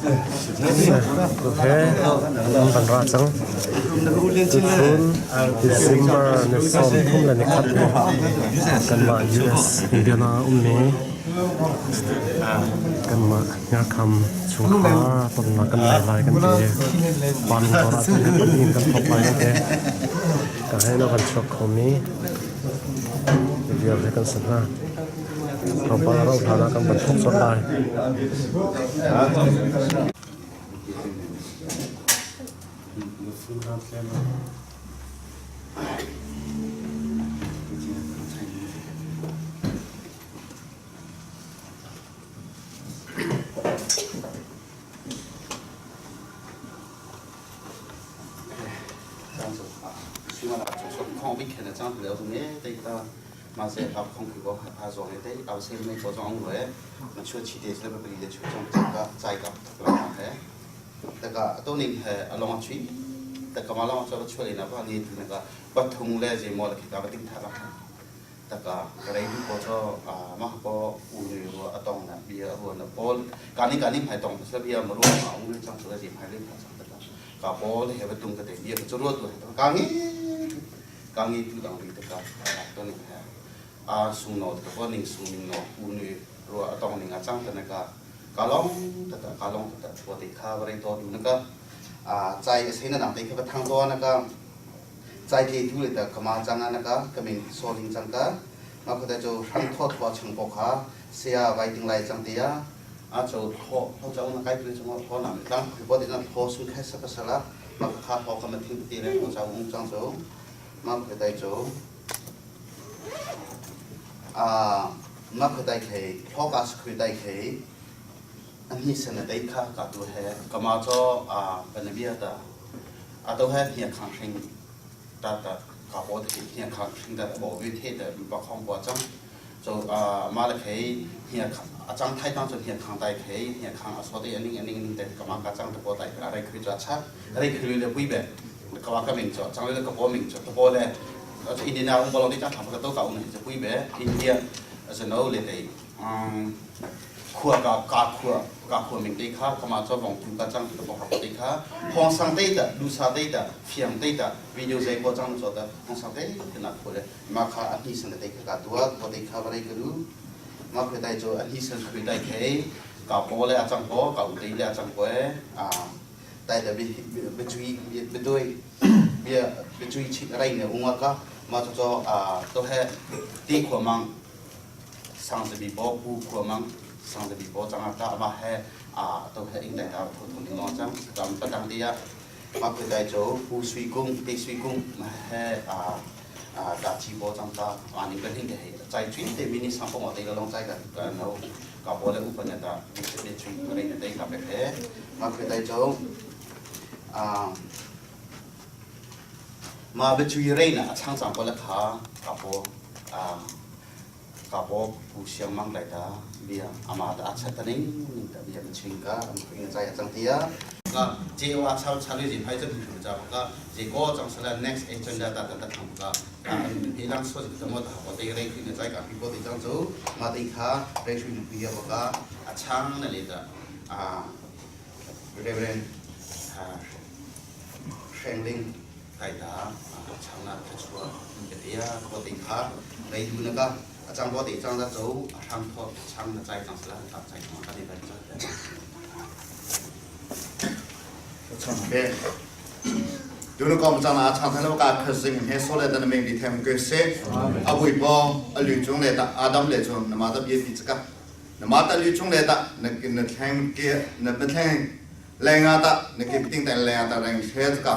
He an van ra cang. Tuchun December ni 31 ni kanmah US Indiana ummi kanmah Hngakam chungkhar tonnak kan nei lai kan ti. Panglong ah cun in kan thawk lai kan ti. Ka he na kan chuak khomi vialte kan si hna. Tlawmpal a rauh hlan ah kan van thawk colh lai. Pathung le zeimaw le khika va ting tha bak taka rei du ko cho mah ko u ni ru atong na bia ru na paul kani kani phai tong sa bia ma ru ma ung ni chang sa ji phai le kha chang taka ka paul he ba tung ka te bia ka chu ru tu ka ngi ka ngi tu dang ri taka to ni ha a sung no ta ko ning sung ning no u ni ru atong ning a chang ta na ka ka long ta ta ka long ta ta ko te kha ba rei to du na ka a chai a sei na nang te kha ba thang to na ka Chai tle tu le ta kama changa na ka kaming soling chang ka ma kho ta cho rang tho tho chung po kha sia vai ting lai chang tia a cho tho tho chang na kai tu chang tho na tlang khu bo de na tho sung khai sa ka sala ma kha tho ka ma thing ti le tho chang ung chang cho ma kho tai cho a ma kho tai khei tho ka su tai khei an hi san na tai kha ka tu he kama cho a banabia ta A to he hniang khang hring ta ta ka po te hniang khang hring ta bo vi the ta ba khong bo chang so ma le khei hniang a chang thai tang chon hniang khang tai khei hniang khang a so te aning aning aning te ka ma ka chang te po tai a rai khui cha cha rai khui le pui be ka wa ka ming cho chang le ka po ming cho to po le India ung bolong ti chang thang ka to ka ung ne pui be India as a no le te khua ka ka khua ka khua min te kha kama cho vong tu ka chang tu ka te kha hong sang te ta lu sa te ta fiang te ta video zai ko chang cho ta hong sang te te na khua le ma kha a hi san te kha ka tua ko te kha bare ka lu ma kha dai cho a hi san khui dai khe ka po le a chang ko ka u te le a chang ko e a dai da bi bi chui bi doi bi bi chui chi rai ne unga ka ma cho cho a to he ti khua mang Sangzabi bo Pu Khua Mang Sangzabi bo chang ta ama he a to he ing dai ta tho thong ding long chang kam patang dia ma phe dai cho Pu Sui Kung Te Sui Kung ma he a a da chi bo chang ta a ning kan hing ke he chai chui te mini sang pong te long chai ka ka no ka bo le upa ne ta ni chui re ne te ka pe he ma phe dai cho a ma be chui re na chang chang ko le kha ka bo a Ka paw Pu Siang Mang lai ta bia ama ta a chat ta ning ning ta bia ching ka am khing chai chang tia ka jewa chal chali ji phai cha thu cha ka je ko chang sala next agenda ta ta ta tham ka hi lang so ji mo ta ko te rei khing chai ka pi po te chang chu ma te kha rei shui pi ya ka a chang na le ta a Reverend Hrengling kai ta chang na thachua ka tia ko te kha rei du na ka a chang bo te chang da cho a hrang tho chang na chai chang sala ta chai ma ka ni ba cha chang be du na kom chang na chang thana ka khasing he so le tan meng di them ke se a bui bo a lu chung le ta adam le chung na ma ta bia ti chaka na ma ta lu chung le ta na na thleng ke na na thleng lenga ta na ke ting ta lenga ta reng she ka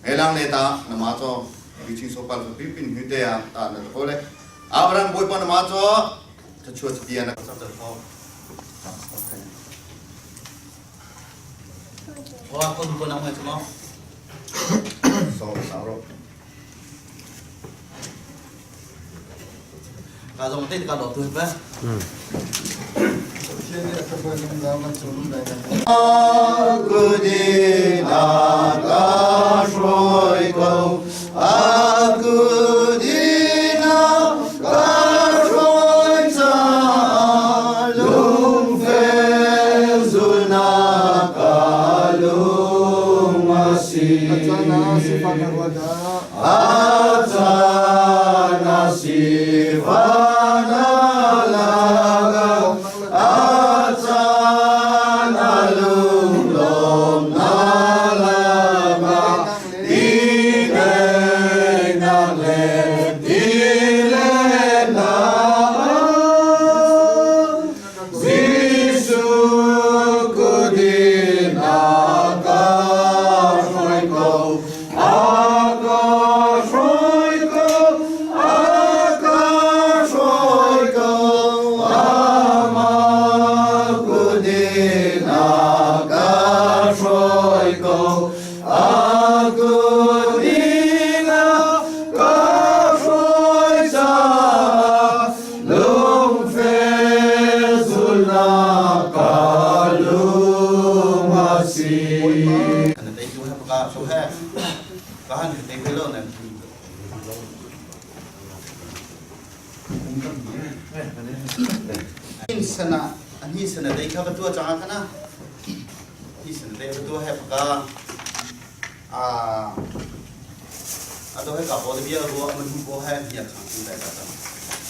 helang le ta na ma cho bi ching so pal pi pin hu te ya ta na ko le Abraham boi pa na ma cho ta chua chi na Wa ko du ko na ma chmo so sa ro Ka zong te ka lo tu ba. Lungfel zulnak. Dawtnak ka lung a si. Ani sana dei kha va tua changa kana ni sana dei va tua he paka a a to he ka bo de bia ro man hu bo he nia khang tu dai ka ta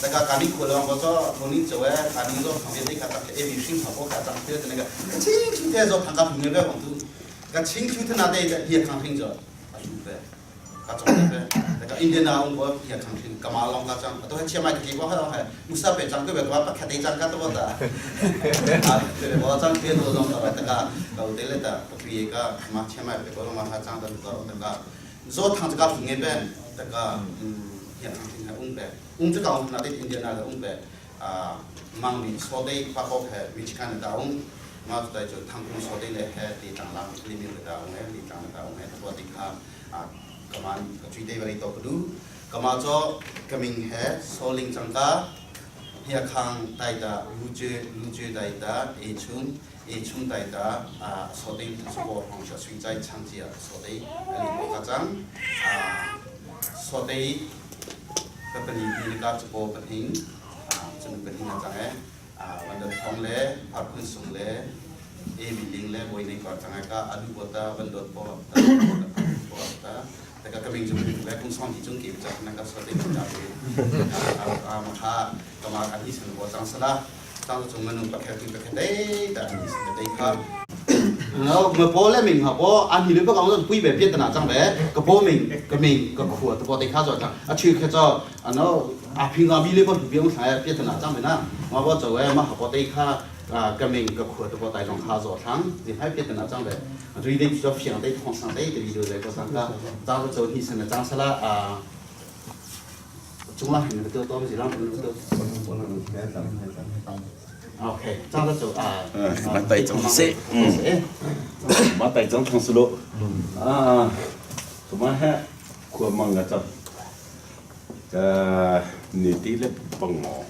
ta ka ka ni kho long ko cho thong ni cho e ka ni zo thong dei ka ta e bi sing ha bo ka chang te ne ka ching chu te zo thang ka phung ne be kong tu ka ching chu te na dei nia khang hing zo a lu be ka chong te be ka Indian na ong bo nia khang hing ka ma long ka chang to he chia mai ki bo ha he musa pe chang ke be ka pa kha dei chang ka to bo ta a te bo chang te do long ta ta ka ka u te le ta pa ka ma chia mai pe ko ma ha chang ta ta ta ka zo thang ka phung nge ben ta ka nia khang hing ha ung be ung cha ka ung na te Indian na ung be a mang mi so dei pa ko he which kan da ung ma ta cho thang kung so dei le he ti tang lang li mi da ung he li tang da ung he ta bo ti kha a kaman ka chui dei bari to ka du kama cho kaming he soling changka hia khang tai da lu che lu che dai da e chung e chung dai da a so dei so bo hong sha sui chai chang chia so dei ali bo ka chang a so dei ka pani ni ka chu bo pa hing a chun pa hing chang e a wan da thong le phar khun sung le e bi ling le boi nei ka chang ka adu bo ta ban dot bo ta bo ta ta ka kaming chung le kung song ti chung ki cha na ka so dei cha a a ma kha ka ma ka hi san bo chang sala chang chung manung pa khe tu pa khe dei ta hi san dei kha 我波咧明下波，按起你不讲咗杯别别的那张呗，个波明个明个苦，都波得卡咗张，啊去去咗，啊喏啊平常米你不不用啥别的那张呗那，我波做诶嘛下波得卡啊个明个苦都波带上卡咗张，你还别的那张呗，啊所以你就平得通上得的里头在个张个，张做你生的张是啦啊，中了很多多是啷个多。OK，张得做啊。马大总是，马大总同事咯，啊，怎么还过忙个这？个女的来帮我，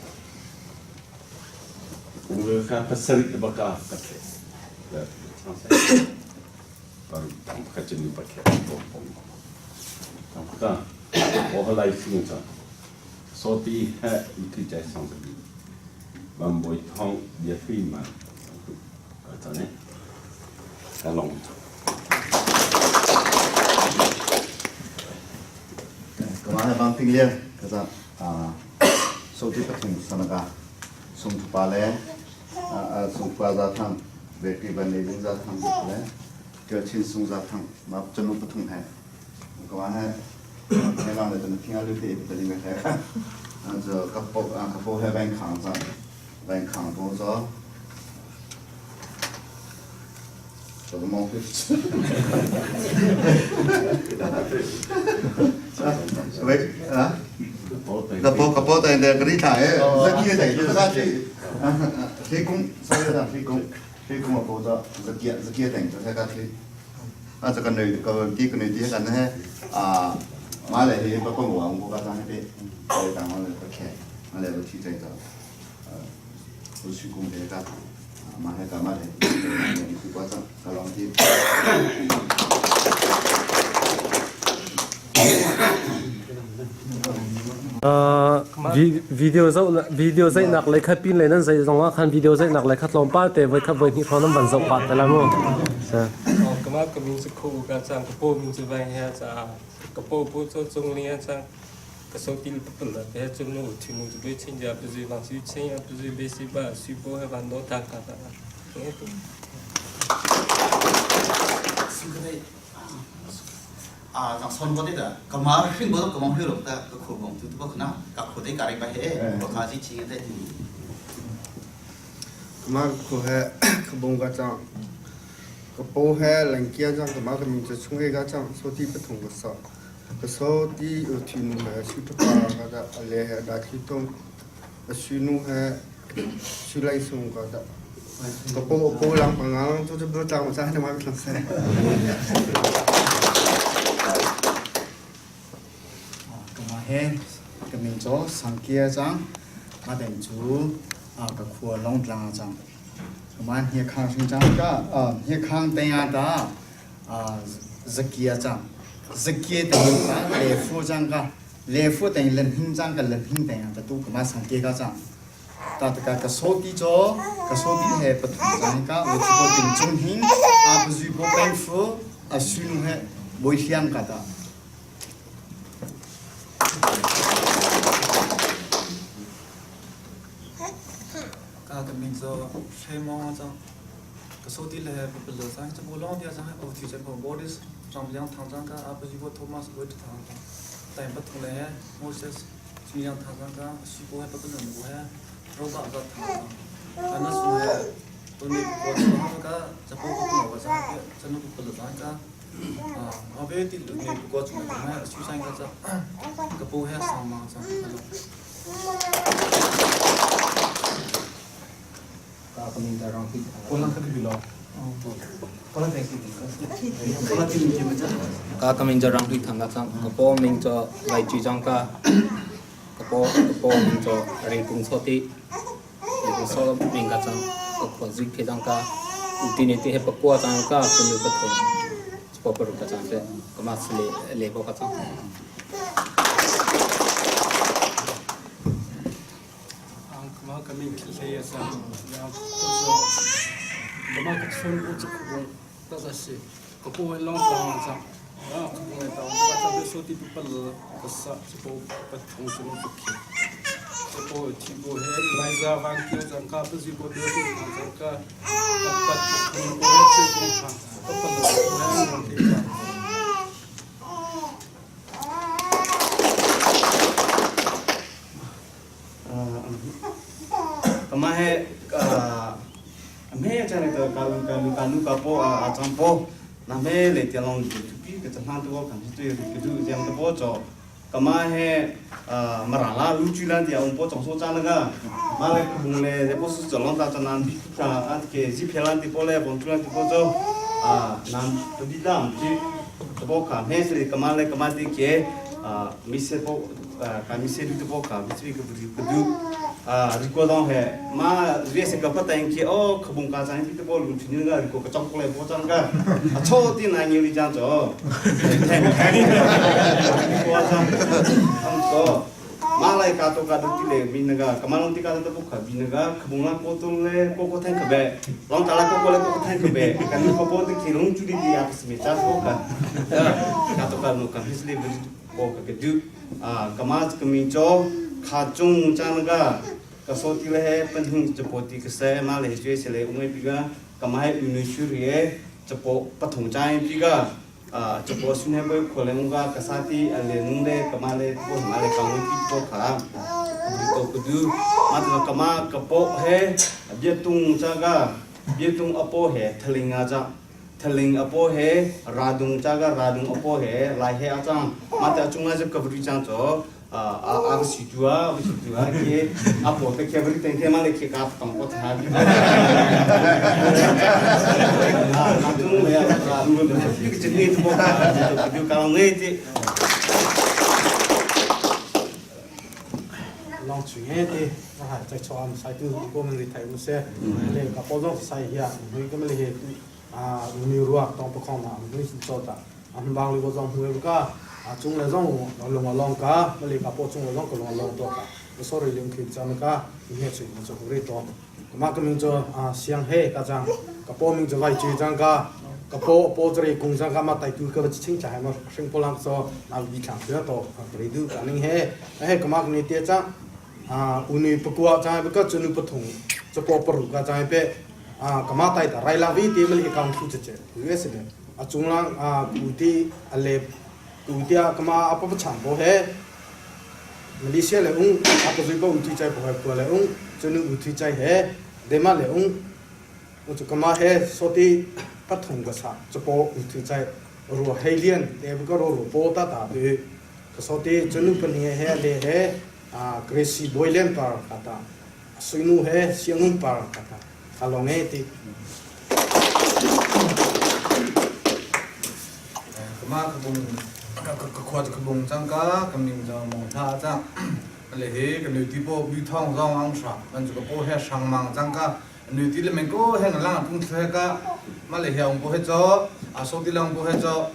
我看不生不搞不开，来，唱噻，帮当不开就你不开，帮帮我，当不干，我后来听着，说的还一直在上这里。万梅汤也飞嘛，就呢，一龙。 Kama he bang ting lian ka za a so ti pathum sanaga sung thu pa le a sung pa za thang ve ti ban le za thang le ke chin sung za thang ma chanu pathum he kama he he bang le tan thing alu te te li me he a zo ka po a ka po he bang khang za bang khang bo zo 这个猫会吃。喂啊，个包个包在那个里头哎，这几个在就是啥子？黑工，所以讲黑工，黑工我包着，这几这几等就是个黑。啊，这个女个第个女的个呢啊，买来是不过我我个上那边，所以讲我来不开，我来不提这个，呃，我去工这个。มาให้กามาเลยคือว่าจะกลองที่ Video zoh video zeihnak lei kha pin lei nan zei zong ah khan video zeihnak lei kha tlawmpal te voi khat voi hnih hrawng nan van zoh pah te la mu. 咁啊，个名字酷个张，个波名字万下张，个波波做总理张，个手机不了，别做路，听路就别请假，不是往水请啊，不是别是把水波还往多大个的。 啊，张孙过的的，干嘛训过都干嘛去了的，个苦工就都不可能，个苦的咖喱不黑，我看是请的。 ma ko he ka bong ga chang ka po he langkia chang ka ma ka min cha chung e ga chang so ti pathong ka sa ka so ti o thi nu he su ta pa ga da ale he da thi tong a su nu he su lai sung ga da ka po po lang pa nga lang to bu tang cha ne ma lang se ကမဟဲကမင်ကျော်စံကီယာချံမဒန်ချူအာကခွာလုံးတလာချံ Man hia khang sing chang ka hia khang te ya ta zakia chang zakia te ka le fu chang ka le fu te len hing chang ka len hing te ya ta tu ka ma sang ke ka chang ta ta ka ka so ti cho ka so ti he pathum chang ka wo chu ko ting chung hing a pa zui bo peng fu a su nu he boi hliang ka ta. Ka ka min zo Hre Mong cang ka so ti le pa lo sang cha bo long dia sang o thi chan ko Boris Ram Liang Thang cang ka a pa ji bo Thomas Wait Thang cang tai pa thung le Moses Chu Liang Thang cang ka si ko he pa pa bo he Roba za Thang cang ana su he to ni ko cha ka cha po ko ko cha ke cha nu pa lo sang ka a be ti lu ni ko chu na su sang ka cha ka po he sang ma cha. Ka ka min cho rang hui thang ka chang ka po ming cho lai chi chang ka ka po ka po ming cho ri kung so ti ri kung so ming ka chang ka kho zui phe chang ka ti ne ti he pa kwa chang ka chu nu ka tho po pa ru ka chang te ka ma le le bo ka chang. Kama ka min khilhe ya sa ya ko kama ka chon u chu khu ta sa shi ko po long ta sa ya ko ngai ta ka cha be so ti tu pal ka sa chu po pa thong chu no ki chu po thi bo he lai za wang ki jang ka pa ji bo be ti jang ka pa pa thong bo he chu ko kha pa pa lo he ngong ti ka. Kama he me cha ne ka ka ka ka nu ka po a chang po na me le ti long tu pi ka chang tu ko kan tu ka du jam to po cho kama he mara la lu chu lan ti ang po chong so cha na ga ma le khung le je po su chong long ta cha nan bi ka a ke ji phe lan ti po le bon tu lan ti po cho a nan tu di dam chi to po ka me se kama le kama ti ke mi se po ka mi se du to po ka mi se ka bu ka du a ri ko dong he ma ri se ka pa tang ke o khabung ka chang ti po lu chu ni ga ri ko ka chong ko le po chang ga a cho ti na ni li jang cho the ko chang am ko ma lai ka to ka du ti le mi na ga kamalong ti ka to po kha bi na ga khabung la ko to le ko ko thang ka be long ta la ko ko le ko ko thang ka be ka ni ko po ti ki long chu di di ya pa mi cha ko ka ka to ka nu ka his le bu ko ka ka du a kama ka mi cho kha chung cha na ga ka so ti le he pan hing cha po ti ka se ma le jwe se le ungai pi ga kama he unu shu ri e cha po pathong cha pi ga a cha po sun he boi khole ngu ga ka sa ti a le nung le kama le po ma le ka ngu pi po kha ni to ku du ma to kama ka po he bia tung cha ga bia tung apo he thalinga cha thaling apo he radung cha ga radung apo he lai he a chang ma ta chunga cha ka bri chang cho a a si tu a si tu a ke apo te ke bri teng ke ma le ke ka tong ko tha bi a na tung le a lu le ki chin ni to ka to du ka ngai ti. Long chu nge ti na ha chai cho am sai tu ko man ri thai mu se le ka po jong sai ya hui ka le he a ni ruak tong pa khong na hui sin cho ta am bang li ko jong hui ka a chung le jong long long ka ma le ka po chung le jong ko long long to ka sorry lim khi chan ka ni chu mo cho ri to ma ka ming cho a siang he ka chang ka po ming cho vai chi chang ka ka po po chri kung chang ka ma tai tu ka ching cha ma sing po lang so na bi thang to ri du ka ning he he ka ma ni te cha a uni pakua cha ka chunu pathung cho po paru ka cha pe a kama tai ta rai la vi ti mali account thu che che US le a chunglang a ku ti a le ku ti a kama apa pa chang bo he Malaysia le ung apa zui ba u thi chai bo he ko le ung chunu u thi chai he dema le ung u chu kama he soti pathung ka sa chapo u thi chai ro heilian le ko ro ro po ta ta de ka soti chunu pani he le he a Gracie Boylan par kata suinu he siangum par kata along e ti. Kama ka bung ka ka khwa ka bung chang ka kam ning jang mong tha chang le he ka nu ti po bu thong zong ang sha man chu ka po he sang mang chang ka. Nu ti le meng ko he lang pung thwe ka ma le hiang po he cho a so ti lang po he cho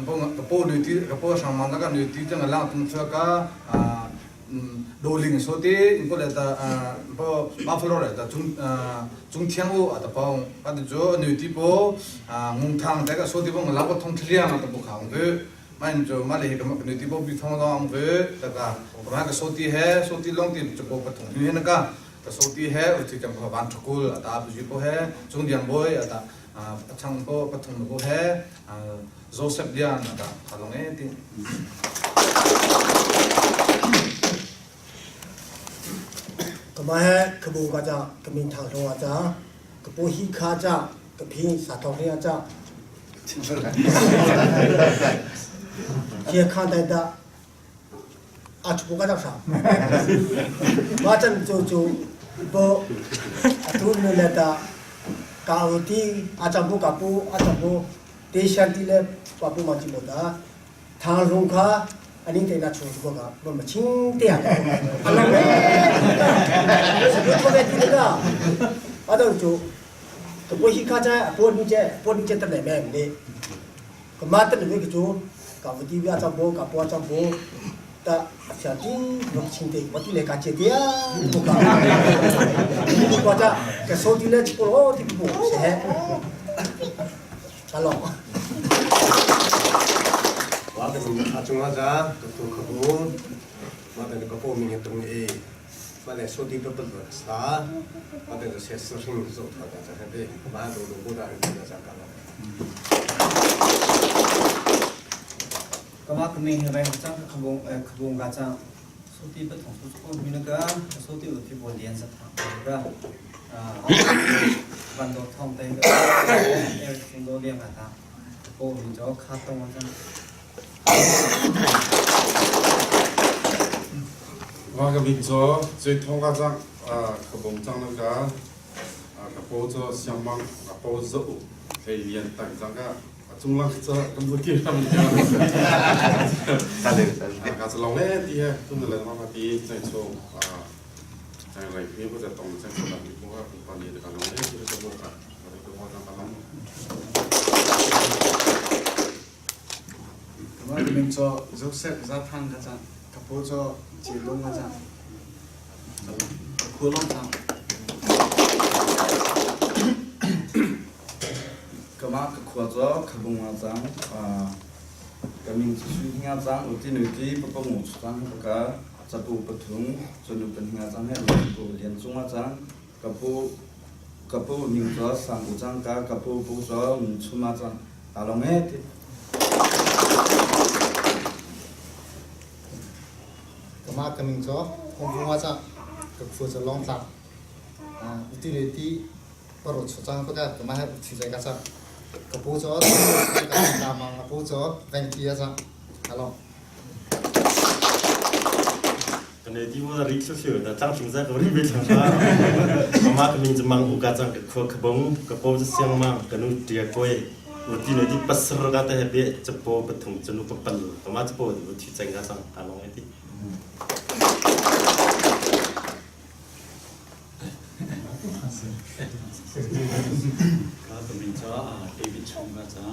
po ka po nu ti ka po sang mang ka nu ti chang lang pung thwe ka do ling so ti po le ta po buffalo le ta chung chung thiang u ata pong ka ti cho nu ti po ngung thang te ka so ti pong la ko thong thliang ata po khang ve ma in cho ma le ka nu ti po bi thong long ve ta ka ma ka so ti he so ti long ti cho po pa thong ni na ka ka so ti he u ti kam ko ban thukul ata bu ji po he chung diang boy ata chang po pathum ko he Joseph Lian ata khalong e ti. Kama he kabu ka cha kamin thang thong cha kapu hi kha cha kaphi sa thong he cha 健康的的，啊，出个叫啥？我真就就不，都没来的，搞的阿张不搞不阿张不，对象的嘞，把不嘛就没得，唐荣卡。อันนี้แต่ละชวนทุกคนครับมันมาชิงเตี้ยอะไรเนี่ยสุดยอดเลยที่นี่ก็อาจารย์จูตัวฮิคาจะปวดนี่เจปวดนี่เจตั้งแต่แม่เนี่ยก็มาตั้งแต่เมื่อกี้จูกับวิธีอาจารย์โบกับปอาจารย์โบแต่เสียที่ลงชิงเตี้ยวันที่เลกาเจเตี้ยบุกบุกจะกระโซดีเลยปวดที่ปวดเสียตลอด wa ta min a chung a ja ka tu kha bu ma ta ka po min tung e ma le so di pa pa sa ma ta se se ring zo tha ta ja be ma do do bo da ri ja ja ka la. ကမကမင်းဟဲချางခဘုံခဘုံကချางဆိုတီပထုံဆိုကိုမင်းကဆိုတီဥတိဘောလျန်စတာကအာဝန်တော့ထုံတဲ့အဲစင်တို့လျန်တာပို့ပြီးတော့ခါတော့ချาง 我个民族最痛个张啊，个蒙张那个啊，个包着相帮，个包着可以连带张个，中浪这咁多叫他们讲。啊，个是老嘞啲啊，中的人妈妈啲在做啊，在来边或者动在做那边，我把你的个老嘞就是做个，我的个我当个老。 ကမကမင်းချောဇိုဆက်ဇာသန်ကချာကပိုးချောဂျေလုံးကချာခိုလုံးချာ ကမကခွာဇောခဘုံဝါဇံအာကမင်းချူငါဇံဥတိနုတိပပငုစံပကစပူပထုံဇနုပငါဇံဟဲလူလျန်ซุงဇံကပူကပူမြင့်ဇောစံဥဇံကကပူပူဇောချုမဇံအလုံးမဲတိ ကမကမင်းချောခုံခုံဝါချကဖူချလောင်းတာအာဥတိလေတိပရောချချางပကကမဟဲချီကြကချကပူချောကတာမငပူချောဗန်ကီယာချဟယ်လို ကနေ့ဒီဝရိဆဆတာချောင်းချင်းစားကရိဘေချာမမကမင်းဇမန်ဥကချန်ကခွခဘုံကပေါ်စယံမကနုတီကိုဥတိနေဒီပစရကတဲ့ဘေချပေါ်ပထုံချနုပပလကမချပေါ်ဒီချချင်ကဆန်ကလောင်းတီ ကကမင်းချာဒေးဗစ်ချုံကချာ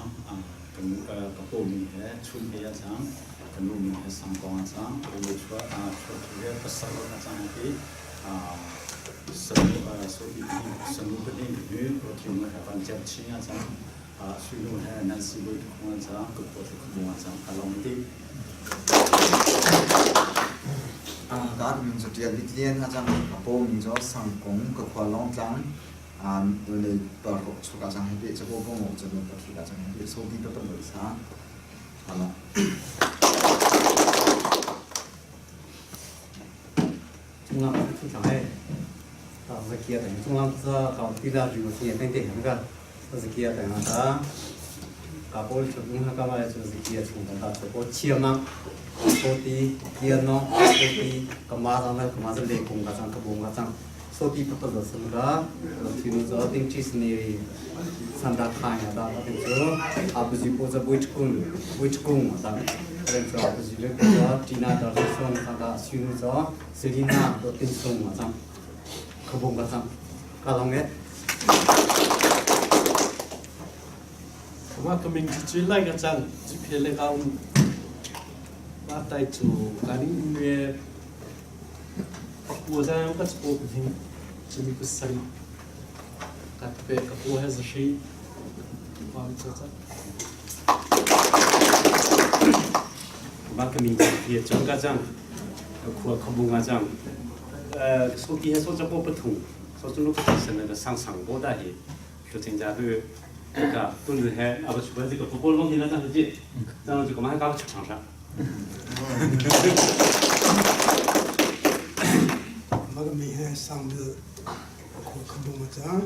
ကနုကပိုမီဟဲချုံဟဲချာကနုမီဟဲစံကောချာဘိုချွာအာချွချွေပစရကချာဟဲအာစနုအာဆိုဒီစနုပနေဟဲပရိုတီမဟဲပန်ချက်ချင်းချာအာဆွေနုဟဲနန်စီဘိုခုံချာကပိုစခုံချာအလောင်းတီ အာဒါကမင်းစတီလစ်လျန်ဟာချာကပိုမင်းဇောစံကုံကခွာလောင်းချန်အာလေပါရောချကချန်ဟဲချဘောဘောမောချဘပခိကချန်ဟဲဆိုဒီပပလောစာဟာလာ 中央上海，到是去等中央是到地大就是也等点那个，是去等啊，搞不就你看干嘛就是去从到这个切嘛，手的电脑，手的干嘛上那干嘛是雷公个上个公个上，手的不得是那个，听说顶几十年，三大看呀，大听说阿不是不是不吃工不吃工啊，等说阿不是那个蒂娜到是送他的孙子，塞琳娜都顶送啊，上，可不个上。Ka long e. Kama ka ming chi lai ka chang chi phe le ka um ba tai chu ka ni nue pakua za ka chu ko hing chimi ku sari ka pe ka pu he za shi wa mi cha cha Ma ka ming chi phe chong ka chang khua khabung ka chang so ki he so cha po pathung so chu lu ka san na sang sang bo da hi 就增加对这个墩子还啊不是不这个不不问题了，但是这，然后这个嘛还搞个长沙。 马个米还上的可可不么子啊，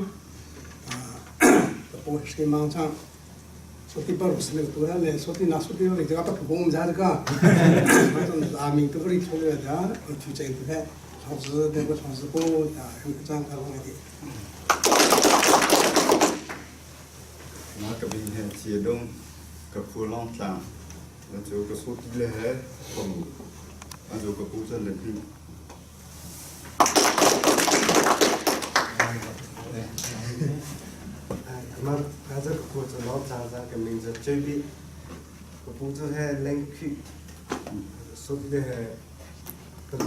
我是忙上，说的不是那个多嘞，说的那说的那个不不我们家这个，反正阿明都不里出来的，我就这个，从事那个从事过啊，这样个问题。 Ma ka bin he tie dong ka phu long tlang na chu ka su ti le he pong a chu ka pu chan le thi Ma ka za ka ku cha long tlang za ka ming za chơi bi ka pu chu he leng khi su ti le he ka ka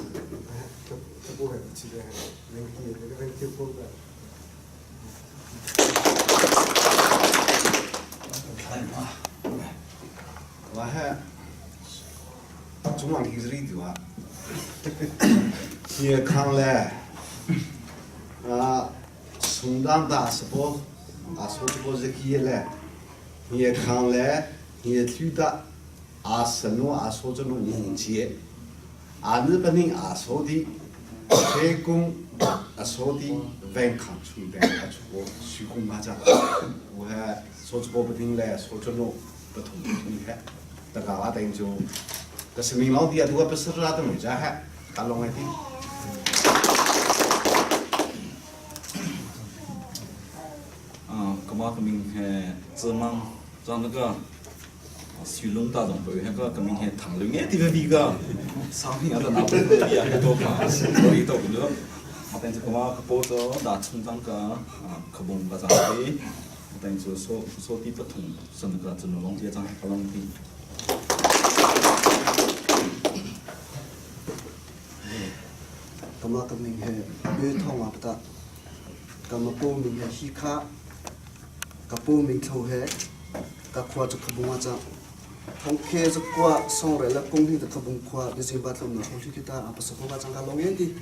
ka pu he chi le he leng khi ka leng khi pu ka 我还中央电视里头啊，健康嘞，啊，松当大是不，啊，说这个是几嘞，健康嘞，也觉得啊，什么啊，说这种年纪，啊，日本人啊说的，开工啊说的健康出的啊出国虚空嘛讲，我还说这个不听嘞，说这种不同你看，大家话等就，但是明老的啊，如果不是拉的没家还，打弄一点。 啊，干嘛个明天自忙让那个水龙大众不那个个明天唐龙眼的个个商品啊，拿不到呀，多嘛，所以到不了。啊，但是干嘛个包着拿冲张个啊，可不个张的，但是说说的不同，是那个只能弄些张不弄的。 Kama ka ming he be thong a pata kama po ming he hi kha ka po ming tho he ka khwa chu khabunga cha thong khe chu kwa song re la kong hi ta khabung khwa de jing ba thlom na thong thi ta apa sa ko ba chang ka long en ti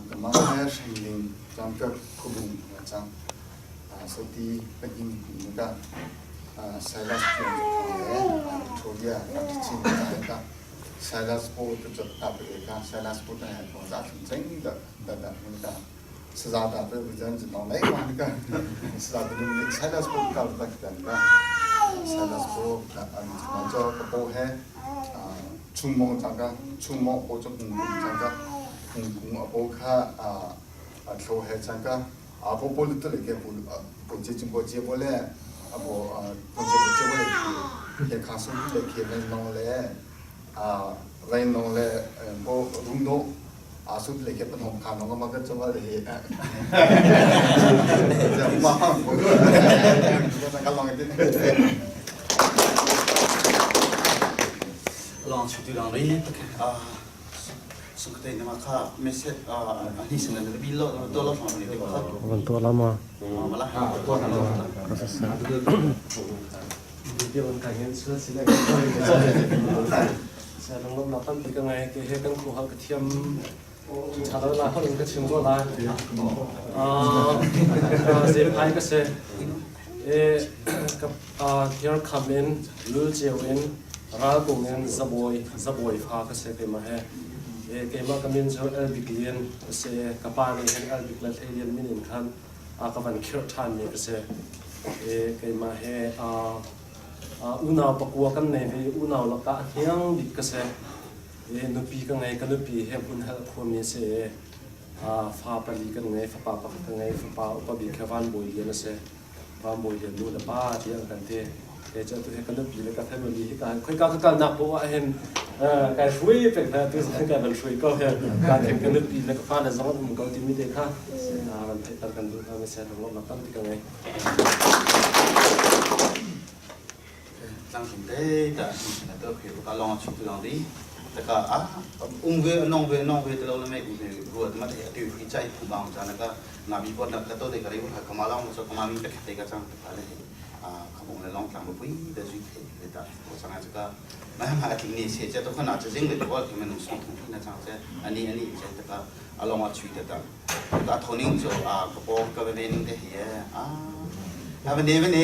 个嘛还是零张个可不张啊，手机不应那个啊，塞拉斯嘞，抽的啊，进那个塞拉斯波的这大不个，塞拉斯波的还放啥成真的，的的那个。是啥大不不真是当来嘛那个，是啥的那塞拉斯波搞的那个，塞拉斯波啊，那叫个波还啊，出门这个出门或者公共这个。 공공 아보카 아 아초해 잠깐 아보볼도 이렇게 본체 좀 보지 볼래 아보 본체 보지 볼래 이렇게 가서 이렇게 맨농래 아 맨농래 뭐 룽도 아수 이렇게 보통 가는 거 막그 좀 말해 자 마, 뭐 잠깐 롱에 浪出对浪嘞，啊。 Van tua lama. Keimah ka min cu Elbik Lian a si. Ka pa nih hin Elbik le Hlei Lian min in khan a ka van khirh ṭhanmi ka si. Keimah he unau pakua kan nei ve unau lakah a hniang bik ka si. Nupi ka ngei, ka nupi he hmunhelh khuami a si. Fa pali kan ngei, fapa pakhat ka ngei, fapa upa bik he Van Bawi Lian a si. Van Bawi Lian nu le pa tiah an kan ti. Le cu tu he kan nupi le ka family hi ka khoika ka kalnak poah ah hin kai hruai peng hna tu zong kai van hruai ko he ka theng ka nupi le ka fale zong an um ko timi te kha van theihter kan duh hna mi se lunglawmhnak tampi ka ngei. Tlang te ta na to khi ka long chu tu lang di ta ka a ung ve nong ve nong ve te lo le me u ve ruat ma te atu hi chai phu bang cha na ka na bi pot na ka to de ka re ha kama long so kama mi te te ka chang ta le a khabong le long tlang pui de zui the le ta ko chang a ka ma ha a tling ni se che to khana che jing le to ki men song thung na chang che ani ani che ta ka along a chui ta ta ka thoning cho a ka po ka ve ning te hi a a va ne va ne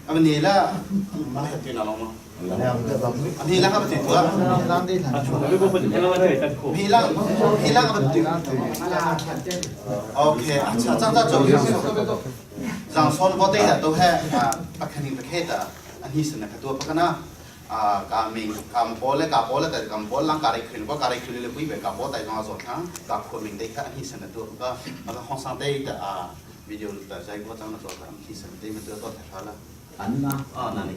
a va ne la ma ha tu na long ma mi lang apa tu mi lang mi lang apa tu OK 啊，张张走让son bo te da to he a khaning ta khe ta a ni san ka to pa kana a ka ming ka mo le ka po le ta ka mo lang ka rai khrin ko ka rai khrin le pui be ka po tai no zo thang ka kho ming te kha a ni san to ka ma ka hong sang te ta a video ta jai ko chang na zo ta ni san te ma to to tha la 安娜啊那你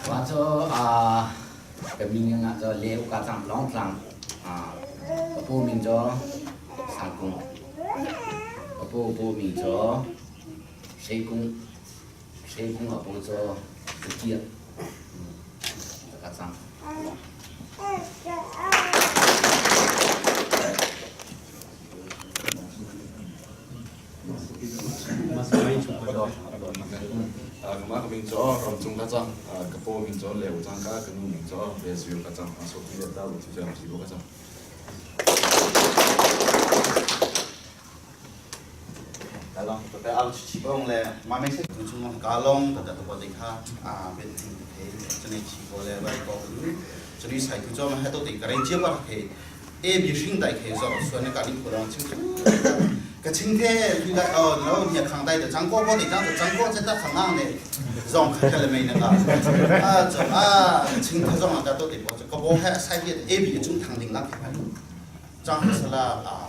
我做啊，个名啊叫刘家长老长啊，个部名叫三公，个部部名叫谁公，谁公个部叫自己，这个长。 Ka ming cho ram chung ka chang ka po ming cho leu chang ka ka nu ming cho le siu ka chang so ti le ta bu chu chang si bo ka chang. กาลองตัวไปเอาชีบงเลยมาไม่ใช่ถึงช่วงกาลองแต่ตัวเด็กค่ะอ่าเป็นสิ่งที่จะในชีบเลยไว้ก็จะนี่ใส่คือจ้ามาให้ตัวติดกระไรเจี๊ยบว่าเคเอบีชิงได้เคสส่วนในการที่คนเราชิง个青天你来哦，然后你看到的张国国的张张国在那看那的，让看了没那个啊这啊青天上啊到底不这个我还晒的 A B 中唐顶那看，张是啦啊。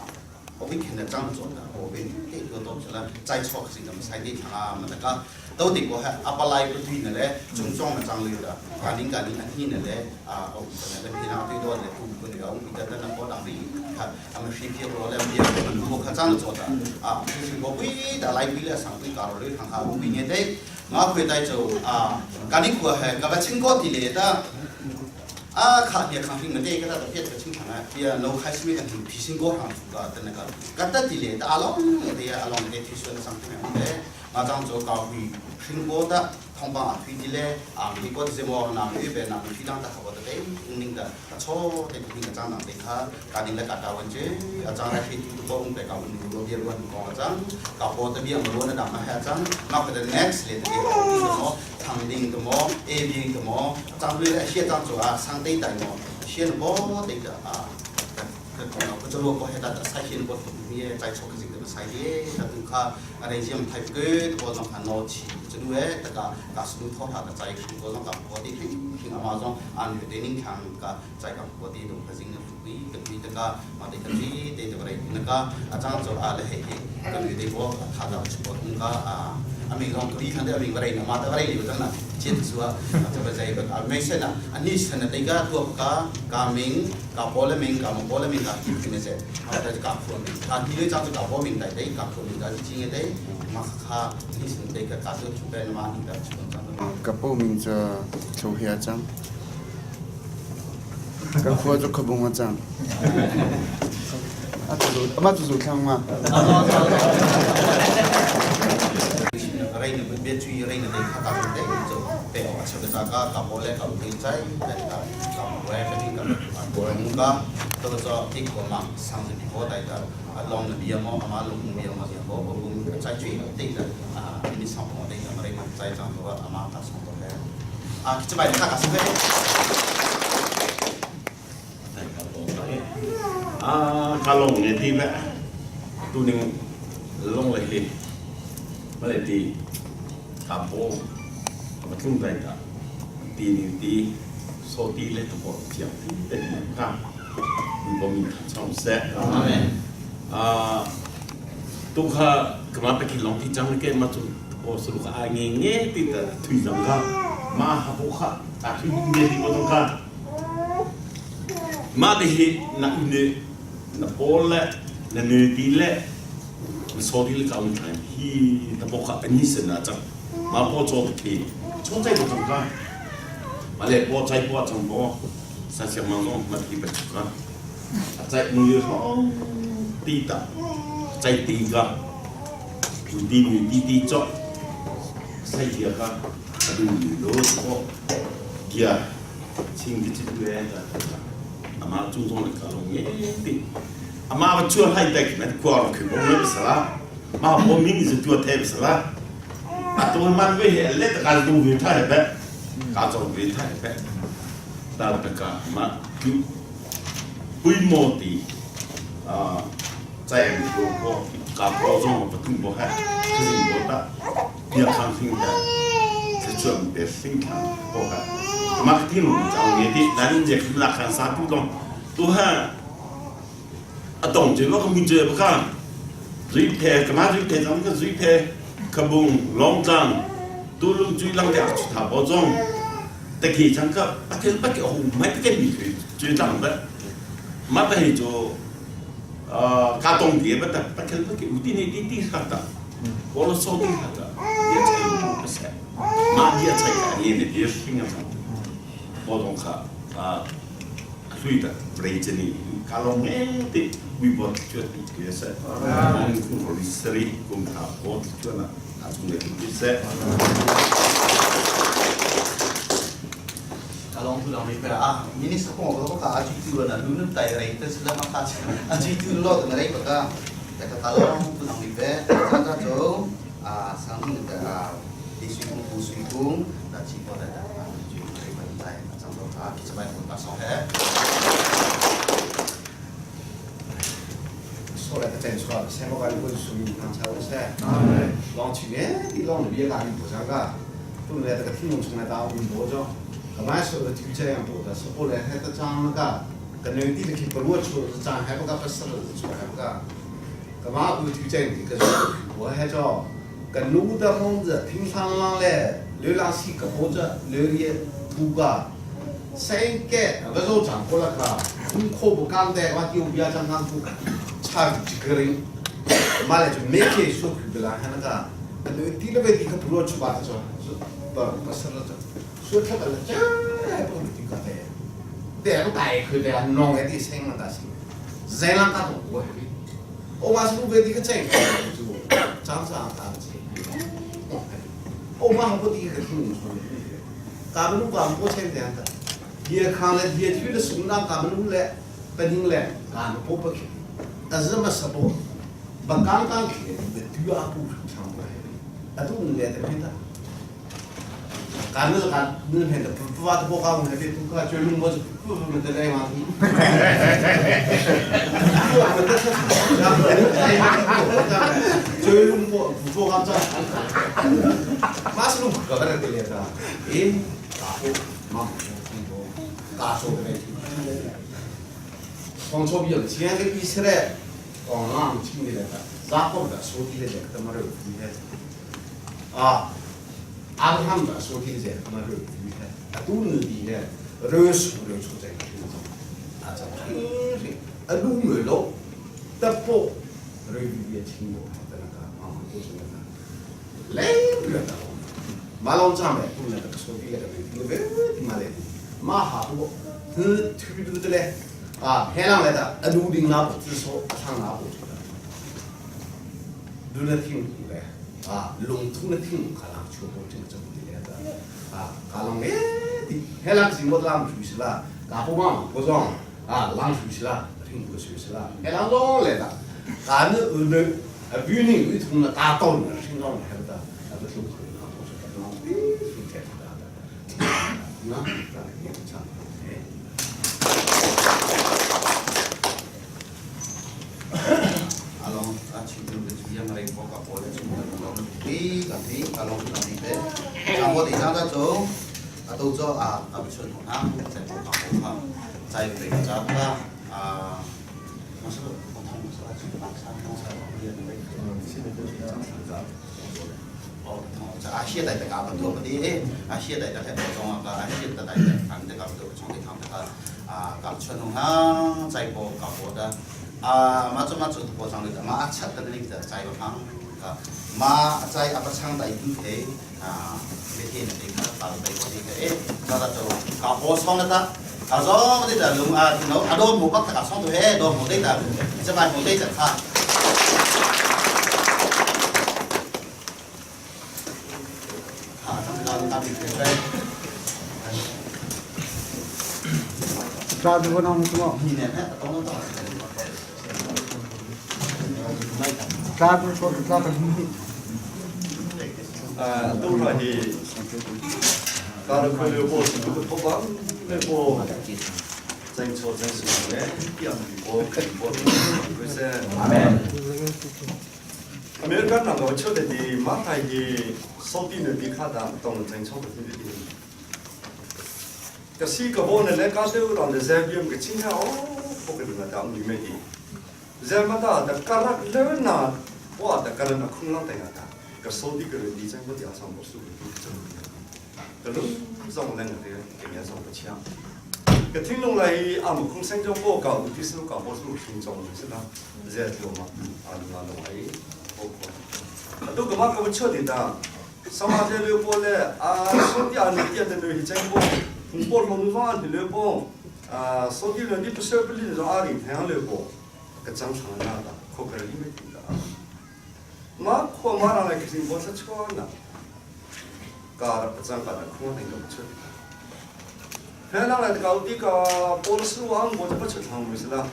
我会看到张做的，我会这个都是啦，在错是咁晒啲啊，嘛大家到底我系阿巴拉个对呢咧，中装嘅张流的，家庭家庭啊天呢咧，啊我可能咧平常最多咧不不了，我们得等那个当地，看他们水平罗咧，别我看张做的，啊，就是我会的来回咧上回搞了看看我会年的，我会带走啊，家庭过系，个清高地来的。啊，卡别康平没得个他都别个清场啊，别老开始没个提醒过上个的那个，个得地嘞，阿龙的阿龙的提出了上面的，马上做高会苹果的，同帮啊推的嘞，啊美国的这么那预备那推当的好的嘞，那个错的那个张当的他，家庭来个大问题，啊张来推都包红白搞问题，罗别乱讲张，搞波的别么罗那当嘛还张，那个的 next 嘞的什么。长定的么，A B 的么，张对了，写张做啊，上对代么，写了波对的啊，个讲了，不做罗波还打赛写波，你在错个这个赛的，他都看，啊，那些太贵，我让看老气，这路哎，这个嘎是路拖下的在，我让搞波的听听阿妈讲，啊，女的你看个在搞波的都可是那贵，个贵这个，嘛的个贵，对对不对？那个啊，张做啊，来嘿嘿，个女的我他到去波通个啊。ami long kri khan de ami varai na mata varai liu tang na chet suwa ta ba jai ba me se na ani san na tei ga tu ka ka ming ka pol ming ka mo pol ming ka ki ne se ta ka pho ming ka ki le chang ka pho ming dai dai ka pho ming da ji nge dai ma kha ni san tei ka ka tu chu pe na ma ni da chu chang ka po ming cha chu hia chang ka khuwa chu khabung a chang a chu ama chu chu thlang ma ไรเนี่ยเบียจุยไรเนี่ยได้ข้าตาได้จะเตะออกเชื่อจาก็กับโบเล่กับดีใจแต่กับกับโบเล่เป็นกับโบเล่มุกาตัวจะที่คนมาสังสิบโบได้แต่ลองเบียร์มอมาลงเบียร์มาเสียโบโบใจจุยติดอ่านี่สองคนได้มาได้มาใจจังตัวอามาตัดสองตัวแล้วอ่าจะไปข้ากับสิเอ่าคาลงเนี่ยที่แบบตัวนึงลงเลยมาเลยตีคาโบมาทุ่งใจตาตีนี่ตีโซตีเลยตัวเสียงตีเต็มข้ามีบ่มีช่องแซ่อ่า Tu kha kama ta ki long ti chang ke ma chu po su ka a nge nge ti ta thui zang ka ma ha po kha a thui nge ti mo tong ka ma te hi na u ne na pol le na ne ti le na so ti le ka un time hi ta po kha ani se na chang ma po cho ta ki cho chai po chang ka ma le po chai po chang po sa siang mang no ma ti ba chu ka a chai nu yu ti ta chai ti ka ti nu ti ti cho sai dia ka adu ni lo ko dia ching ti chi tu e ta ama chu zong le ka lo nge ti ama ba chu hai tek na kwa ro khi bo me sala ma bo mi ni tu the sala a to man ve he le ta ka du vi tha he be ka zo vi tha he be ta ta ka ma tu pui mo ti a 在如果ka po zong ba tung bo ha ching bo ta dia khang sing ta se chuan be sing khang bo ha ma ka tin lu chang nge ti nan je khim la khan sa tu dong tu ha a dong je lo ka mi je ba ka zui phe ka ma zui phe chang ka zui phe ka bung long chang tu lung chui lang te chu tha bo zong ta ki chang ka pa ke pa ke hong mai ke mi chui lang ba ma ta hi cho ka tong die ba ta pa ke pa ke u ti ne ti ti kha ta ko lo so ti kha ta dia chai u pa se ma dia chai ka ni ne dia sing a bo dong kha a lui ta vrei che ni ka lo nge ti wi bo chu ti ke se ong ku ro ri sri kum tha bo chu na a chung le ki se Kalong tu lang mi pera ah minister ko ko ka aji tu na lu nu tai rei te sila ma ka aji tu lo te rei pa ka ta ka kalong tu lang mi pe cha cha cho a sang ni ta a ti sui kung pu sui kung ta chi ko ta ta a ju rei pa tai a chang do ka ki chabai ko ta so he 说来个真说，什么个你会说明堂超噻？浪去年的浪别个你不上个，都来这个听众从来打我们多着，干嘛说的就这样多的，是后来还得涨那个，跟内地的去不落出是涨还不个不是了是出还不个，干嘛不就这样的？可是我还叫跟路的房子平常浪嘞，流浪西个或者流也土个。三个不是涨过了个，功课不干的，我丢不要涨上土。差几个人，马来就每天说苦的啦，还那个，那低了呗，低个不落去吧，他说是不不是了这，说他个了，这还不低个的，但个大口的，弄个的生了大些，人让他懂过，我嘛是路边的个这个就长长大子，我嘛不低个听说的，咱们路光不前这样的，也看了也去了送让咱们路来，不宁来，俺们不不去。但是么十多，不刚刚开的对阿不唱过来，啊都唔来得边的。干那是干那边的，不不发的不发，我还得都看就弄么子不不不得来嘛。就弄不不做干这，马是弄个个的来的，诶，大伙嘛，大说的来。当初比较钱个意思嘞，当浪请的来的，咋搞的？说的来的，他妈的厉害！啊，阿布他们说的来，他妈的厉害！啊，都是厉害，人数人出在啊，这平时啊，路没路，得不人也请过的那个啊，都是那个，来不了的，马龙长呗，都那个说的来的，那个嘛来，马哈多，是推路的嘞。啊，海浪来的，啊，陆顶那不只说唱那不去的，路了听来，啊，笼统的听，可能全部这个这么的来的，啊，可能哎的，海浪是我浪出去了，大不忙不装，啊，浪出去了，听不出去了，海浪浪来的，俺们后头啊，雨林雨通了，大道了，听到来的，那个听可能都是浪的，是这样的，那咱也唱。 Along a chi tu le chi yang rei bo ka po le chu mo lo ti ka ti along tu ni pe chang bo ti chang ta chu a tu cho a a bi chun na chai bo ka bo kha chai pe cha ka a 阿谢大家不多不的，阿谢大家喺中啊，阿谢大家看这个都从地看这个啊，搞传统哈，在播搞播的啊，马做马做播上的，马阿七的那个在个旁啊，马在阿不唱在听听啊，每天的看到在播的哎，那他就搞播唱的他。啊，所以我哋就用啊，电脑啊都冇北特啊，仓到嘿，都冇得就，即系冇得就卡。抓住我那什么？抓住说抓住。啊，都说是，搞得快乐过，这个头发那个，真错真是的，变我我不是。阿美国那个出的的马太的手机的迪卡达，当真错的对对。个四个波呢，来搞到让的这边个青海哦，不给那当女面的，这么大的嘎拉勒那，哇的嘎拉那空浪的呀的，个手机个地震不掉上不输的真的，个路上那个的经验上不强。个听拢来阿木空生中报告，有啲是搞不出听众是吧？这条嘛，阿鲁阿鲁哎，包括，啊都个嘛个不确定的，上马这六波嘞，啊手机啊你点的那些真波，红波龙方的六波，啊手机人你不设不哩是阿里太阳六波，个正常那的，可可里面的啊，马可马上来个新波是错了，搞不正搞的空那个不确定。平常来搞这个波斯湾，我就不出场没事了。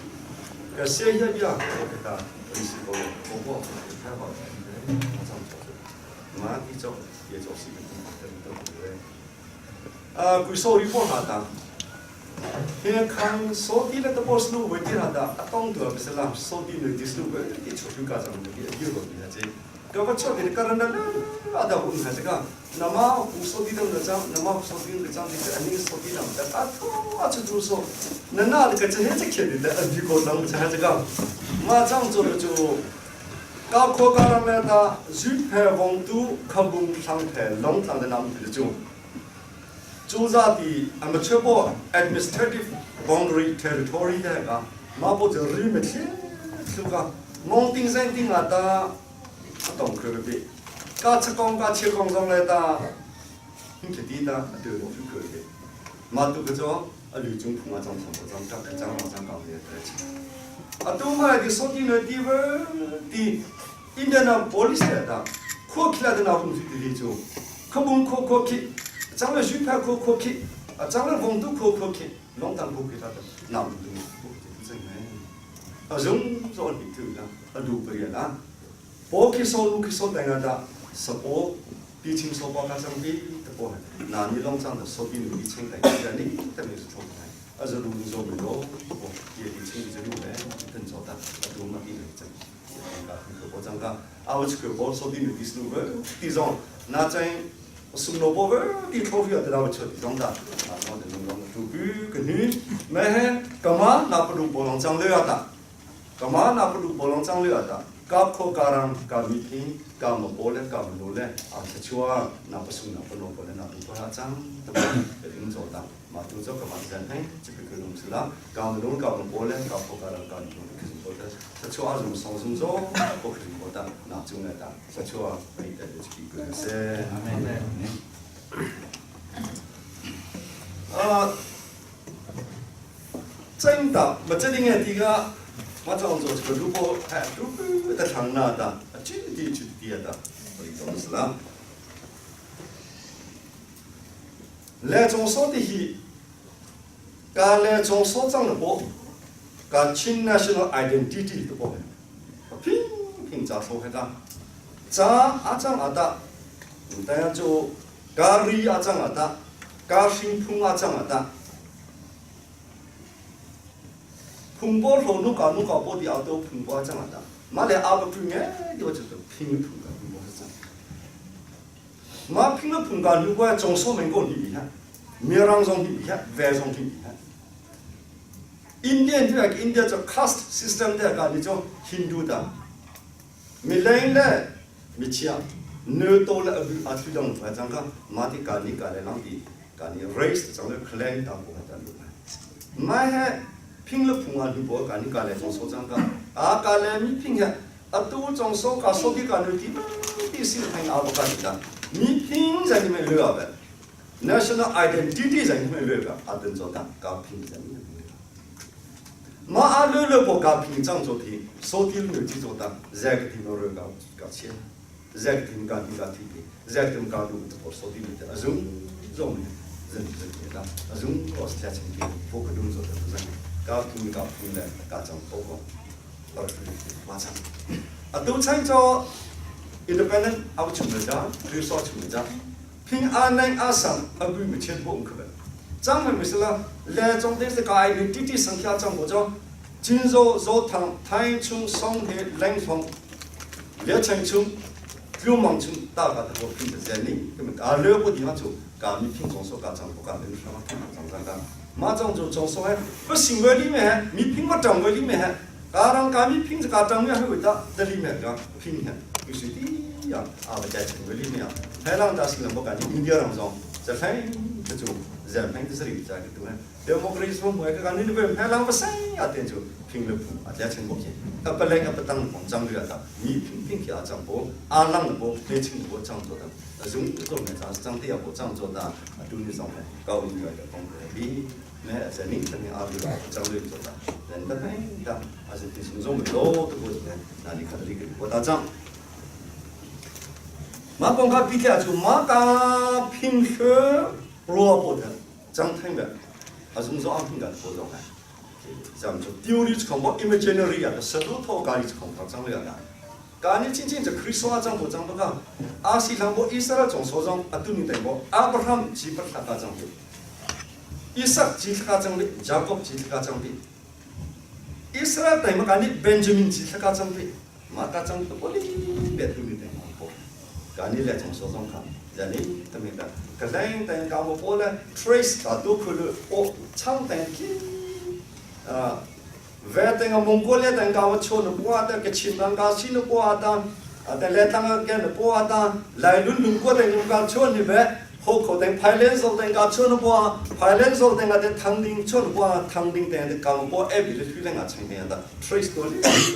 个谢谢你啊，我给他微信我我我太好了，马上做做，马一做也做视频，等等对。啊，贵手里不好的，现在看手机那个波斯路问题好的，啊，当得不是啦，手机那迪斯路问题出去干什么的，有个问题。个不错的，个人那阿达问还是个，那么不手机的那张，那么手机的张的，你手机的那啊，啊就就说，那那个这些这些的，呃，比个能这还是个，马上做的就，高科高那么的，日派王都看不上派，龙上的那么的就，就在的俺们全部 administrative boundary territory 的个，马不就日没天，就个，蒙顶山顶啊的。当佢嗰边，加七公加七公上来打，很彻底的，对我去佢嘅。马都个种啊，刘中鹏啊，张长张张张张张讲的对。啊，都买的手机呢，地方的，印度那玻璃色的，扩起来的那东西的那种，可不扩扩起，长了水牌扩扩起，啊，长了风都扩扩起，拢当扩起他的，那不都不真的，啊，人做你头啦，啊，路不远啦。波克索鲁克索等下的，十波比清索包加上比的波，那你拢长的手比鲁比清等下你等于是错的，啊是鲁做没有，哦也比清是鲁嘞，更做的，啊鲁嘛比来真，个个波张个，啊我这个波手比鲁比是鲁个，第种那在苏诺波个地钞票得到我吃地种的，啊我的弄弄杜比个女，没嘿，干嘛那不鲁波浪张了的，干嘛那不鲁波浪张了的。ka kho karang ka mi phi ka mo bo le ka mo le a sa chua na pa su na pa no bo le na tu pa chang ta ba ring zo da ma tu zo ka ma zan hai chi pe ku si la ka mo lo ka mo bo le ka kho karang ka mi lo ki bo le sa chua zum song zum zo bo ki bo da na chu na da sa chua pai da de chi ku se amen 啊，真的，没这点个这个。我讲做这个如果哎，如果的长那的，具体具体的，我讲是啦。来种说的是，刚来种所长的波，刚亲那些个 identity 的波，拼拼咋说开的？咋阿张阿达，大家就咖喱阿张阿达，咖新碰阿张阿达。풍보 로누가 누가 보디 아도 풍보 하장하다 말에 아버 풍에 이거 저 핑 풍가 풍보 하장 마 핑의 풍가 누가 정소 맹고 니비야 미랑 정 니비야 외정 니비야 Indian ti India cu caste system te ka ni cu Hindu ta mileng le michia ne to le abu a thu dang fa chang ka ma ti ka ni ka le lang ti ka ni race chang le clan ta ko ta lu mai he phing le phung a lu bo ka ni ka le chong so chang ka a ka le mi phing he atu chong so ka so ki ka nu ti ti sin thang a ka ni ta mi phing zan ni me lu a ba national identity zan ni me lu ka a ten zo ta ka phing zan ni ma a lu lu bo ka phing chang zo thi so ti lu ti zo ta zek ti no ru ka ka che zek ti ka ti ka ti ti zek ti ka lu to so ti lu ta azung zo me zan zan ti ta azung Australia ching ti po ka dum zo ta zan ka phing ka phing le ka chang to ko atu chan cho independent au chung le ja resource chung le ja phing a nai a sang abu mi chen bo kha chang mai misala le chong te se ka ai ni ti ti sankhya chang bo cho jin zo zo thang thai chung song he leng phong le cheng chung lu mang chung ta ka ta bo phing de ni ke a le bo di ha chu ka mi phing chong so ka chang bo ka le sha ma chang chang ka ma chang chu chong so he 不行为里面mi phing ma chang为里面 ကာရံကာမိဖင်းစကာတံမြဟဝိတာတလိမေကဖင်းဟဝိစီတိယအာဝကြချင်ဝလိမေဟဲလောင်တာစီလဘကနိအိန္ဒိယရောင်ဆောင်ဇဖိုင်တချိုဇမ်ဖင်းစရိကြကတူဟဲဒီမိုကရေစီမွေကကနေဘဟဲလောင်ပဆိုင်အတဲ့ချိုဖင်းလပူအကြချင်ဘောကေအပလဲကပတန်ပုံချံရတာမိဖင်းဖင်းကအချံဘောအာလန်ဘောလေချင်းဘောချံတော့အဇုံတော့မေချာစံတေဘောချံတော့တာအတူနေဆောင်ကောင်းရတဲ့ပုံပဲ 네, 저는 아주 장르 좋다. 렌다 아주 비승종 로도 보지네. 나니 카드리 그리고 다장. 마봉가 비게 아주 마가 핑셔 로아보다 장탕가 아주 무슨 안핑가 보죠. 잠 저调里 컴보 이미지너리야 서도 가리 컴보 장르야. ကာနိချင်းချင်းခရစ်တော်အကြောင်းကိုကြောင့်တော့အာစီလံဘောဣသရာကြောင့်ဆိုကြောင့်အတုနိတဲ့ဘောအာဗြဟံဂျီပထကာကြောင့် 이삭 지트가정비 야곱 지트가정비 이스라엘 때문에 가니 벤자민 지트가정비 마가정도 볼리 베트미 때문에 보 가니 레 정소정카 자니 때문에 그다음 때 가고 볼에 trace 가도 그 오, 창땡기 아 외땡가 몽골리아 땡가 초는 보아다 그 친난가 신은 보아다 아 텔레탕가 게 보아다 라이룬 눈고 땡가 초니 배 后口等排练手等个出了波，排练手等个在唐丁出了波，唐丁等的刚波爱比的训练个成年的，trace 多哩，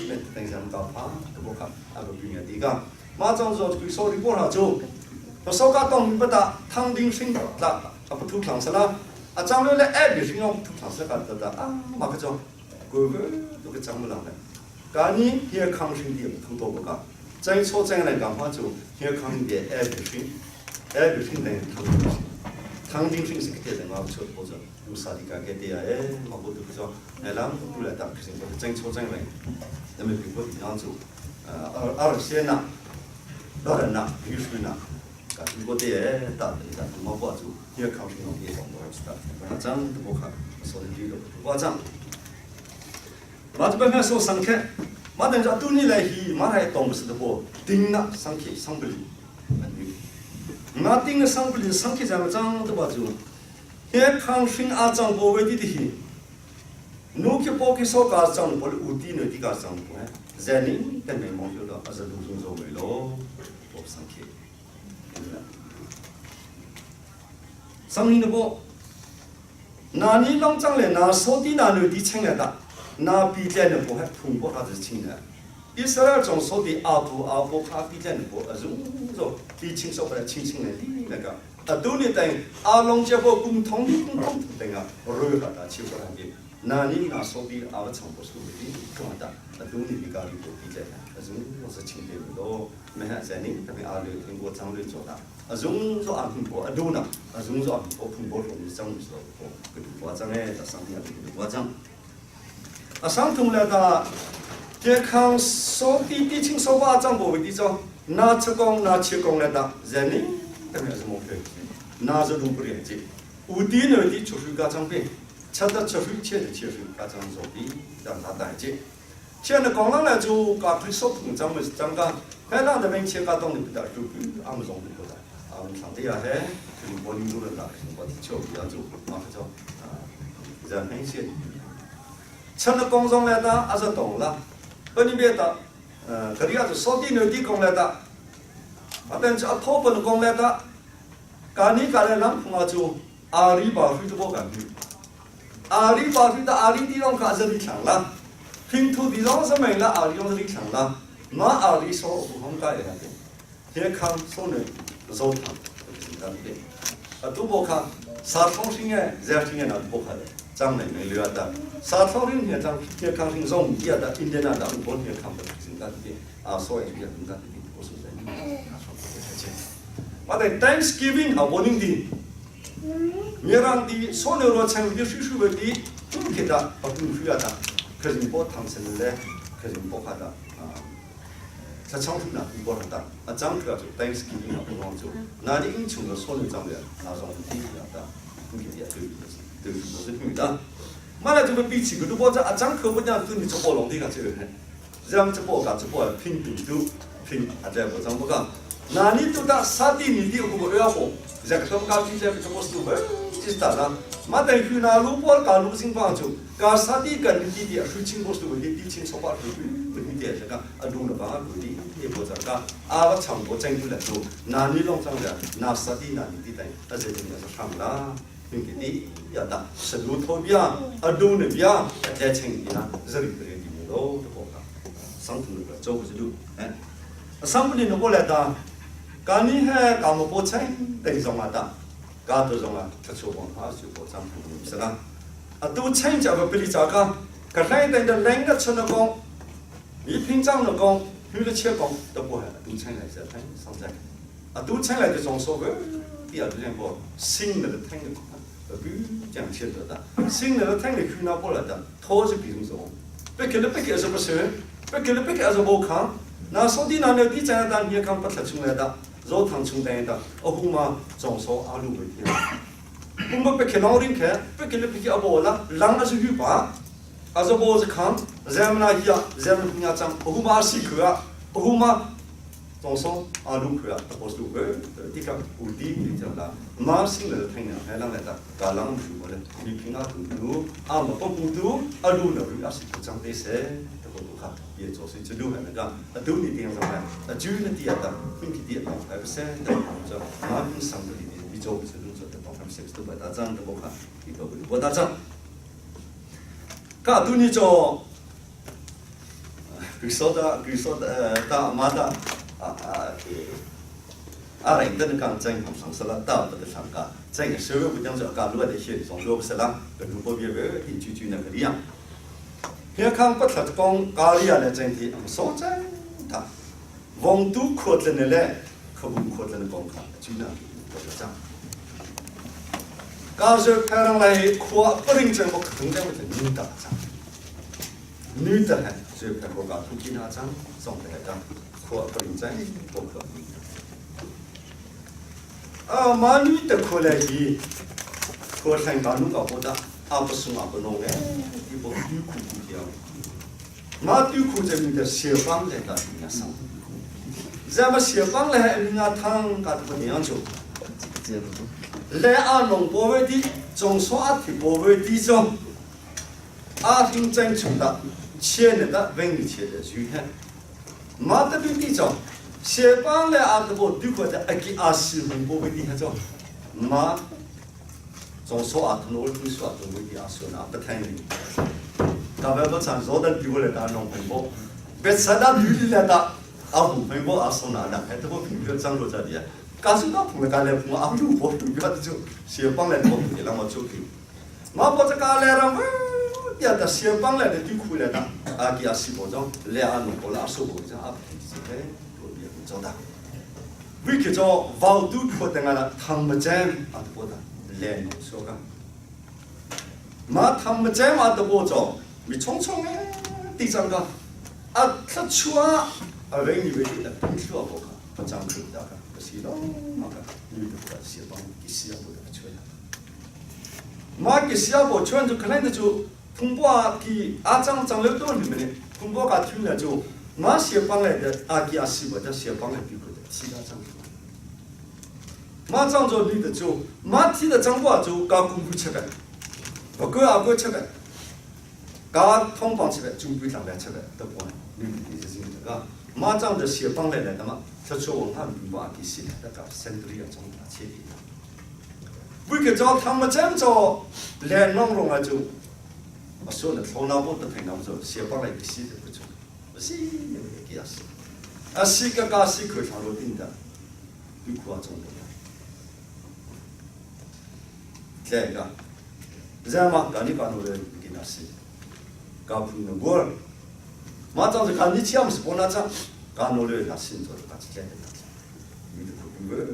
没等下搞怕，不看，啊不变个地个，马上说就手里过了就，我手个当不打唐丁生啦，啊不吐糖是啦，啊张了嘞爱比是用吐糖是个得得啊，马个就，个个都个张不了嘞，干你也抗生的不通多不个，真错真来讲话就也抗生的爱比生。 애 비신 내 당딩 당딩 신스 그때 내가 저 보자 우사리가 게디야에 뭐도 그저 내랑 불에다 그신 거 쟁초쟁来那么比过样子二二些呢老人呢必须呢 ကဒီကိုတည်းတာတာမဘောကျရခေါင်းရှင်တော့ပြေဆောင်တော့စတာဘာချမ်းတဘောခဆိုဒီလိုဘာချမ်းမာတဘမဲဆောစံခဲမာတန်ကြတူနီလေဟီမာရဲတောင်းစတဲ့ဘောတင်းနာစံခေစံပလီ ငါတင်းစံပလီစံခေကြမှာချမ်းတဘောကျဟေခေါင်းရှင်အချောင်းဘောဝဲဒီဒီနုကေပေါ်ကေဆောကာချောင်းဘောဦးတီနဒီကာချောင်းဘောဇန်နီတမေမောင်ပြောတော့အဇလူဆုံးဆုံးပဲလို့ဘောစံခေစံနီဘောနာနီလောင်ချောင်းလေနာဆိုတီနာနူဒီချင်းရတာနာပီတဲ့ဘောဟဖုန်ဘောဟာချင်းရ 以色列中说的阿图阿波卡比的波，啊，如说比清说不来清清的那个，啊，都你等阿龙这波共同共同等啊，如何的欺负人的，那你那说的阿长不说的，干嘛的？啊，都你比较的比较，啊，如我是清的多，没啥在你特别阿六听过张六做的，啊，如说阿听过阿都呢，啊，如说阿听过碰过说你张说过，个我张哎，他上天个我张，啊，上通了的。健康手地地清手把张不为地着，拿出工拿切工来打，人呢特别是莫非，拿着路不连接，有地呢地出水加张边，吃的吃水切的切水加张手地让他带接。现在讲上来就搞去手碰张么张个，还让那边切个东西不得，就俺们中不得，俺们上帝啊嘿，就我领导人啦，我的球要做，马上就啊，人很些。Chan na kong zong le ta a za tong la. Pani be ta kariya chu soti ne ti kong le ta. Aten chu a tho pan kong le ta. Ka ni ka le lam phunga chu ari ba hui tu bo kan hui. Ari ba hui ta ari ti long ka zari thlang la. Phing thu ti long sa mai la ari long zari thlang la. Ma ari so bu hong ka e ha te. He khang so ne zo thang kan te. Atu bo kha sa thong hring e zer hring e na bo kha le chang nei nei lua ta. Sa thong ring he chang he khang hring zong ya da Indiana da u bon he khang ba sing kan te. A so e ya kan te bo so zai. Ma dai Thanksgiving ha boning di. Mirang di so ne ro chang di shu shu be di tum ke da pa tum shu ya da. Khazin po thang sen le khazin po kha da. 他唱出那一波的，啊，讲出来就 Thanksgiving 啊，不光就，那你英雄的所有长的那种地啊的，你给对对是对的。马来这个比起个都包在啊，讲可不讲对你这波龙的个这个，让这波个这波拼拼都拼啊这个怎么讲？那你都打沙地你的个要好，这个他们搞起这个这个是不？这是咋了？马等于那路波搞路新帮就，搞沙地跟你弟弟水清不是为的地清说话对对对这个啊路了吧对的，也不咋个，啊我唱过真就来做，那你弄上的那沙地那你弟弟，啊这就那是唱啦。并给你要打是路头边啊路那边啊在前边啊这里边的路都不好，上头那个走不是路哎，上不的那过来的，干你还干么不成？等上啊打，干都上啊，他出光他就不上是啦，啊都成这个不离咋个？可来等的两个村的工，你平常的工，有的切工都不还，都成来是上在，啊都成来就装说个，第二就讲过新的听的。不讲切得的，新的听的去哪过来的，他是比如说，别给了别给是不是？别给了别给是不看，那兄弟那那地在那你也看不出出来的，肉汤出来的，哦不嘛，总说阿鲁为天，我们别给老人看，别给了别给阿伯了，人那是鱼吧，阿是不是看，人们那一样，人们那讲，哦不嘛是可啊，哦不嘛。总说阿鲁克啊，我是鲁克，这个五弟你讲的，马新的听了还啷来的，嘎啷出过来，你平阿土土，阿么不不土，阿鲁那鲁阿是长得些，这个不看，也做是这鲁还那个，阿都你顶上来，阿就那底下的，分给底下还不是，这马平上的里面，你做不是动作的，帮他们写都白打仗都不看，一个不我打仗，噶都你做，比如说的，比如说的，大妈的。啊，人等讲真红上色啦，到得上个，真个社会不讲是讲路的些从路不是啦，跟路不别别的就就那个样。别看不他讲咖喱啊来真的，说真他，王都可真的嘞，可不可真的讲看，就那个这样。刚才拍上来夸不认真，我可能在我这女的张，女的还就拍我讲出去那张，上来张。我不认真，我可。啊，马女的可来伊，可上搞弄搞不得，阿不是阿不弄哎，一部对裤不掉。马对裤这边的小帮来个人家上，咱们小帮来人家汤搞得不样做。来阿农不会的，总说阿提不会的种，阿听真出的，钱的问你钱的谁看？马得比地种，写帮来阿得波对过的阿给阿西很波为地下种，马总说阿同我听说阿同为地阿说那不太灵，大白不常说的对过来打农很波，别吃那女的来打阿红很波阿说那那还得波平个张罗着的，干什么碰了干来碰阿六波对过的就写帮来波给那么就给，马波这干来了。呀，但写帮来的对苦来的，阿给阿西伯种，来阿农伯阿苏伯种，阿不是嘿，都别做的。为去做瓦都可等阿啦，汤不沾阿得波的，来农说个。马汤不沾阿得波做，咪匆匆哎，地上个，啊他出啊，啊为你为的，不出啊不可，不长口的个，不是咯，那个女的不写帮，给写不得出来。马给写不出来就可能的就。通过给阿张张了多你们的，通过个听了就马写帮来的阿给阿西伯叫写帮来比过的其他张。马张做女的就马提的张挂就搞功夫吃的，不够阿哥吃的。Ka thongpang chebe chungpui tlang le chebe ta pon ni ni zing ka ma chang de sia pang le le tama thacho wang han ba ki si ta ka century a chong ta che 为个叫他们这样做，连弄弄来就，我说了，头脑不得听他们说，写帮来个写的不错，不是那个给他写，啊，写个家写可上路定的，对苦啊中的，这个，知道吗？赶紧把那个给他写，搞不能过，马上就看你钱是不拿账，赶努力他新做的，他是这样的，你都不不。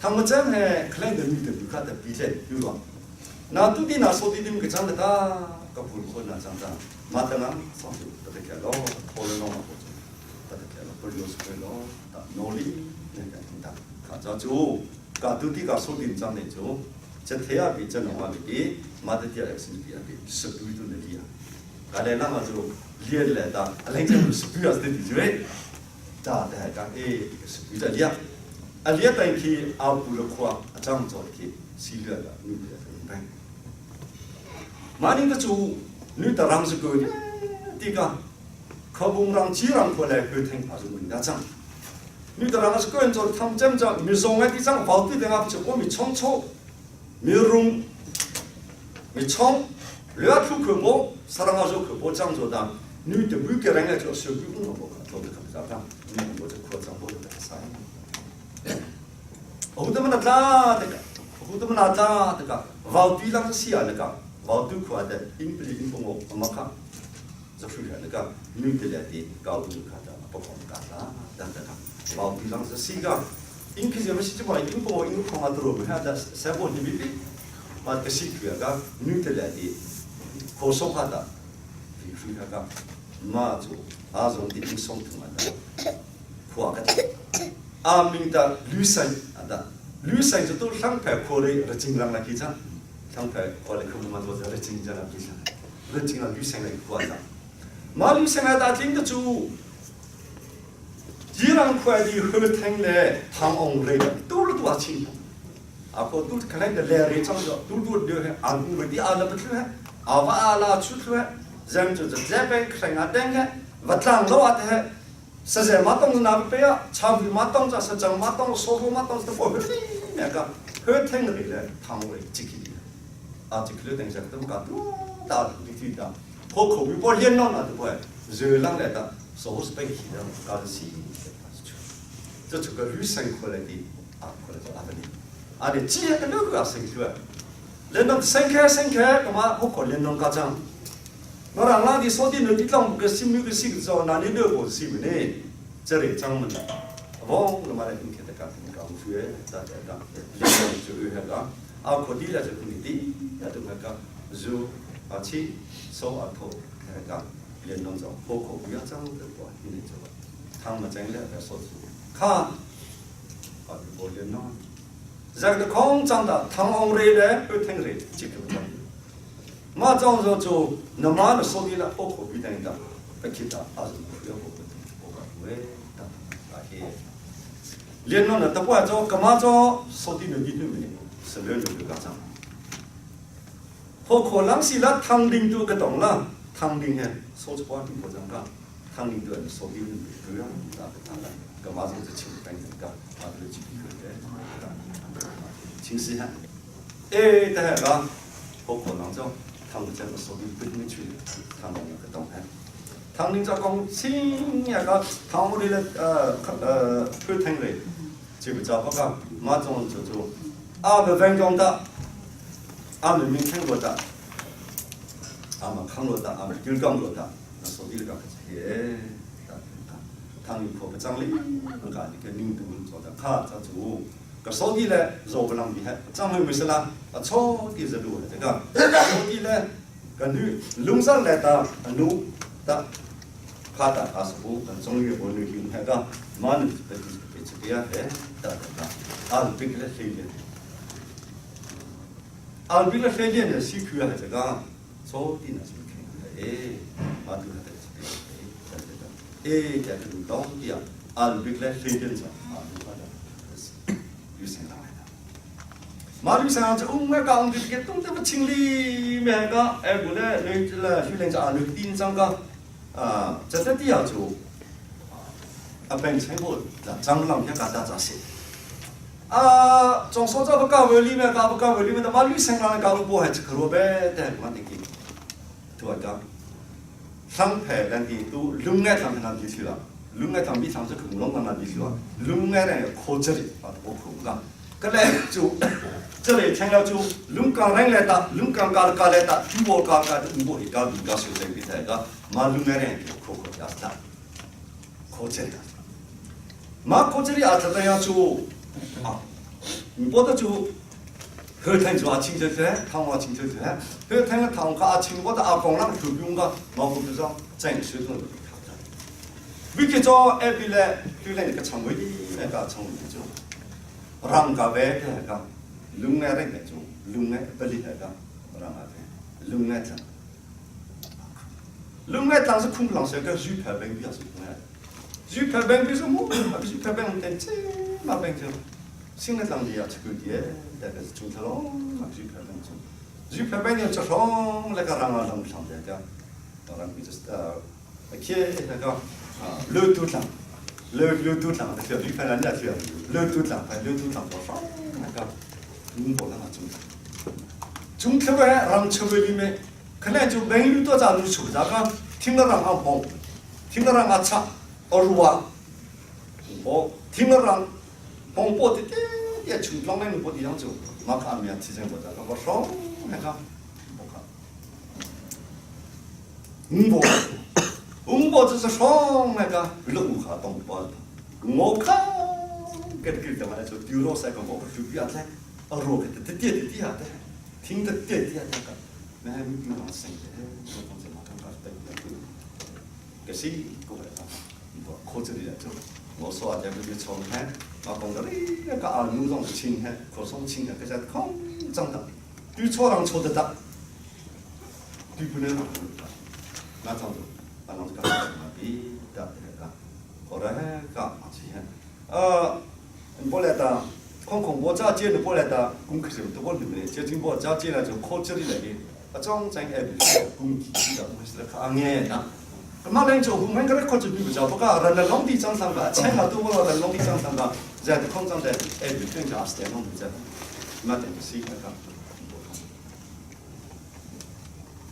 他们真系可能的女的不看的比赛有了，那都得那说的你们个长得大，个不可能长大，马登啊，上去不得开咯，可能弄嘛不得开咯，不六十块咯，打努力那个听他，看着就，个都得个说的长得就，这天啊比这农啊比，马得第二是比啊比，十倍都能比啊，个来那么就练来的，人家十倍啊是的就哎，大的还讲哎，十倍在练。 အလျက်တိုင်ခီအာပူလခွာအကြောင်းကြော်ခီစီလလာနုတဲ့ဘန်မာနင်းတချူနုတရမ်စကိုတိကခဘုံရန်ချီရန်ခေါ်လေခွထင်းအဇုံဒါချံနုတရမ်စကိုန်ကြောသမ်ဂျမ်ဂျမီဆုံငတိချံဘောတိတဲ့ငါချကိုမီချုံချိုမီရုံမီချုံလွာထုခဘောဆရငါဇုခဘောချံဇောဒါနုတဘူးကရငါချောဆကူဘောဘောတော့ခပ်စားတာနုဘောချခေါ်ချံဘောတဲ့ဆိုင် ဟူတမနာတာတကဟူတမနာတာတကဝေါတီလန်စီယာလကဝေါတူခွာတဲ့အင်ပလီအင်ပုံအမခဇဖူရလကမြင့်တဲ့တဲ့ကောက်တူခါတာပကောကလာတန်တကဝေါတီလန်စီကအင်ခိဇမရှိချမအင်ပုံအင်ခေါငါတို့ဘဟာဒါဆေဘောနိဘီမာတစီခွာကမြင့်တဲ့တဲ့ခေါ်ဆောခါတာဒီဖူရကမာဇူအာဇုံဒီအင်ဆောင်ထမတာခွာကအာမင်တာလူဆိုင်အဒါ 吕生就都上排考的那经常来几张，上排考的可不嘛做这经常来几张，那经常吕生来过张。马吕生来打听得住，几人块的后听来唐昂来的，都是多少钱？啊，可都可能的来来张着，都都留下，啊，不的啊，那不出来，啊，瓦啊拉出出来，人就是这边看啊等个，不当老啊的。实在马当是哪个边啊？差不马当着，实在马当说话马当是不会的。那个后天的来，汤为这个啊，这个等一下，都讲多大的地方，破口不连弄了都不会，热浪来的，说是被气的，搞的是，这这个女生过来的啊，过来就阿得里，啊，你这个那个生出来，连弄生开生开，干嘛不可连弄搞脏？我让那的说的那地方个新没个新个那你那个新呢？这里张门的，我那么来你看得讲。讲出来，大家讲，连弄就有那个，啊，可地了就可地，啊，都那个，如啊七，手啊头，那个连弄着，户口不要脏的话，你做，他们讲了要说出，看，啊，我连弄，这个空长的，唐红瑞嘞，不听瑞，这个不讲。马张说就那么的说的了，户口不等的，不记得还是不要不不不会的，啊嘿。连弄了，他不爱做，干嘛做？说的那几句没，是两句就讲上。何可人是了，唐林都个懂了，唐林呢，说出话并不讲讲，唐林都说的那个样，那个当然，干嘛做就请等等讲，啊，这个几个的，请试下。哎，等下个，何可人做？他们这个说的不进去，他们那个懂还。唐林在讲，新那个唐屋里的客厅里，就不找不讲，马上就做，阿们分工的，阿们明天过的，阿们康罗的，阿们金刚罗的，那所以个是，唐林可不长哩，那个你个领导做的卡在做，个所以呢，若不能厉害，张妹没事啦，啊，错的是路这个，所以呢，个女龙上来的奴的。卡达阿斯布跟中原我女性那个，马尼被被这个呀，哎，哒哒哒，阿比克勒黑的，阿比克勒黑的呢，西区啊这个，左的那是看的，哎，马杜还在这边，哎，哒哒哒，哎，这个当地啊，阿比克勒黑的是阿比克勒，有谁来的？ Ma lu sang chu um ka um ti ke tung te ba ching li me ka e bu le le le hu leng cha lu tin chang ka a cha ta ti ya chu a beng cheng bo la chang lang ya ka ta cha se a chong so cha ba ka we li me ka ba ka we li me ta ma lu sang lang ka lu bo ha chi khro be te ma ti ki tu ka 上排咱的都lungai上面那地去了，lungai上比上是恐龙那地去了，lungai呢靠这里啊，我苦个，个来就这里听了就龙岗人来打，龙岗嘎嘎来打，中国嘎嘎的中国一家一家水在比赛个，马lungai呢靠靠亚斯靠这里，马靠这里啊，这样就啊，你不得就。 그 탱 좋아 칭찬해 탕와 칭찬해 그 탱은 탕가 친구보다 아공랑 교병가 먹으면서 쟁수도 위기 저 에빌레 휠레니까 참고이 내가 참고이죠 랑가베 내가 룽네레 내죠 룽네 빨리 내가 랑가베 룽네 장 룽네 장서 쿵랑서 그 주파뱅 비아서 주파뱅 비서 뭐 주파뱅 땡치 마뱅죠 新的当地啊，这个地，那个是中特喽，那就排班中，就排班呢，就上那个让啊让上的个，当然比这呃，去那个啊，楼都上，楼楼都上，那就排人家去，楼都上，排楼都上多少那个，五百那个中，中特呗，让车位里面，可能就美女多咱们出那个，听了让啊跑，听了让啊擦，哦如啊，哦，听了让。 红波的的的村庄那个地方就，马卡米亚提前过来，我说那个，我看，五波，五波就是说那个路卡东波，我看，给给他们来说丢了三个我就不要来，啊，罗个的的的的的，听的的的那个，那还没有生的，我讲这马上搞的，可是过来了，我靠这里来做。我说啊，这个就从看，啊，讲到你那个啊，牛种青嘿，可松青嘿，可是空长的，对错人错得得，对不能那长子，啊，那这个嘛比得那个，后来个啊是呃，过来的，空空我早接的过来的，功课就都我里面，接近我早接了就考这里来的，啊，总在爱功课的，我是来看眼的。 马兰就我们个考这比不着，不过人家农地长上个，千好多我了，农地长上个，在空长的哎，比更加是在农地在，那等于是那个，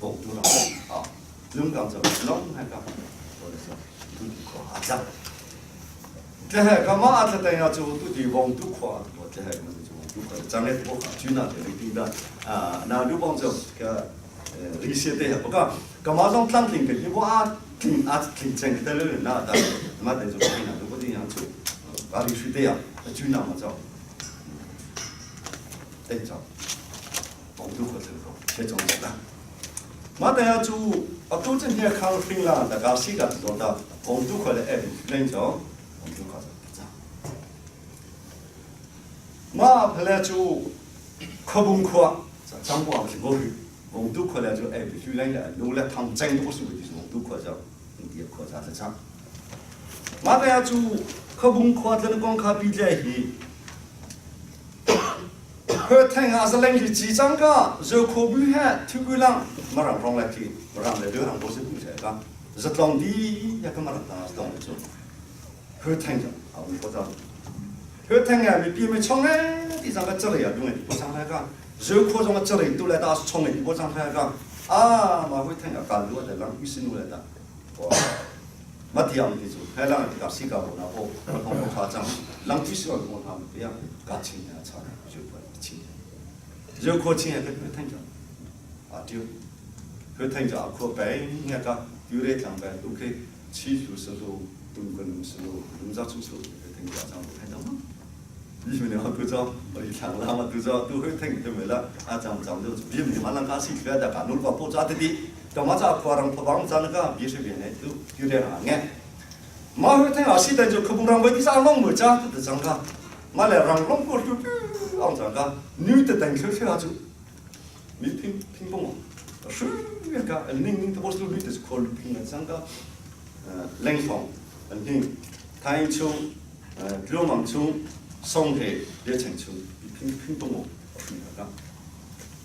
不多了啊，龙岗走，龙那个，或者说都地夸张。这还干嘛？这等下就都地王都夸，我这还么就王都夸，将来我就那这里听的啊，那刘邦就个呃，这些的不过，干嘛让当庭个，我啊。 啊，挺正的了，那的，嘛等于说那都不这样做，哪里去的呀？就那么着，等着，我都可这个，这种的。嘛等下做，啊，都今天康平了，大家谁个做到，我都可来哎，等着，我都可着。嘛后来做，可崩阔，张光是我去，我都可来就哎，必须来了，努力抗争多数的是我都可着。 也可咋子唱？马达要做可崩可这个光靠比较黑，可听还是冷是几张个，热可不汉，土狗人没人放来听，没人来流浪不是不在个，是当地也个没人当是当做，可听着啊，我不知道，可听啊，你比没唱哎，地上个这里啊，用的不唱那个，热可中个这里都来打唱的不唱那个，啊，马会听啊，干路的人必须努来的。 马蒂亚姆的做，海浪的搞西搞那波，我夸张，浪必须要跟他们不要搞清啊，操，就不清，就可清啊，佢听着，啊对，佢听着啊，可白那个有来讲白，OK，起初是说东跟是说龙早出手，佢听着这样听到吗？以前的话都知，我一唱了嘛都知，都会听就没了，啊，咱们咱们就别没嘛，人家是学的，干努个不抓的的。 干嘛在夸人破帮咱那个别是别的都有点难哎。马会听老师的就可不让外地上弄么家都得长个，马来让弄过就让长个，女的等出去啊就，你拼拼不嘛？是那个，宁宁的不是女的是考虑拼了长个，呃，冷风，宁，太秋，呃，流氓秋，松黑，热情秋，拼拼不嘛？ ka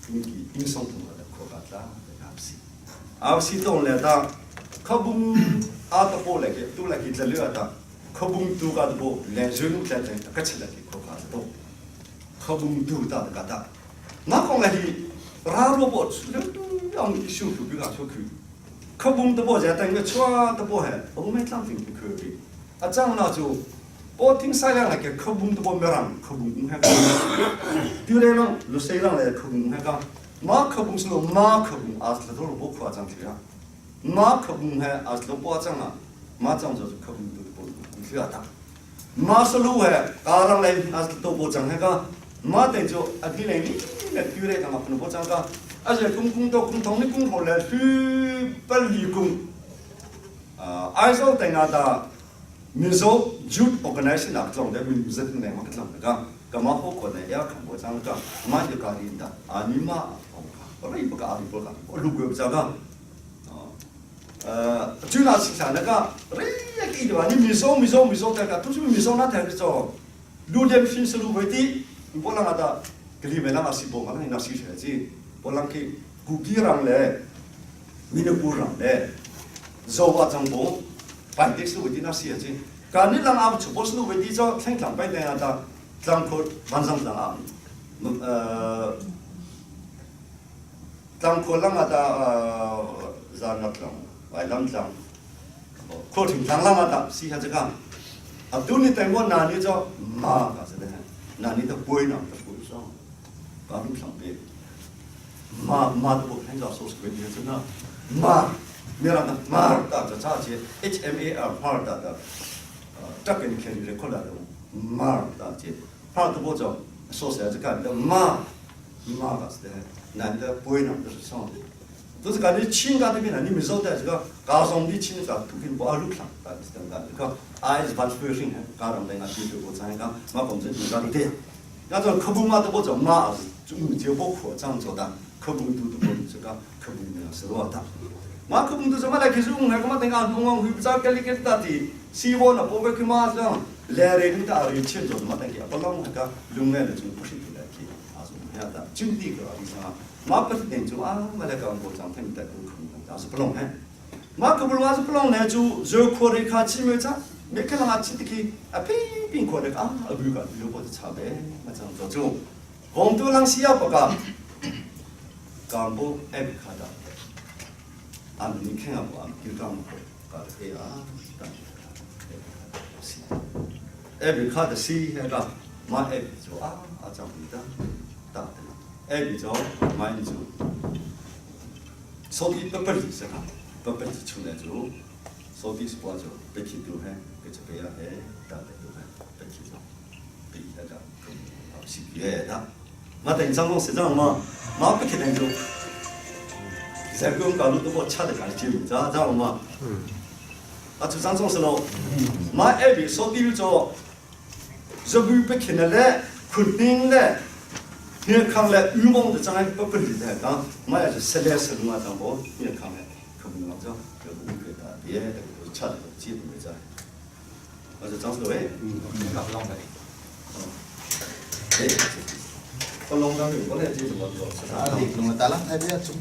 ni ki ing song thum ka kho ka tla ka si a si tong le ta khabung a ta po le ke tu le ki tla le ta khabung tu ka bo le zun tla tla ka chila ki kho ka to khabung tu ta ka ta na kong le hi ra ro bo chu le ang issue ku bi ka chu khu khabung ta bo ja tang me chua ta bo he bo me tlang ting ku bi a chang na chu po ting sai lang la ke khabung ta bo merang khabung ung ha ka tu le long lu sei lang le khabung ha ka ma khabung slo ma khabung as la do bo khwa chang thia ma khabung ha as lo po chang a ma chang jo khabung tu bo thia ta ma slu he ka rang le as to bo chang ha ka ma te jo a thi le ni le tu re ka ma pnu bo chang ka a je kung kung to kung thong ni kung ho le thu pa li kung ai zo te na da Mizo Youth Organization nak tlong de min zet ne ma tlong ka ka ma ho ko ne ya kham bo chang ka ma ye ka rin da ani ma ong ka ri ba ka ari bo ka lu ko cha ka chu na si sa na ka ri ya ki de ni Mizo Mizo Mizo ta ka tu chu Mizo na ta cho lu dem shin su lu bo ti bo lang ta kli me lang si bo ma na si she ji bo lang ki ku ki rang le Manipur rang le zo wa chang bo pai te su ti na si chi ka ni lang am chu bo su ti cho thleng tlang pai te ta tlang kho van sang tlang am tlang kho lang ta za na tlang vai lam tlang kho thing tlang lang ta si ha cha ka tu ni teng mo na ni cho ma ka se de na ni ta pui na ta pui so ka lu tlang be ma ma to bo thleng za so se be na ma mera na ma ta cha cha che H M A R har ta ta tak en khen re khola de ma ta che har to bo cho so se cha ka de ma ma ka se na de pui na de so 都是感觉亲家这边呢，你们说的这个高中的亲家，图片不二路上，但是等等，这个爱是把出去高中的那就就我参加，嘛公司就讲的，那种客户嘛都不做嘛，就就包括这样做的，客户都都不这个客户呢是多大，嘛客户都什么来？其实我们嘛等下东方会不知道给你给他的，希望呢不会去嘛这样，来来你打人钱做嘛等下，不啷那个另外的就不是来去，啊是么样的，就这个意思啊。ma pa den chu a ma la ka bo chang them ta ku khum ta su plong he ma ko bul wa su plong ne chu zo kho re kha chi me cha me kha la chi ti ki a pi pin kho re ka a bu ka lu bo cha be ma chang zo chu gong tu lang si ya pa ka ka bo e kha da a ni khen a bo a ki ka mo ka e a ta si e bi kha da si he ka ma e bi zo a a chang bi da ta da 哎，比较买就，手机不不离是哈，不不离出来就，手机是挂就，别去丢嘿，别去别啊嘿，大家丢嘿，别去做，别那个，是别的。我等张公是这样嘛，我不去那就，在公搞路都我吃的干净，知道知道吗？啊，就张总是咯，我爱比手机做，这不不去那嘞，肯定嘞。你看了欲望的障碍不不理的，当我也是实在是我当我你看了，可不能讲，就不给他别的都吃的记不没在，我是张思伟，弄的。哎，我弄到你，我来记怎么做？啊，弄了打了，太别中。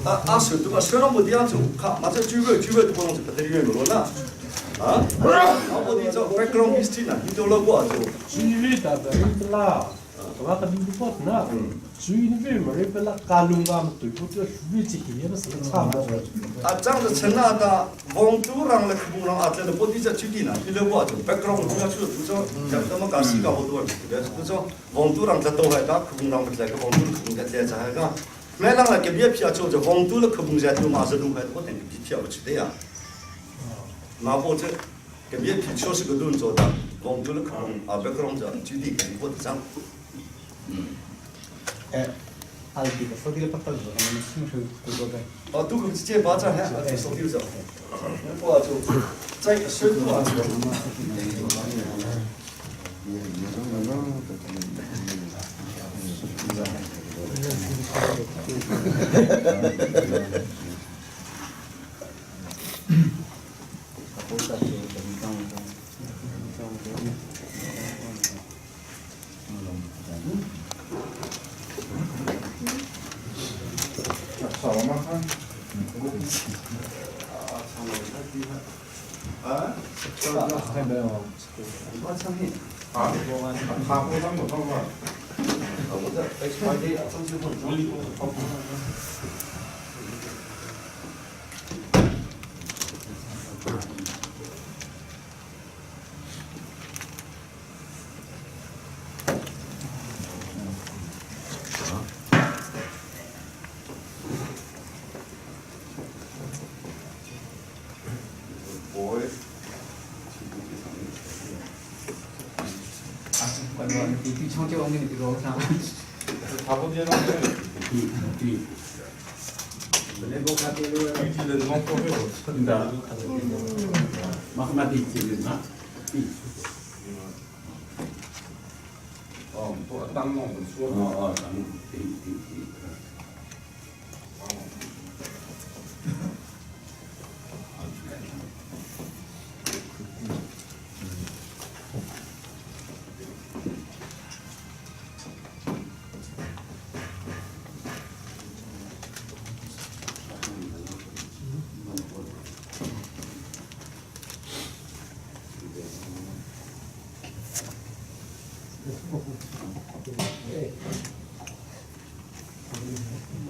啊啊，手都把手上没地方走，看，马上举个举个都不能就不得远了啦。啊，我的这 background history 呢，你都老过就。举例的的啦，我个民族那，举例没人不啦，干龙啊，对不对？举这些也是差不多。啊，这样子成那的，王主让了，不让啊，这个我的这举例呢，你老过就 background 主要就是不说，像咱们讲西港好多，不说王主让在都还个，不让不在个王主不在在在个。没让了给别票就这王主了，可不在都马是路还我等比票去的呀。那我这个别皮确实个动作的，我们就是可能啊，别个弄着具体给我的账。哎，阿里个手机不得了，我们新手工作的。哦，都是直接把这还手机走，我就在手机啊。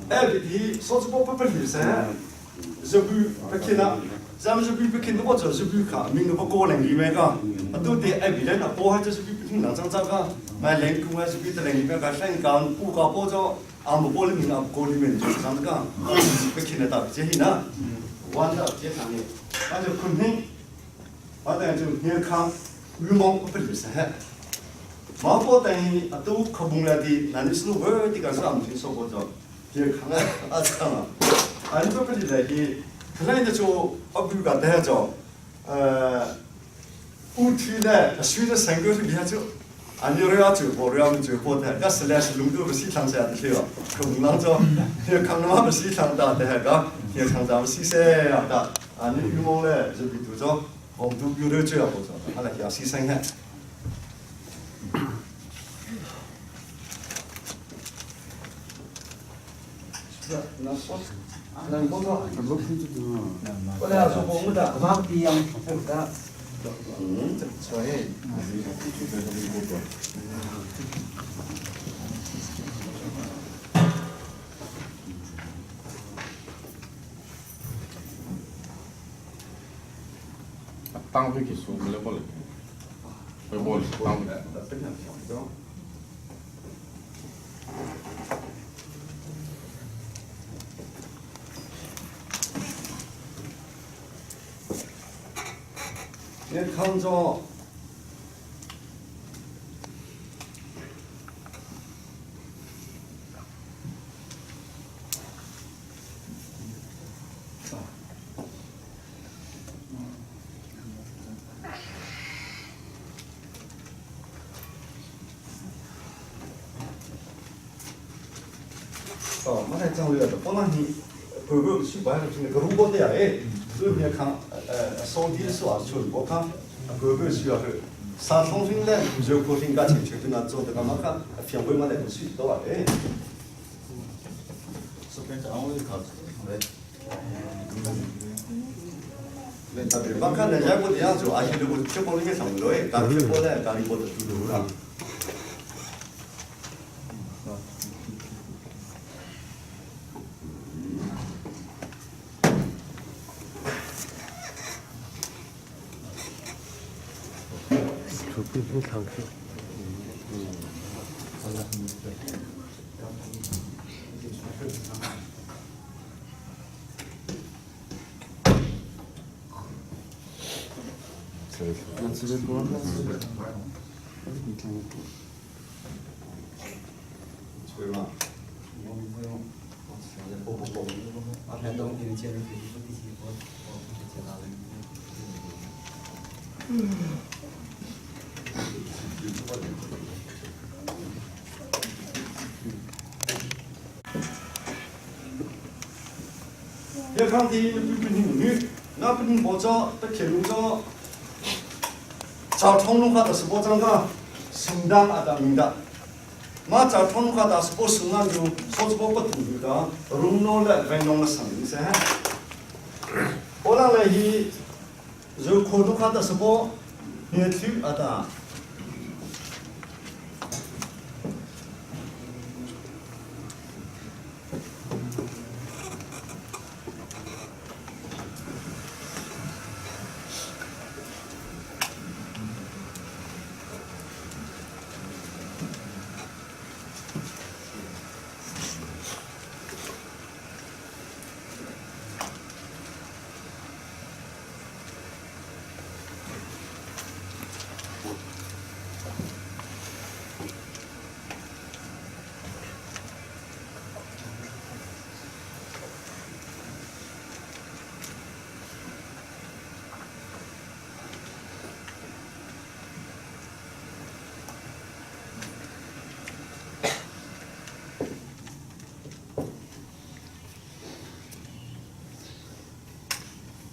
哎，说这不不不离噻，这不不看了，咱们这不不看的，我这不看，明个不过两里面个，啊都得哎，别人那包还就是不不听两张张个，买两公还是不得两里面个，香港不搞包着，啊不包里面啊不过里面就是这样子个，不看得到这些呢，完了这上面，那就昆明，完了就健康，羽毛不离噻。毛包等于啊都可崩了的，那你是我的个是俺们听说过着。강아 아잖아. 아니 그분이 내기 그래 저 어뷰가 되죠. 어 우티네 수의 생각을 미하죠. 아니래야 저 보려면 저 보다 가스레스 룽도 시탕자 되요. 그 문랑저 강남하 시탕다 대가 강남 시세야다. 아니 유몽래 저 비두죠. 범두 뷰를 줘야 보죠. 하나 야 시생해. 当会给说不了不了，会不了当不了。你看着。哦，我才讲了，本来你不不去办了，那个如果的呀，哎，所以你看，手机是啊，出我看，个个需要去，啥通讯呢？就个性感情就跟那做这个嘛看，偏会嘛来去多啊，哎。我看人家我这样做，而且如果结果那个上来，但结果呢，但我就做了。 别看的不不女，那不能摸着，不铁路着，找通路话的是摸着个，承担阿达明的， Ma cha thong kha ta spo sungan ju so spo pa tu ka rung no le veng nong la sang ni se. Ola le hi zo kho nu kha ta spo ni thlu ata.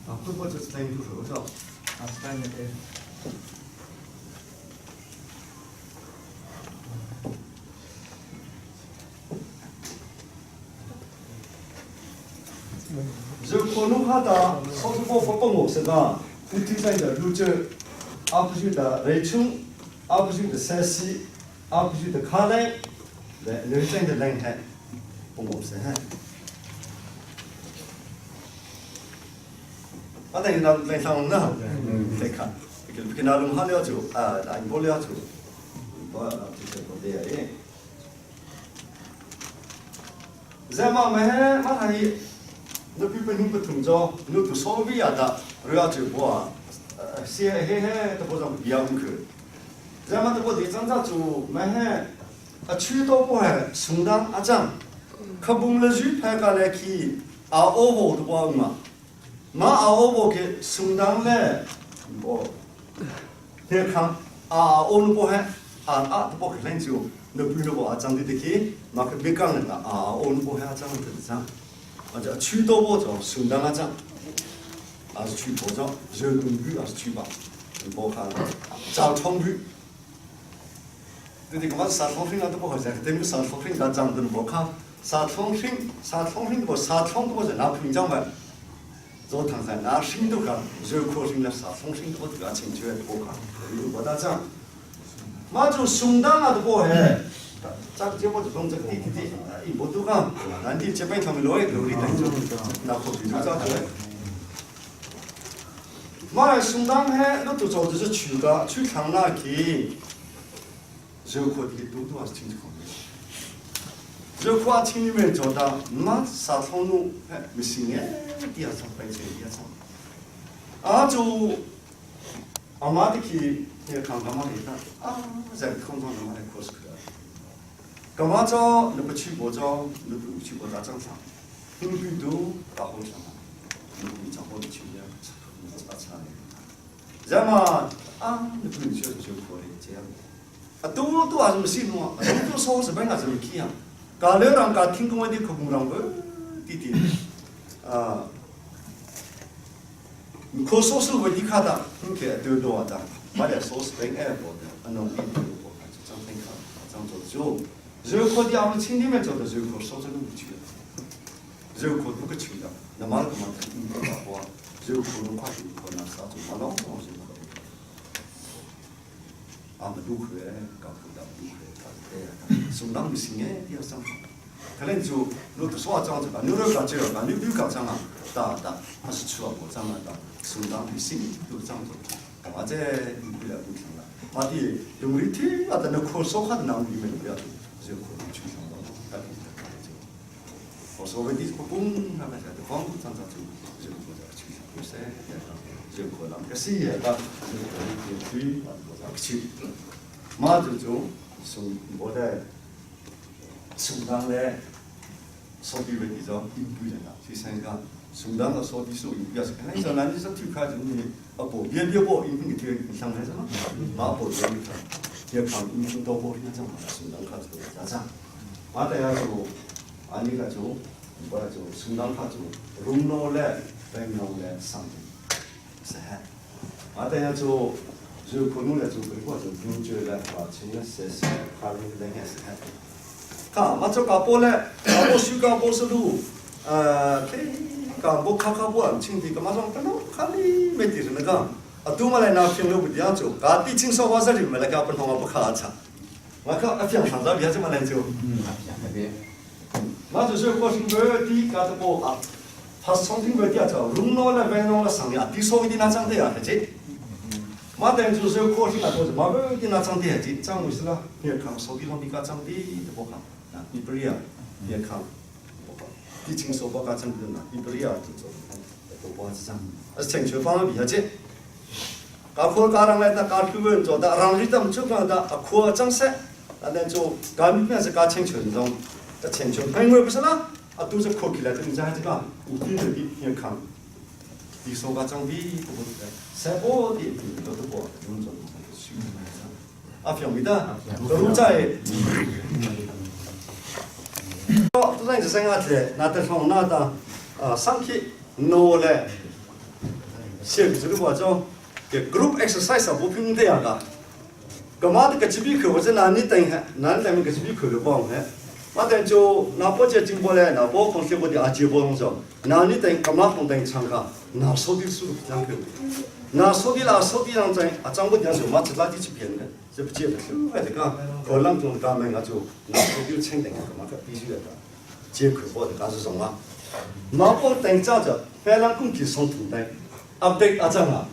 啊，会不会就是在读手上？啊，三年对。 如果侬看到好多包包我是个，不听上的路就，阿不就的雷冲，阿不就的山西，阿不就的卡莱，来刘正的人海，不我是哈。啊，等于那来上那，再看，这个那龙哈了就啊，那不了就，不啊，这些都对哎。在嘛没嘛他伊，那比本侬不同着，侬读稍微啊的，不要就不啊，些嘿嘿都不让别人去。在嘛都不得长大做没嘿，啊去到不还相当阿张，可不了就拍个来去，啊哦不都不嘛，嘛啊哦不去相当嘞，不，你看啊哦不还啊啊都不去练就。那比如我阿张的的去，那个别讲了啊，我们不还阿张的张，啊这去到我就相当阿张，还是去波张，热东雨还是去吧，包括早冲雨。对对，我啥冲水那都不好讲，等于啥冲水那张都不看，啥冲水啥冲水不啥冲都是拿平常嘛，做唐山拿水都看，热可水那啥冲水都这个清楚不看，我打仗。嘛就相当啊都不嘿，这这我就从这个地地地，一步都讲，咱地这边他们来努力等着，那后边就早出来。嘛相当嘿，那都做就是去个去长那去，热可的多多还是清楚。热可清里面做到，嘛啥通路嘿，没行哎，第二场白车第二场，啊就阿妈的去。你看干嘛来的？啊，在空中干嘛来可是可？干嘛着？你不去过着？你不去过咋正常？你不都大好上啊？你不找好的去呀？查查的。然后啊，你不去就可以这样。啊，都都还是没信喏，都都说是本来是没去啊。搞了人家听讲的可不让个弟弟啊。可说是为你看的，你看都多的。买点寿司饼哎，不的，啊弄一点不，就这样看，这样做就，肉可的俺们村里面做的肉可烧这个不去，肉可都个去的，那嘛个嘛，嗯，不，肉可能快就可能啥做嘛老老肉可，俺们都会搞不到，都会搞对，送当不行哎，要上，可能就侬都说这样子吧，牛肉搞这个，牛肉搞这样啊，打打，还是吃了不这样啊，送当不行都这样做。啊，这不了不行了。啊，的，用力听啊，等到可说话的那里面不要，就可能去想到，大家就，我所谓的不公，那个叫做方长长就就不叫去想不是，就可能个事业吧，就可能点推啊，我去，马就就从我的从当嘞，说比为这种印度人啊，去香港。从当个说的数，要是看上那你说推开就你啊不，别别不，因为你推上来什么，马不对，也看英雄都不那种嘛，从当看就咋咋，马得要做，啊你个做，我来做，从当看做，龙脑嘞，白脑嘞，上是哈，马得要做，就可能来做规划就主角来把请个设施卡里来还是看。卡，嘛做搞波嘞，搞波修搞波是路，呃，搞波卡卡波啊，清的，干嘛说，但那卡里没地那个，啊，都嘛来拿平路不这样做，搞地清扫瓦这里没来搞不同啊不卡查，我靠，啊，平常这边怎么来做？嗯，那就是过新个地搞的波啊，他从听个地做，龙脑了白脑了上呀，地稍微的那张的呀，这。马等就是过去那多是马个的那张的，这张为是啦，你看手机上的个张的都不看，啊，你不是啊，你看，不看，你清手把个张的那，你不是啊，就做，都不是张，啊，正确方比较这。搞科搞人来的搞学问做的，让你他们做个的，啊，科张噻，那咱做搞你那是搞清楚种，这清楚，因为不是啦，啊，都是科起来，这你在这个，有点的你看。ဒီဆိုကကြောင့်ဒီကိုဆေဘောဒီတော့တော့ဘုံကြောင့်ရှိအဖျော်မိတာတို့ကြရဲ့တော့သူဆိုင်စငါတဲ့နာတဆောင်နာတာစံခိနိုလေရှေ့ကကြတော့က group exercise အဘူဖင်းတဲ့ရတာကမာတကချဘီခေဝစနာနိတိုင်ဟနန်တိုင်ကချဘီခေလဘောဟဲမတန်ချိုနာပေါ်ချချင်းပေါ်လဲနာပေါ်ခွန်ရှေဘောဒီအချေဘောလုံးစောနာနိတိုင်ကမာခွန်တိုင်ချန်ကနာဆိုဒီစုကြောင်ခေနာဆိုဒီလာဆိုဒီလောင်တိုင်အချောင်းဘတဲ့ဆိုမချလာတိချပြန်တယ်စပချေပဲအဲ့ဒါကခေါ်လမ်တုံကမဲငါချိုနာဆိုဒီချင်းတယ်ကမာကပြီးရှိရတာ接口或者干是什么？马波等早就非常公平上图的，update 啊这样啊，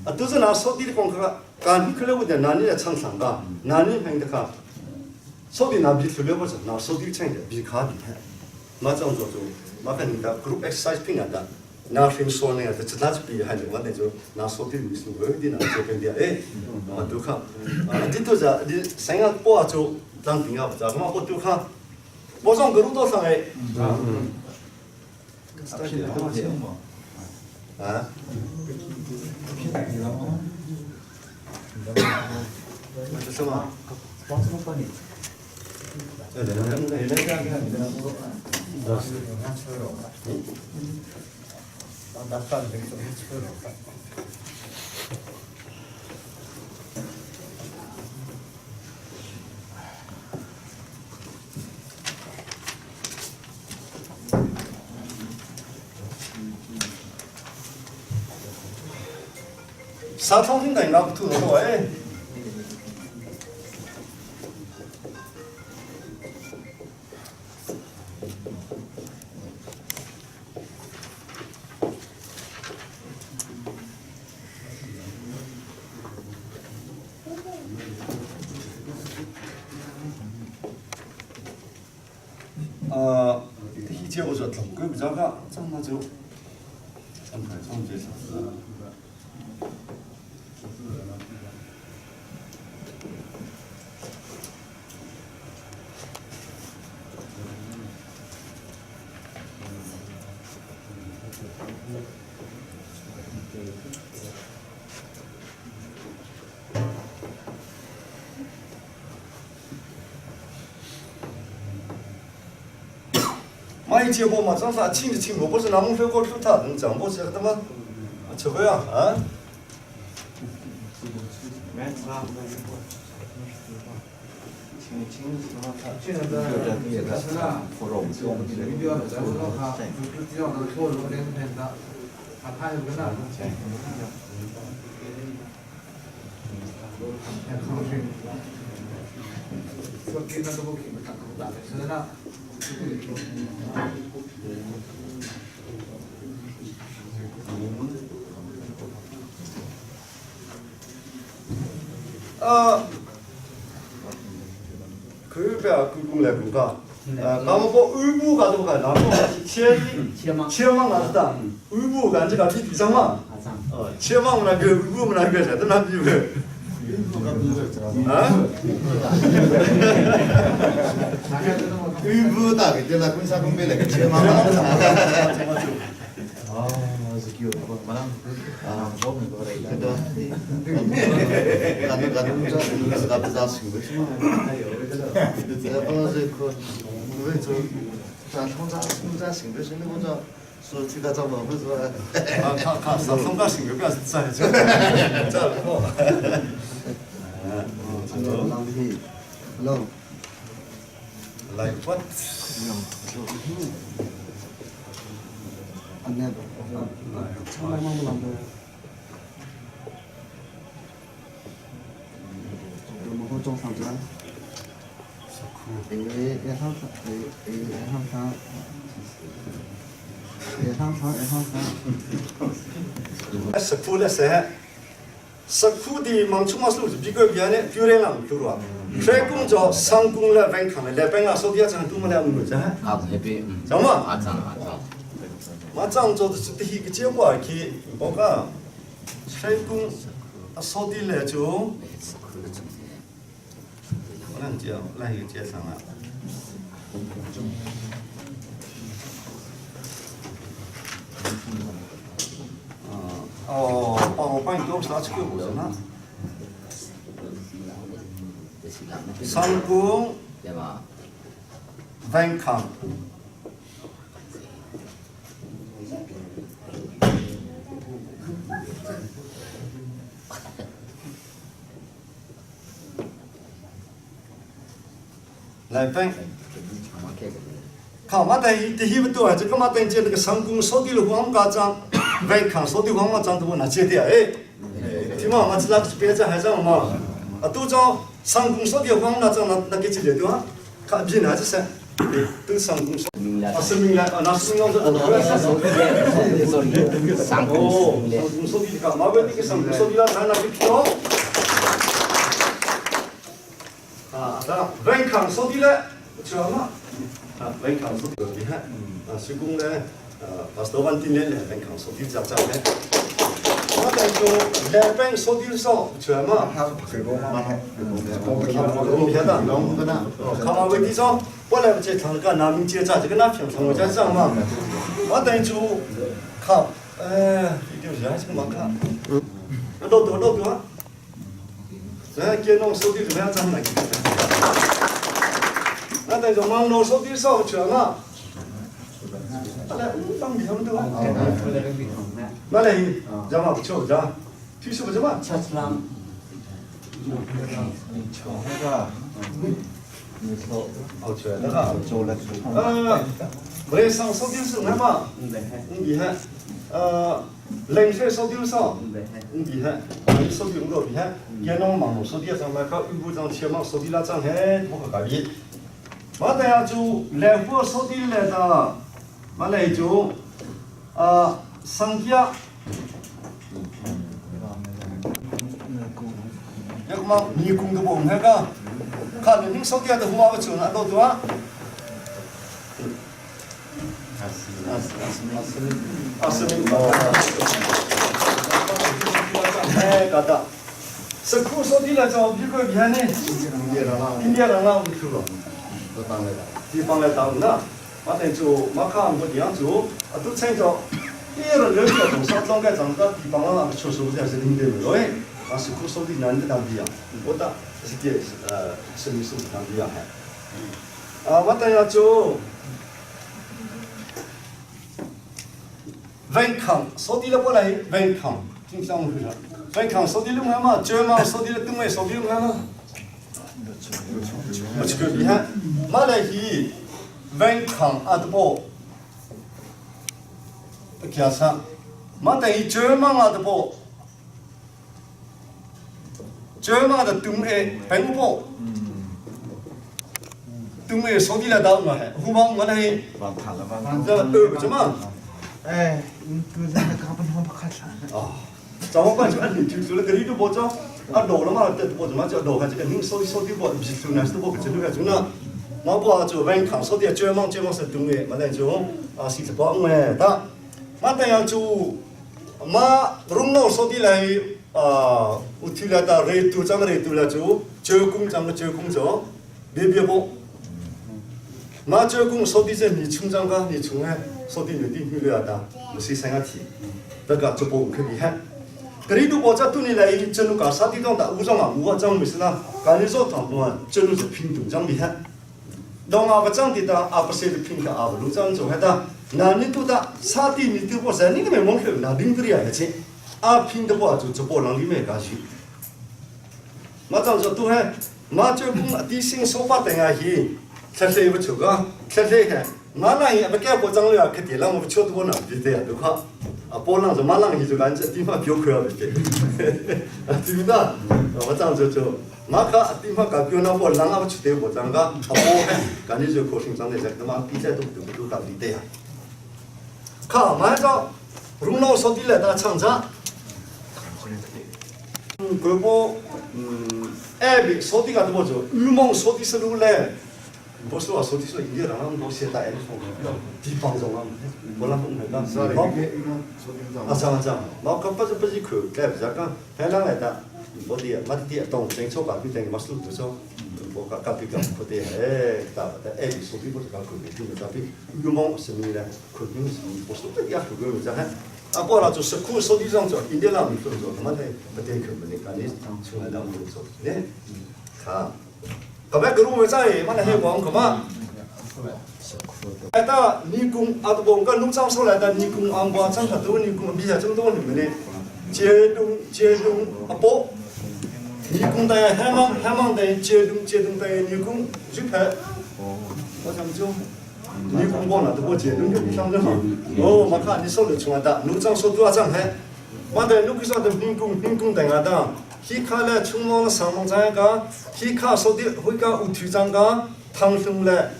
啊都是拿手机的光看，干可能我的哪里来唱上个，哪里平的卡，手机拿笔出来不是拿手机唱的，比卡比看，马这样做做，麻烦你的 group exercise 平安的。拿平说那个，这那是比还是我那就拿手机微信微的拿这边的，哎，啊都看，啊这都是你三个包做当平啊不咋，我都看。我上格鲁多上哎。啊？这什么？沙通听人家不吐的哎。呃，一节我说总归不着个，这么就安排上这啥子。买结果嘛，张啥请就请，我不是拿木飞过去他能讲不是他妈，吃亏啊啊！呃，佢边故宫来故噶，呃，那么个二部噶都个，那么千千万那是的，二部干这个比地上嘛，哦，千万那个二部那个啥都那比不。啊？二部大个，对了，公司公司那个千万。啊，是叫马上啊，我们过来的。干干这是干不咋行的是吗？这不是可，我做咱通咋通咋行的是那个叫说这个怎么不说？啊，看看上松个性格表在这，这好。 Hello. Like what? 食苦咧食，食苦的忙出嘛数是比个别呢，比人人多啊。所以工作上工了，文康了，来本啊，手底下挣多么了没挣？啊，那边，知道吗？啊，涨啊涨。我涨做的是第一个结果去，我讲，所以讲啊，手底来就，我能接，来一个接上啊。哦，帮我帮你多少这个我呢？三公，文康。来分。看嘛，等第一步啊，这个嘛等这那个三公手里的黄家长，文康手里黄家长都拿这的哎，听嘛，我知道别在还在嘛，啊，都讲三公手里黄家长那那个这里对吧？看别人还是噻，都三公手，啊，生命来啊，那生命是三公三公手里的，马尾那个三公手里那那个票，啊，那文康手里嘞，知道吗？啊，文康手里的，啊，施工呢，啊，把手腕顶咧，文康手里只只咧。我哋做两边手里手，全嘛。我别的，看嘛，问题说，我来这唱个南明街站，这个那平常我家上嘛。我等就靠，哎，一丢人这个嘛看，老多老多，来给弄手里怎么样站来？那等就忙弄手里手全嘛。来，当比他们多。那来，讲嘛不错，讲，听说不怎么？呃，没上手丢手嘛，厉害。呃，冷水手丢手，厉害。手丢个厉害，电脑忙手机上面靠，一部张切嘛，手机那张嘿，不可改变。我等下就来货手机来的，我来就啊，商家。要么你工都不那个，看你手机的话，我就拿到多啊。阿斯敏，哎，嘎达，是苦手的来着，比个别呢，今天让我们去了，地方来当那，我等就马看我这样做，啊，都趁着，第二个人个从上装个长个地方啊，确实是是领的了，哎，啊是苦手的男的当地啊，我打是给是你手当地啊，啊，我等下做。文康，手底了过来，文康，听上回事。文康手底了嘛，脚嘛手底了，东西手底了嘛。我这个厉害，马来西文康阿德波，加上，马等于脚嘛阿德波，脚嘛的东西本波，东西手底了到我还，胡帮我来，这怎么？哎，你在那搞不弄不看啊，咱们办就按你就做了个你都不着，啊老了嘛，这不怎么叫老还这个你手手的不，皮肤呢是不个这个就那，那不就问看手的绝望绝望是东的，嘛那就啊是这帮哎，他，嘛等下就嘛容老手的来啊，我听了到热度涨热度了就九公涨个九公走，别别不，嘛九公手的这你冲涨个你冲哎。手的有点虚了的，不是三个体，那个就不可厉害。格里都国家多年来，真路搞啥地方的武装啊，武装没事啦，感觉说当中啊，真路是平等装厉害。当阿不装的的，阿不是平的阿不路装做还的， Na ni tu da sa ti ni tu po sa ni me mong khe na ding kriya he che a phin de po chu chu po lang li me ka ji ma chang zo tu he ma chu kung ati sing so pa te nga hi thle hle bu chu ga thle hle he ma na hi ba ke po chang le khe ti lang bu chu tu na bi te ya du kha a po lang zo ma lang hi chu gan che ti ma pyo khwa bi te a ti da ma chang zo chu ma kha ati ma ka pyo na po lang a chu te po chang ga a po he ka ni zo ko sing chang ne ja ma pi che tu tu tu ka bi te ya kha ma zo rung lo so ti le da chang cha 个波，哎，比手机个多就，羽毛手机是路嘞，不是话手机是一个人都写在地方上啊，我那不会讲，啊，这样这样，我讲不是不是看，该不是讲，海浪来的，我的我的当清楚把比等于我数多少，我讲讲比讲不对，哎，打的哎，手机不是讲看的，就是讲比羽毛什么的，看的是我说的也看个这样。啊，过了就是苦手机上做，一点让你做做，他妈的不得去不得干你出来让我做，呢？哈，咁样个路咪真系，乜你希望咁啊？来到尼公阿都讲个农场所来的尼公安瓜张很多尼公比较这么多你们呢？接东接东阿波，尼公的海芒海芒的接东接东的尼公就拍，我想就。你公公了，都过节，侬就你上这好。哦，我看你手里出来的，侬张说多少张还？我的侬去说的民工民工等啊的，去看了匆忙上忙在个，去看说的会个有腿张个，唐兄嘞，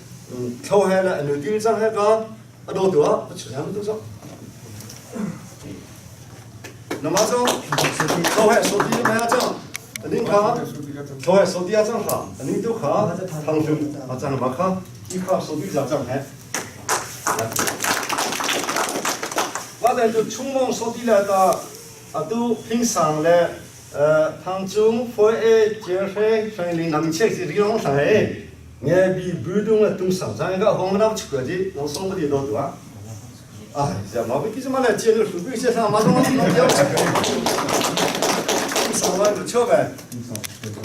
头还了，女的张还个，啊多多，不吃他们多少。那么说，头还手机没阿张，您看，头还手机阿张哈，您都看，唐兄阿张没看。依靠手臂上张开。我在就匆忙手地来的，啊都平常嘞，唐中会诶结合上领南切是这种啥哎，你比不动了东上上一个红那出个的，老送不的多多啊。哎，这毛病什么来接着手臂先上，马上弄掉。上完就吃呗。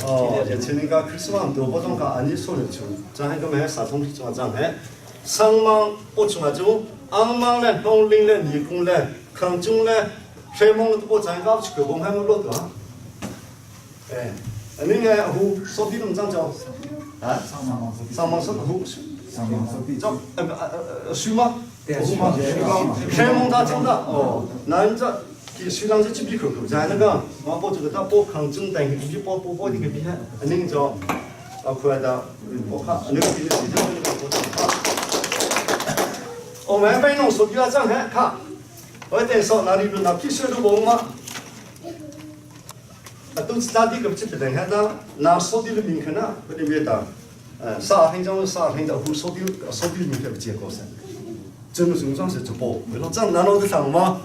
哦，也请那个크리스마스 도 보통가 아니 소리 좀 장해 그 매 사통 좀 장해 상망 보충하죠 악망래 농링래 니궁래 강중래 쇠몽도 보 장가 그 공하면 로도 예 아니 후 소비는 장죠 아 상망 소 후 상망 소비 저 수마 수마 쇠몽 다 장다 어 난자 水上这几笔口口在那个，我报这个到报抗争等于报报报这个比赛，那个叫啊，快的，我看那个比赛是这个我们被弄手机要张开看，我等说哪里那必须都无嘛，啊，都是哪里个不等下的，拿手机的名可呢，不得别的，啥很讲啥很讲，手机手机名可不结果噻。真的是装是直播，为了这难道是上吗？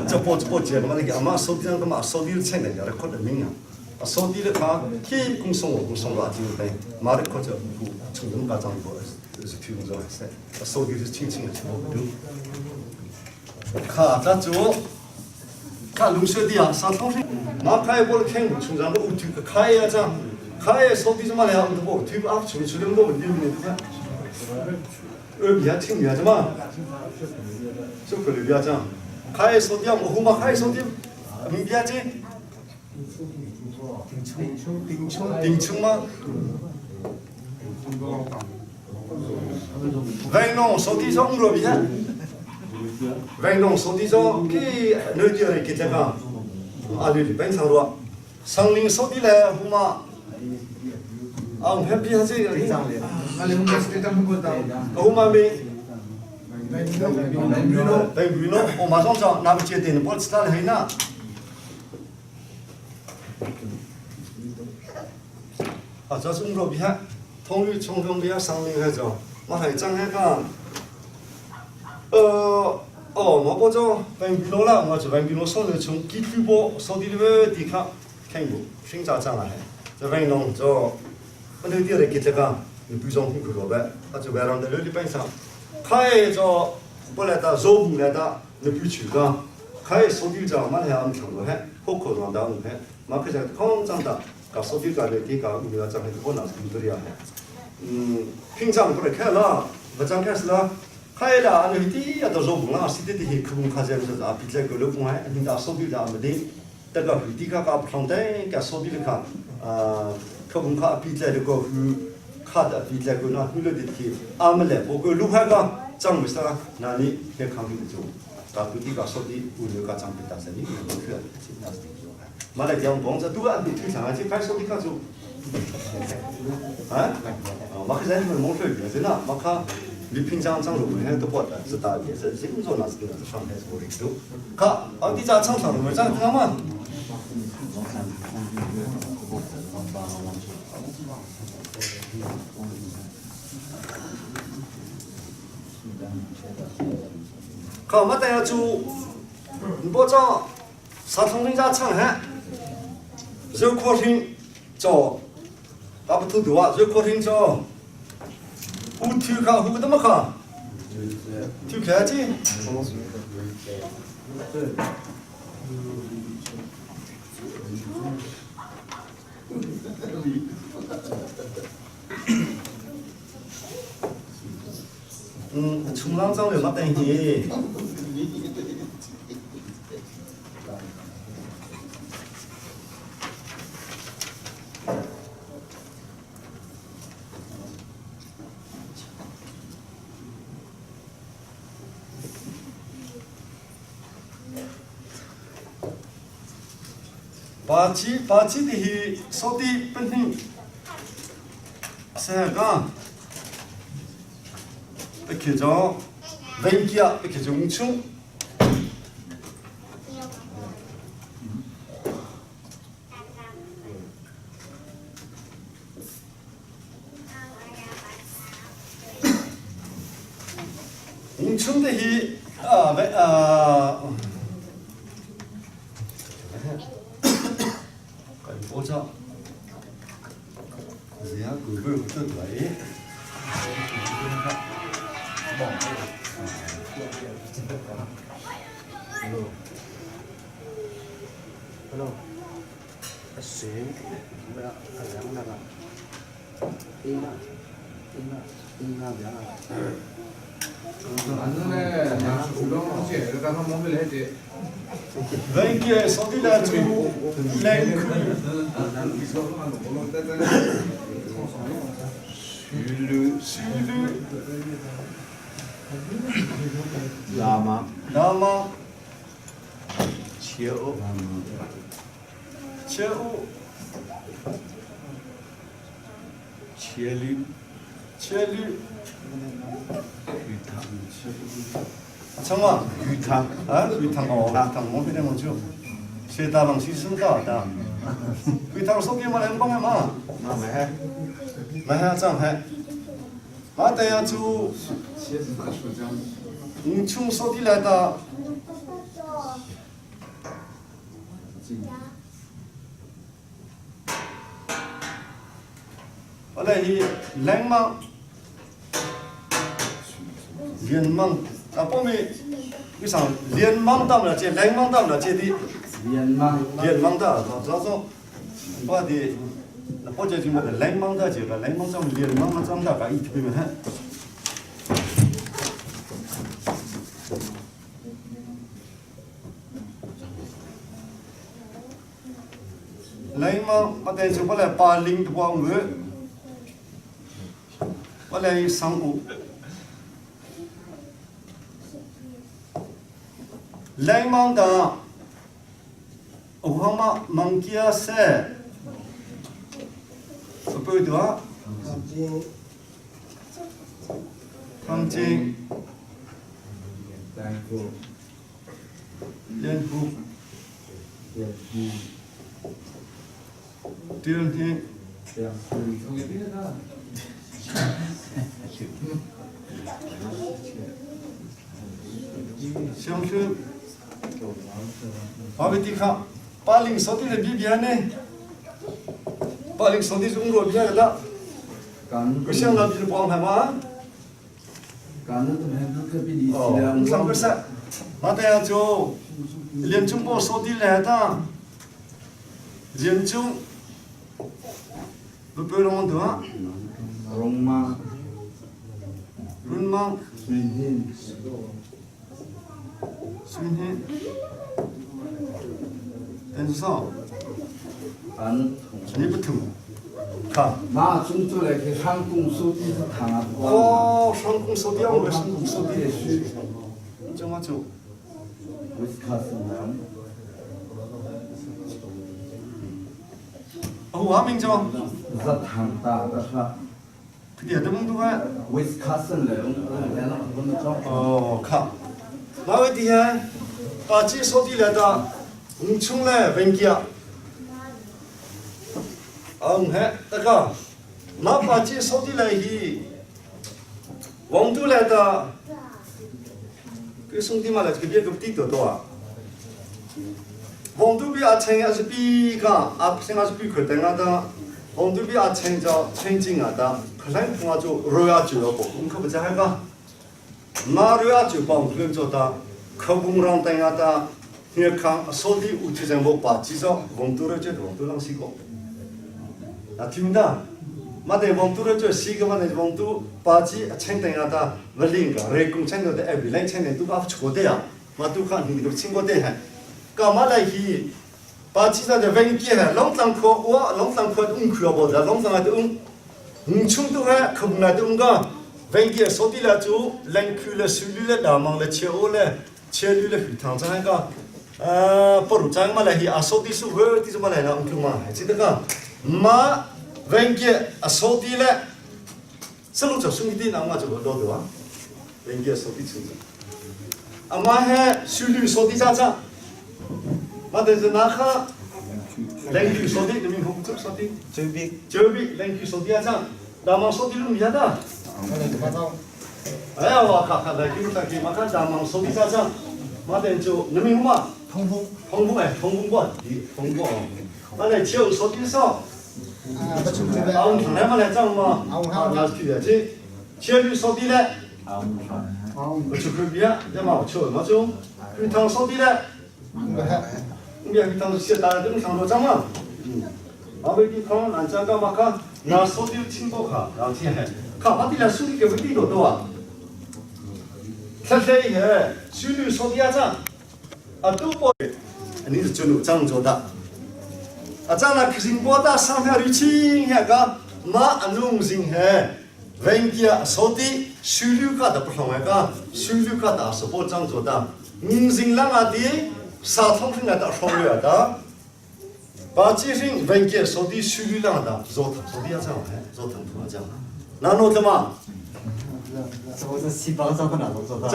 直播直播节，嘛那个阿妈手机上个嘛手机的钱来，要来靠的命啊！啊，手机的他天公送我公送我就对，妈的靠着不从人家长不是提供这来噻，手机是轻轻的全部都。卡咱做，卡龙水的啊，啥东西？马开波的天公从咱们屋头个开呀这，开手机什么来啊？都不，推不啊，出出那么多问题没得。二比较轻点什么？就可能比较这样。开手机啊，我后嘛开手机，明天这。顶冲吗？喂，侬手机上五罗比较。喂，侬手机上给内地人给这个，阿里里本场罗，上林手机来后嘛。啊，我们比较这个。我们没。对，娱乐，我马上找那个接电的，我知道了，那。啊，这是五罗比较，同于从中比较上林那种，我还讲那个，哦，我不做问娱乐了，我就问娱乐手头从几主播手里的地卡看过，寻找障碍，这问侬做，我那点来给这个，你不用很苦呗，啊，就外上的六里本上，开着不来的肉不来的，你不去个，开手机上嘛还按长度还，户口上的还，马克想康长的，搞手机上的地搞，你要长还是不能是不对呀？平常不来开了，不长开始了。Khai la an hi ti a to zo bung la si te ti hi khung kha jem za pi tle ko lu kung hai an da so bi da ma ding ta ka hi ti ka ka phlong te ka so bi kha a khung kha pi tle ko hu kha da pi tle ko na hu le dit khi a ma le bo ko lu kha ka chang mi sa na ni he khang ni chu ka tu ti ka so ti u lu ka chang pi ta sa ni ko khu si na si ma le kyang bong za tu an ti thu chang chi khai so ti kha chu 啊，马克思主义蒙受原则呢？马克，你平常讲路还都不的，是大也是星座那是那是上海是我的都。卡，啊，你家厂商路讲看嘛？卡，我等下做，你别讲，啥从人家厂哈，肉可听。cho ta bu thu duwa zo ko thing cho u thu kha hu ta ma kha thu kha chi chung lang chang le ma teng hi Pa chi pa chi ti hi soti penhing se ka te khi cho veng kia te khi chung chung Ung chung te hi a ve a kan po cha zia ku bu tu lai Hello. Hello. Asem. Azang na ka. Ina. Ina. Ina biya. Veng kia so ti la chu leng khu Sulu Sulu Lama Lama Chiao Chiao Chielu Chielu Yutang 什么？ 鱼汤。 啊，鱼汤哦，鱼汤我非常清楚。谁打龙西生到的？鱼汤手机嘛，两帮嘛。那没还？没还涨还？马等下做，你从手机来的。我来去两忙，联忙，啊，不没，为啥联忙到了这，联忙到了这的，联忙，联忙到，早早，我的，那或者就么的联忙到这个，联忙到联忙嘛，长大个一特别很。来嘛，我等就过来把领的光我，我来上午。来忙的，我嘛忙家噻，不对啊？汤金，连福，第二天。相信，阿维迪卡，巴林手的比别呢？巴林手的中国比那个，个香港比光盘吗？哦，上个山，那等下就连中国手的来的，连中，不不弄得，龙吗？龙 Mang. Sui Hnin. Sui Hnin. Ten so. An Ni pathum. Kha. Ma chung chu le ke hrang kung su ti thang a. Oh, hrang kung so ti ang le hrang kung so ti. Chama chu. Wisconsin nam. Oh, wa ming cho. Zat thang ta ta sha. Dia tu mung tu ha. Wisconsin le ung le la bun cho. Oh, kha. Ma we ti ha. Pa chi so ti le ta. Ung chung le ven kia. Ông he ta ka. Ma pa chi so ti le hi. Wong tu le ta. Cái sung ti ma le cái bia cái ti to to à. Wong tu bi a cheng a bi ka a seng a bi khoi ta nga ta. Wong tu bi a cheng cho cheng jing a ta. Khlang phung a chu ro ya chu lo bo. Ung kha ba ja ha ka. Ma ro ya chu bang khlen cho ta. Kha bung rang ta nga ta. Hne khang so di u chi jang bo pa chi cho wong tu ro che wong tu lang si ko. Na tim da. Ma de wong tu ro che si ka ma de wong tu pa chi a cheng ta nga ta. Va ling ka re kung cheng do de e bi lang cheng de tu ka chu ko de ya. Ma tu kha ni ko ching ko de ha. Ka ma lai hi pa chi sa de ven ki ha long tlang kho wa long tlang kho ung khua bo da long tlang a ung ung chung tu ha khum na tu ung ga ven ki so ti la chu leng khu le su lu le da mang le che o le che lu le hu thang chang ka a por chang ma la hi a so ti su ver ti su ma la na ung khu ma chi ta ka ma ven ki a so ti le sa lu cha sung ti na ma chu do do wa ven ki so ti chu a ma he su lu so ti cha cha ma de na kha leng khu so ti mi hong chu so ti Chơi 这比leng khu so ti a cha da ma so ti lu mi da 哎呀我靠，来给我给嘛看da ma so ti cha cha ma de chu 你明嘛通风通风哎通风管通风ma de chiu so ti so 啊我们来嘛来讲嘛啊那是的这切绿so ti le 我去看别，要么我去嘛就，去汤so ti le 你别当时写单，这么长多张嘛？啊，为你看，俺家干嘛看？那手机听不卡，然后听还，看把这俩手机给我递多多啊？他这些修理手机啊张，啊都不，你是就这样做的。啊，这那可是我打上海的亲那个，马农人嘿，文件手机修理卡的不同那个，修理卡的是不这样做的，五人啷个的？沙通是那的双月的，把这些文件手的修理啷的，做手的要这样哎，做腾图这样，那弄什么？我这七八张不哪都做到。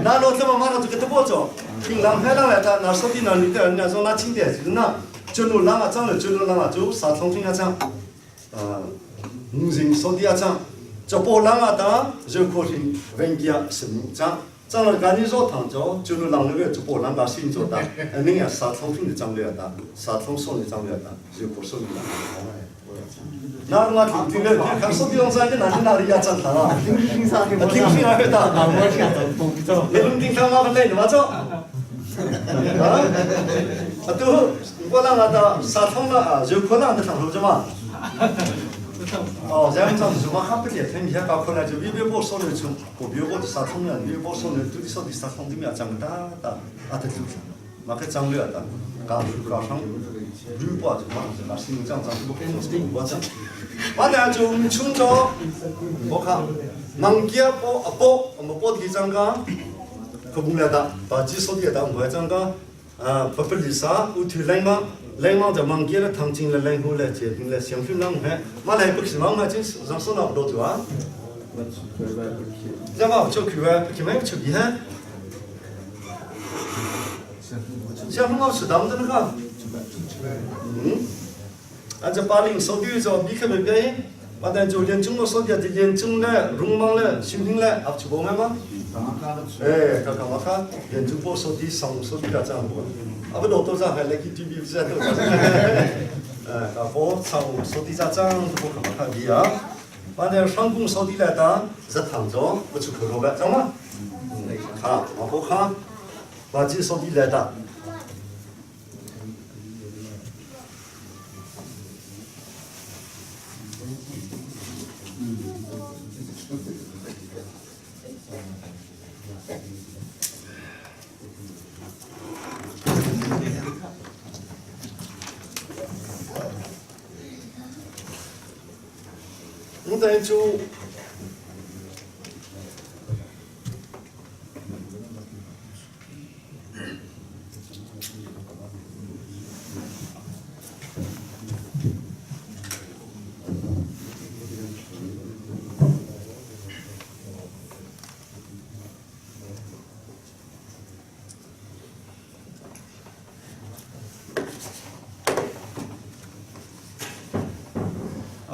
那弄什么？马上就给他报走，平常海浪来的，那手的那女的，那说那轻点，就是那就弄啷个脏了，就弄啷个就沙通是那这样，五人手的要这样，就报啷个的，就可是文件是这样。张了赶紧说唐朝，就是让那个就波兰把新做的，那样杀通品的张了的，杀通送的张了的，就不送的。那我听听了，看手机上在哪里哪里也张他了，听听啥？听听那个的，我听懂你们听他妈的累的嘛走？啊，啊都我那个的杀通了啊，就可能的唐朝嘛。哦，这样子就嘛，哈不列天下搞可能就微博说的就，我微博就杀通了，微博说的都是说的杀通的面长大大，啊，对对，嘛个长了的，搞搞上，微博就嘛，把新疆长不可能是我讲，我呢就村着，我看，忙家波啊波，我们波提长个，可不了的，把技术的当我长个，啊，不不离啥，有头来嘛。来嘛就忙起了，唐进了，来后来结婚了，相信啷个？嘛来不是啷个，真是让说那不多啊。这嘛就去啊，去没去哈？相信我是当的那个。嗯，啊这巴林手机就比克没变，嘛但就连中国手机的连中了，容芒了，新平了，啊就无嘛？哎，刚刚我看连中国手机上手机了这样不？啊不，多少还来去对比不是多少？哎，啊不，上手机咋涨都不可能看的啊。反正上工手机来打，是躺着不出口了，知道吗？好，往后看，把这手机来打。Mutai cu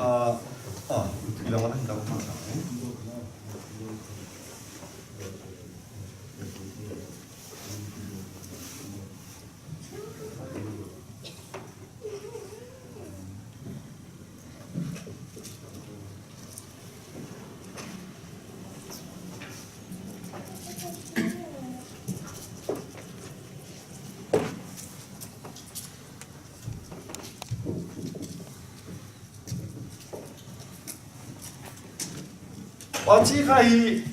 Ah, ah, bilang mana kita masak ni? Pachi kha hi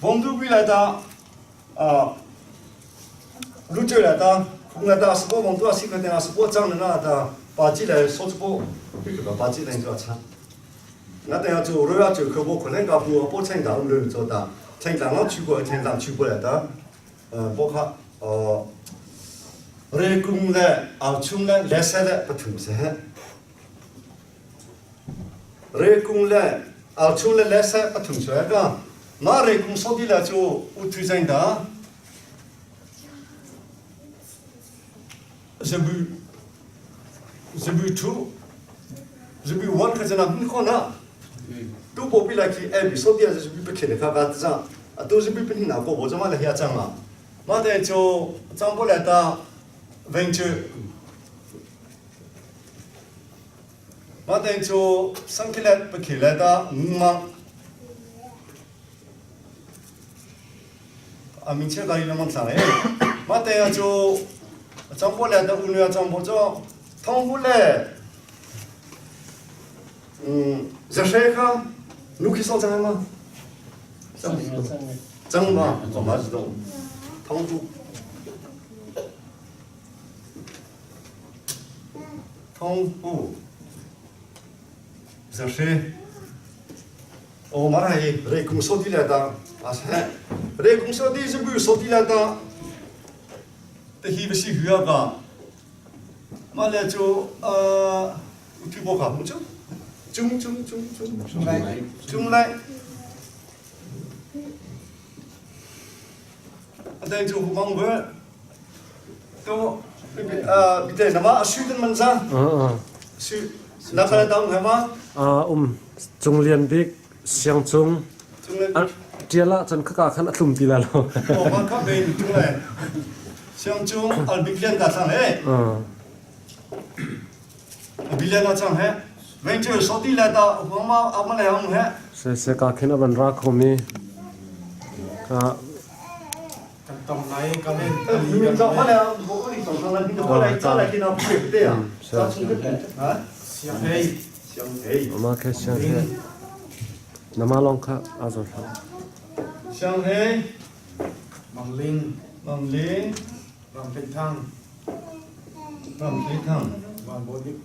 bongdu bi lai ta lu che lai ta khung lai ta spo bongdu a si kha te spo chang na ta pachi lai so po pachi lai cho cha 那等下就如果就可我可能搞不不成当轮做的，成当了去过，成当去过来的，包括雷公嘞，啊，穷嘞，来塞嘞，不同噻。雷公嘞，啊，穷嘞，来塞不同噻个，那雷公说的了就我推荐的，是不？是不 two？是不 one 可是那不可能。tu po pi la ki e bi so dia je bi pe khele kha ka cha a tu je bi pe na ko bo jama la hia chang ma ma de cho chang bo la ta venture ma de cho sang khele pe khele ta ma a min che ga ri na man sa le ma de cho chang bo la ta u nu ya chang bo cho thong bu le 这谁看？你去烧张吗？张张嘛，做嘛是动，汤煮，汤布，这谁？哦，马上伊来公司的来当，啊是，来公司的是不手的来当，这是不是鱼啊个？马来就推波卡，不就？trung trung trung trung trung lại trung lại đây chú mong với tôi bị để nó mà suy tân mình ra suy là phải đông hả mà Cung Lian Bik Siang Cung Tiala chan khaka khan atlum ti la lo. Oh ma kha ben chung le Siang Cung al Bik Lian ka sang le. Bik Lian la chang he. Ven chu so ti la ta ma ma le hong he. Se se ka khen aban ra khomi ka tong nai ka le mi cho ma le bo ni tong sang la ni ko lai cha lai ki na pu te ya. Cha chung ke ha. Siang hei. Siang hei. Ma khe siang hei. Nama long kha azor kha. Siang hei. Mang Linh. Mang Linh. Ram Thịnh Thăng. Ram Thịnh Thăng. Van Bố Đức.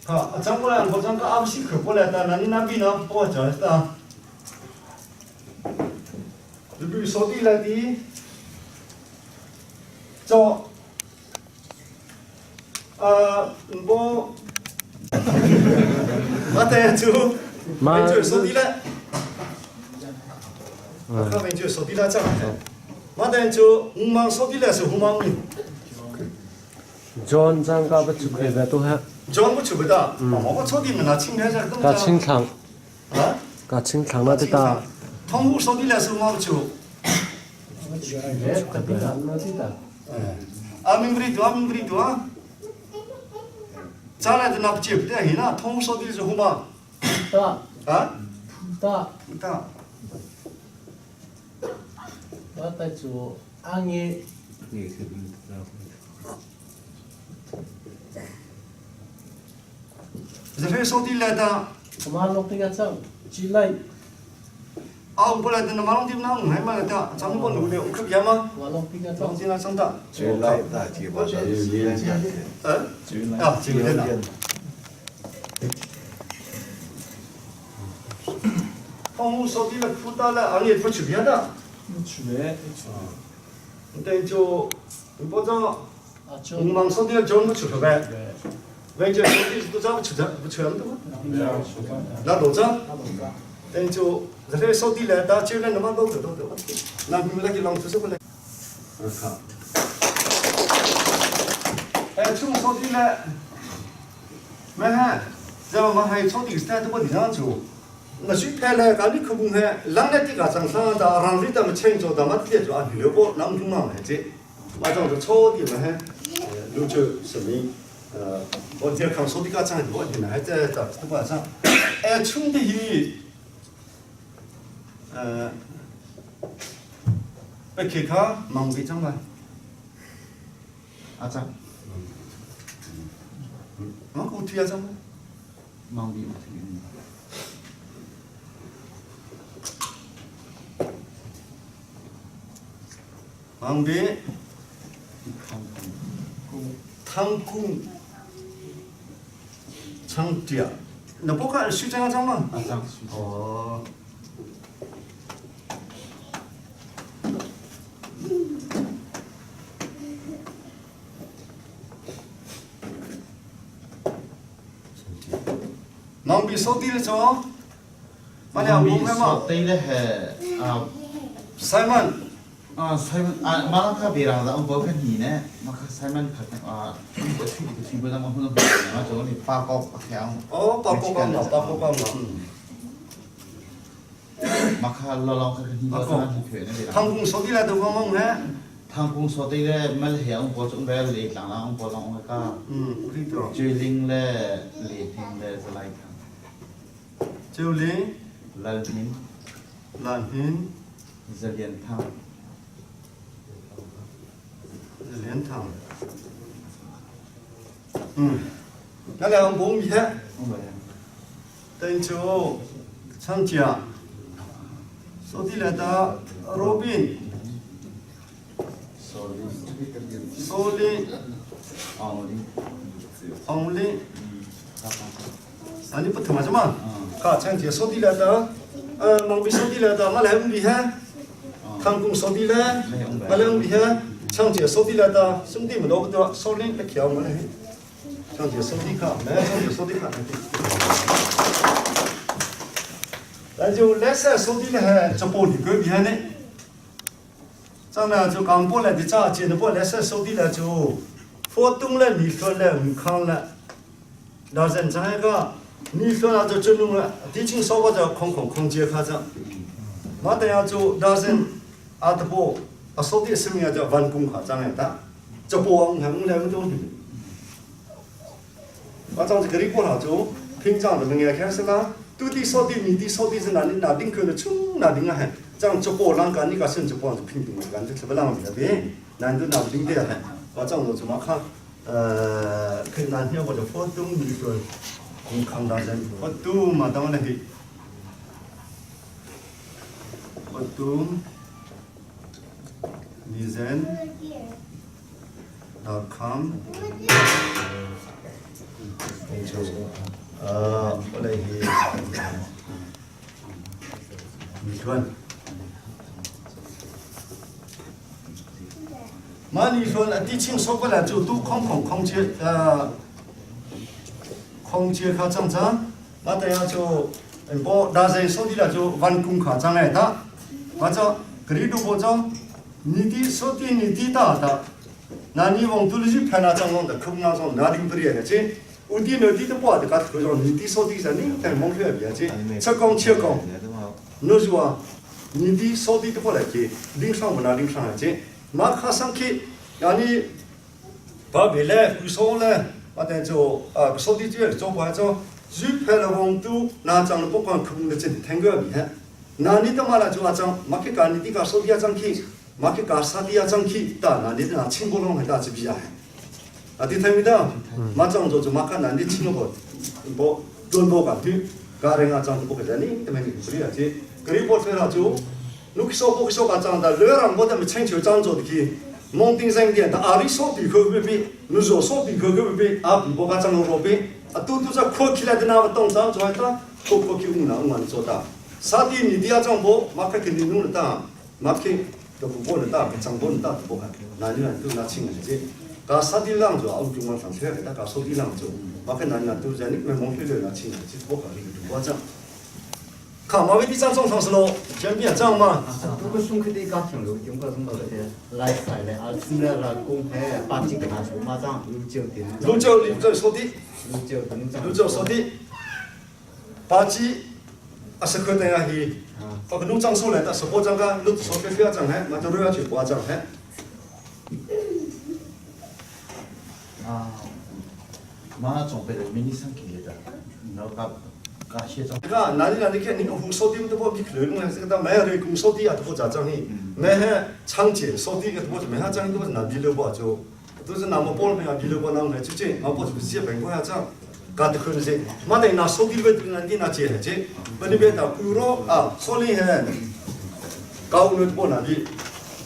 好，张过来，我张个阿不西可过来的，那你那边呢？我讲一下。你比如说地来的，叫，我，我带就，就说地来，我看就说地来讲，我带就五毛说地来是五毛米。 John 张个不出开的都还。 John 不出不到，我抽的门那清开噻，ka 清堂。啊？ka 清堂那这大。通户说的来是五毛出。阿明不里多，阿明不里多，咱来的那不接不得那通户说的是五毛。大。啊？大。大。我在做安业。Zafe so ti le ta. Ma lok ti ka chang chi lai. Au bo la ta ma long ti na ngai ma ta chang bo nu le u khap ya ma. Ma lok ti ka chang. Chi na chang ta. Chi lai ta chi ba sa lian ya. Eh? Ah, chi lian. Ông so ti le phu ta le ang ye phu chu bia da. Chu be. 等就不着，五忙说的就不出去呗，完全说的是都找不出的，不出的吗？那多着，等就这个说的来，到就那么多多多，那你们那个浪出什么来？我靠！哎，从说的来，没哈，然后我还从这个时代都不地上住。那水排来，赶紧可不还，人来这个长上的，让水咱们清楚，咱们铁做啊，留不，咱们中嘛还这，马上就草地嘛还，路就什么，我这看手的个长，我现在还在在这个上，哎，冲的鱼，被开卡忙不长吧？阿张，忙个推阿张吗？忙比我推。 王别，汤公，长嗲，那不看徐张张吗？哦。王别扫地了着，马两公开嘛？扫地了还啊，Simon。 啊，Simon 啊，马上可别让让我看你呢，马克 Simon 可啊，我去去不让我混嘛，就你八高强。哦，八高嘛，八高嘛。马克老老可你个啥去那边？唐公说的来都讲嘛呢？唐公说的嘞，没响我总来来当啷我啷个。嗯，对的。九零嘞，雷霆嘞是来看。九零。蓝屏。蓝屏。是连汤。 莲塘，嗯，那两公米，等就参加，说的来的罗宾，苏林，昂林，啊你不同嘛是嘛？卡参加说的来的，忙比说的来的，马来米哈，唐公说的来，马来米哈。 长姐手底来的，兄弟们都不对，手里不挑我嘞。长姐手底卡，来长姐手底卡。那就来噻，手底来这玻璃个边呢。咱呢就刚过来的早，接着过来噻，手底来就活动了，你说了，唔康了。那人这个，你说那就真弄了，地清扫个就空空空间卡着。那等下就那人阿德波。啊，手底什么叫完工卡，张来的，这不往看我两个东西。我当时给你过了就平常的能开始啦，到底手底你的手底是哪里哪顶可能冲哪顶啊？这样这波啷个你个甚至波是平平的，感觉特别啷个的，难度哪顶的？我这样子嘛看，可南天我就活动你说，工康大人活动嘛，当然去，活动。nizen.com 我来你说，嘛你说那地清说过来就都空空空间空间卡正常，那等下就不那人说的了就完工卡上来的，完这格里都不着。 你的说的你的大的，那你往肚里去拍那张望的，空那张那顶不的这，我的那的都不的，个头上你的说的是你在蒙出来别这，吃光吃光，你说你的说的都不来接，领上不拿领上来这，马卡上去，那你把未来不说了，我等就啊说的这做不做，就拍了往肚那张不管空的这听个别，那你他妈了就阿张，马克干你的个说的阿张去。马克加沙迪亚张去，但那你那清波龙很大是比较。啊，对听没到？马上就就马看那你听个，不，转播个对，家人啊，张就不给你，他们不是啊，这，可以播出来就，你说不说个张的，略让我他们请求张做的去，蒙顶上点，他阿里说比可不比，你说说比可不比，啊比不个张罗比，啊都都在扩起来的那个动张做的，扩扩起五那五万做的，啥地你的阿张波，马克肯定弄得到，马克都不过得到，张波得到不看，那你都拿钱来这。ka sadi lang jo au jung sang the ta ka so di lang jo ma ke nan na tu ja ni me mong le na chi chi bo ka ri tu wa cha ka ma we di zang zong thang lo jian bian zang ma 不过松克的家庭路，中国什么的来赛嘞，啊，出来了公开八几个拿出马上六九点。六九六九说的，六九六九说的，八几啊是可能啊去，包括弄张数来，但是我张个六说非非要张嘿，那就六要去挂张嘿。啊，马总被人民医生给的，那个感谢张。个哪里哪里看，你红烧的都不比可能了，这个到买的红烧的啊都不咋张呢，买还长姐烧的个都不没啥张，都是拿比六包就，都是那么包了没啊比六包那么就这，俺包就是这本过下张，干的可能是，妈的拿烧的个那你拿钱这，不你别打猪肉啊，烧的还高温不拿比，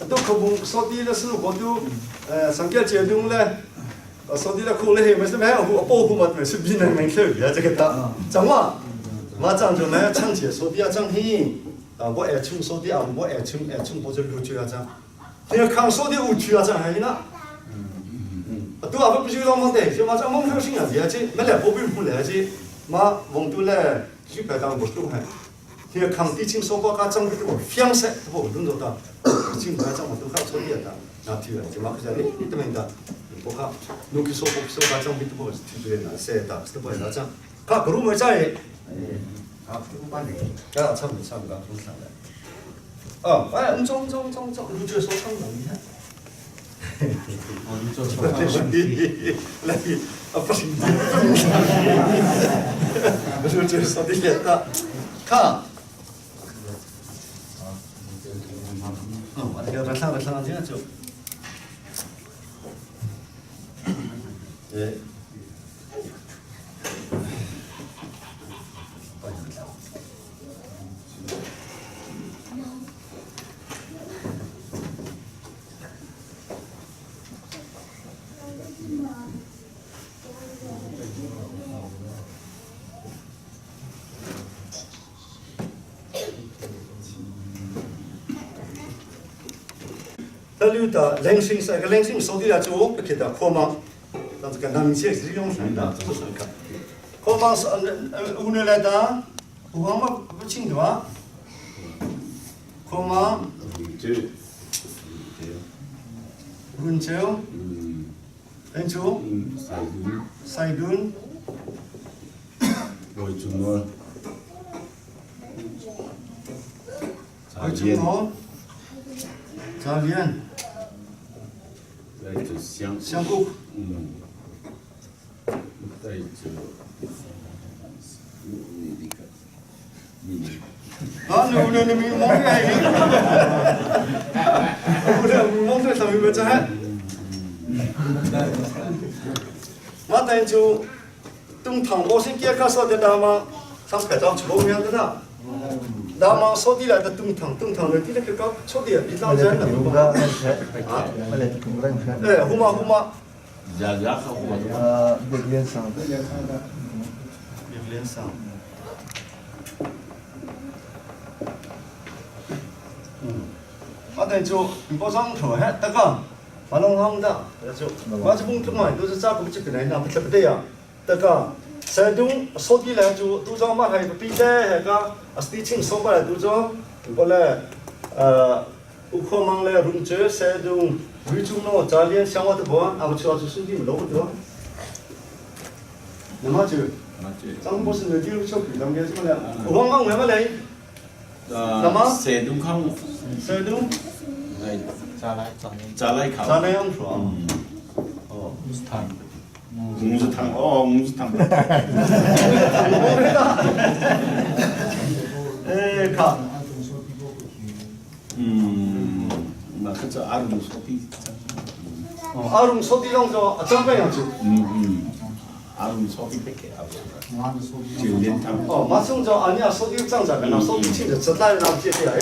都可不烧的那是我都呃上个阶段嘞。手机的苦嘞，没事没有，保护嘛，没事比那没事，别这个打，怎么？我讲就没唱起手机啊，唱听，啊，我爱唱手机啊，我爱唱爱唱，我就录取啊，唱，你要看手机有趣啊，唱还是那？嗯，都阿不就老忙的，就嘛这忙上心啊，也这没来保庇不来这，嘛王都来就白当不都还，你要看地清说话家长的我方式，都不动作的，进来讲我都看手机的，那对啊，就嘛可是你你怎么的？뭐가 누기 소복 소가 좀 밑에 보고 뒤에 나 세다 스포에 나자 가 그루머 자에 아 그거 야 참, 참가 좀 어, 아, 엄청 엄청 엄청 엄청 우주 소창 남이야. 어, 우주 소창.来，啊不行，우주 소디겠다. 가. 어, 내가 발상 발상 하지 않죠. 예. 他溜达零星是个零星手里来做，不给他扩忙，但是跟他们写是用什么？不是看，扩忙是乌来来的，我们不清楚啊。扩忙，文州，文州，赛顿，罗中诺，罗中诺，赵连。在这香香菇，嗯，在这，你你看，你啊，你你你你忙个还？我这忙个上面没在。我等就东塘我先介绍说的大吗？上海张出名的啦。那么说的来的东塘，东塘的那个搞错的，比当真的。啊，哎，胡嘛胡嘛。呀呀，好胡嘛。呃，别连上。别连上。嗯，我等就不上头还得个，反正他们的，就我这工作嘛，都是咋个这个人那不对不对呀？得个。山东说的来就都讲嘛还有比赛还个啊是请说过来都讲，过来呃，有可能来龙州山东贵州喏，咱连想我都不，啊我去啊就是你们老不多。那么就，咱不是那地小区咱们什么嘞？我刚刚我们来，那么山东康，山东，来，扎来扎来考，扎来养出啊，哦，是他。五十汤哦，五十汤。哎，看。嗯，那个这阿鲁说的。Arung so ti long cho a chang pe yang chu. Arung so ti pe ke 九连堂。哦，马上就阿你手机涨价，那手机钱就出来让姐姐哎。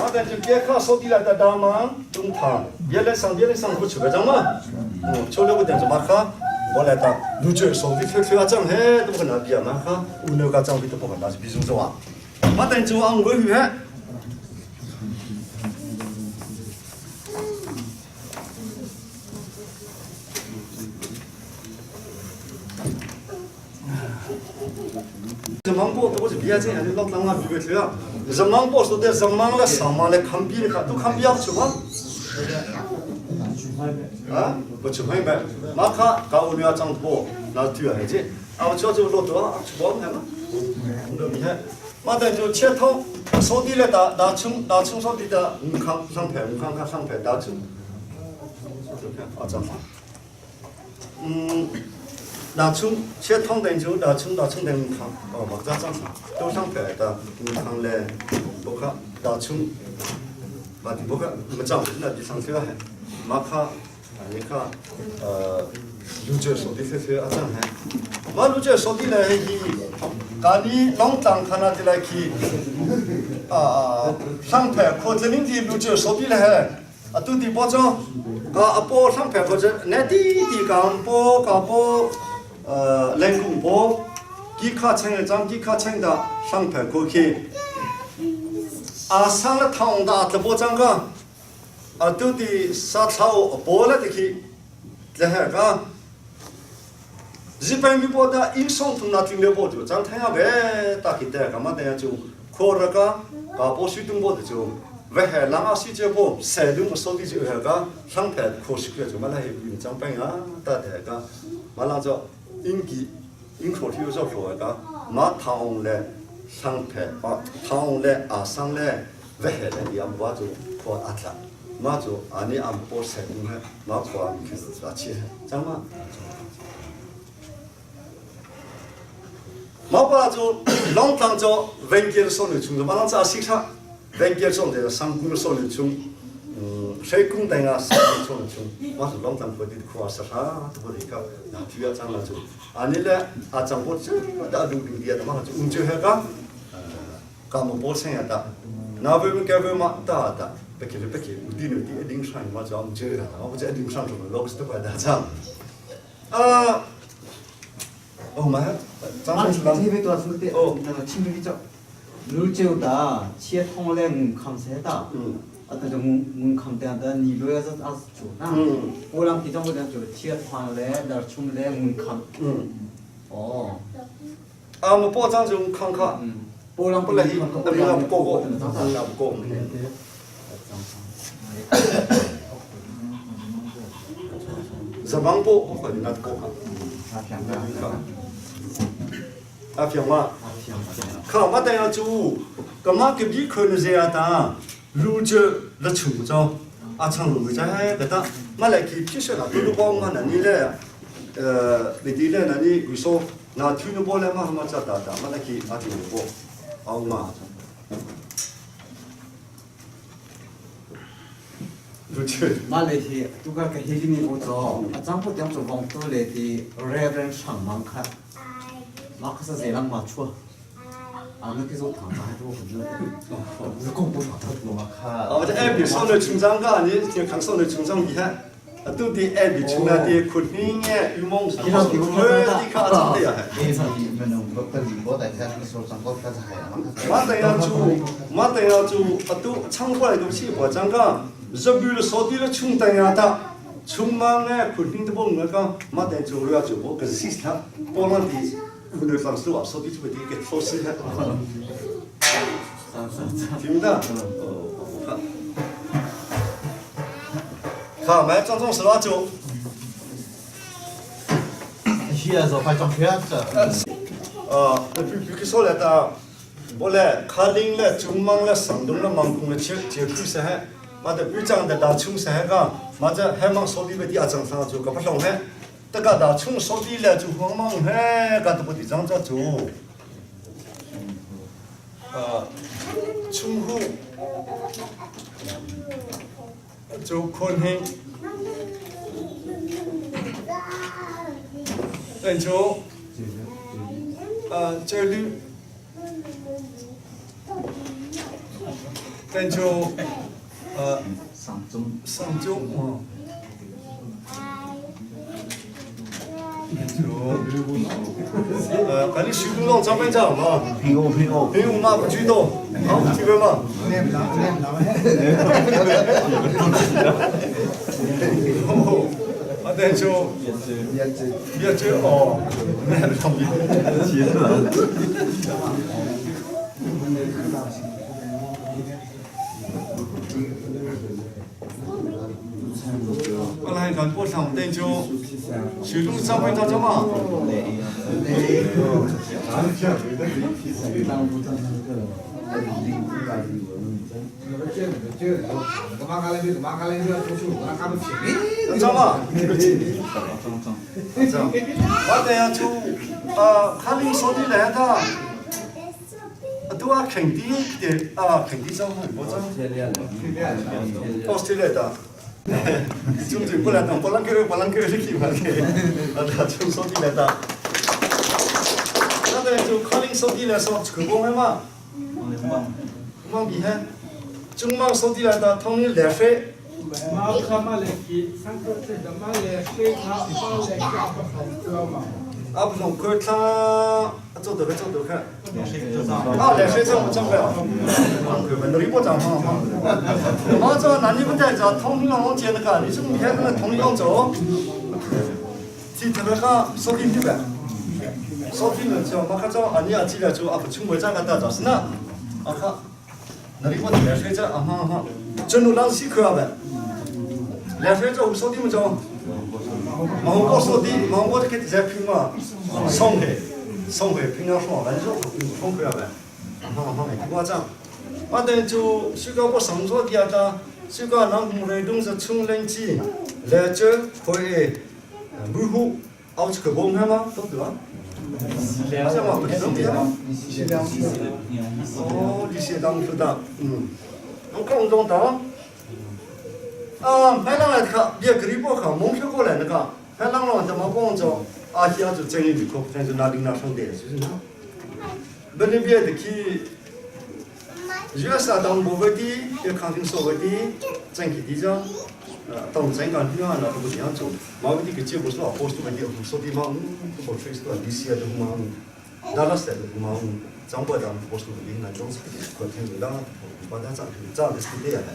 啊，但就别看手机来的大忙，中堂，别来上别来上不去个张嘛。嗯，出来我点子马卡，我来打，如今手机吹吹啊涨嘿，都不可能比啊马卡，五六个涨比都不可能是比中做啊。马但就按我去嘿。 Zamang po to ko biya chen ani lok lang la bi be thia zamang po so de zamang la sama le khambi le kha tu khambi ak chu ma ha bo chu hai ba ma kha ka u nya chang po na tu ya ji a cho chu lo to ak chu bo ma ma mi he ma da ju che thong so di le da da chung da chung so di da ung khang sang phe ung khang kha sang phe da chung a chang 那从切汤等就那从那从等汤哦，马家张都上排的汤嘞，不卡那从马的不卡没长那地上去还马卡你看呃，路这手的这些阿张还，马路这手的嘞伊，咖喱老张看那的来去啊上排可这领的路这手的嘞还。啊，都地包装，个阿波上排或者那地地港波港波。 呃，人工波，几卡称的张，几卡称的上排过去。啊，上了汤大这波张个，啊，都得杀草波了的去，这还个。日本米波的英双从那军的波就张太阳呗，打起的，干嘛的就靠那个，搞波水东波的就。为海浪啊，水这波，山东个手里就那个上排可惜个就嘛来云张本啊，打的个，嘛那就。 英记英口体有说个，马唐嘞上排啊，唐嘞啊上嘞，为海嘞也无就靠阿他，马就阿你阿波山东嘞，马靠阿开始抓起，知吗？马把就浪当就文件说的从，马浪在西卡，文件说的上古说的从。 谁公等啊？谁从从，我是老张过的苦啊，是啥都不得搞，那主要张了就，啊你嘞，啊张波这的路路的，嘛就唔就那个，干么波生呀的，那为么干为嘛打的，不给不给，有点有点一定上嘛就唔就了，我这一定上什么老是都快打仗，啊，哦妈，张生是哦，那个亲戚叫，路就大，切通了五康山大。 啊，但是我我看到的你罗要是阿是做那，我让其中我讲就切换嘞，然后出来我看。嗯。哦。啊，我包装就看看。嗯。包装不来，那边不过过，那不过。日本包我可能那过看。阿平嘛。看我等下做，干嘛给你看那些啊？当。 如这那穷着，啊，唱路在个当，马来去必须那多多帮嘛，那你嘞，呃，你的嘞，那你比如说那听的波嘞嘛，嘛咋打打，马来去阿听的波，好嘛。马来去，都个个黑人我做，啊，张不点做王多来的 Reverend 上忙看，马克思在啷嘛出。 啊，那个时候躺着还多，是公布躺着多嘛？啊，我这爱比上头村长个，你听看上头村长厉害，啊，都得爱比村那的苦听哎，有梦想，对，你看真的呀。马等要做，马等要做，啊，都唱过来都是我讲个，日本的扫地的穷等呀的，穷忙呢，苦听都不我讲，马等做了要做，我可是他，波浪的。 오늘 방수 앞서 뒤집어 뒤게 소스 됩니다. 好，买张总是老酒。现在快装片子。呃，那比比说来的，我来卡林来、中芒来、山东来、芒宫来，接接口是还，嘛的比讲的大冲是还个，嘛这还忙手里边的阿张上就搞不上还。 这个大冲手里来就慌忙还，个都不得张着做。呃，冲户。Chu Khun Hing. Tên chú Chơi Lưu. Tên chú Sang Trung. Sang Trung. 呃，赶紧徐工让张班长嘛。平欧平欧。平欧嘛不激动，好，这边嘛。啊，对，就。别走哦，那旁边。我来看过上等就，徐东张班长嘛。张嘛？张。我等下就啊，看你说的来的，都啊肯定的啊，肯定张很多张。奥斯特利亚的。中途过来当，不啷个不啷个是去嘛的，啊，他就说的来的。那个就看你说的来说，成功了嘛？忙比哈，中忙说的来的，同你两岁。马卡马来基，上个这个马来西他马来加不好知道吗？啊，不从看他做得个做得看。啊，两岁这我挣不了。可能你不涨哈。我这那你们在这同样往前那个，你是每天跟同样走，去他那个收进去呗。收进了之后，马克走，啊你啊进来之后啊不出门站个大早是那，啊哈，那你我两岁这啊哈哈，真路浪西可呗。两岁这我收进不走。芒果收的，芒果这个在平嘛，送回，送回平常说完之后送回来呗。啊哈哈，我讲。我等就暑假我上课的啊，暑假人木雷东是冲冷气，来这可以维护，熬出个光看吗？都对吧？什么？不是的吗？哦，你写当初的，嗯，我刚中的。啊，白浪来看，别给你不好，蒙学过来那个，白浪了怎么广州？啊，现在就整理的可，但是那领导上的就是那，本来别的去。越是当部分的，越抗性所谓的整体的讲，当真讲你啊，那都不这样做。毛问题个结果是啊，波士顿的说的嘛，嗯，不吹是吧？利息啊都嘛，那那些都嘛，中国当波士顿的那种是可听的，把它涨涨的是这样的。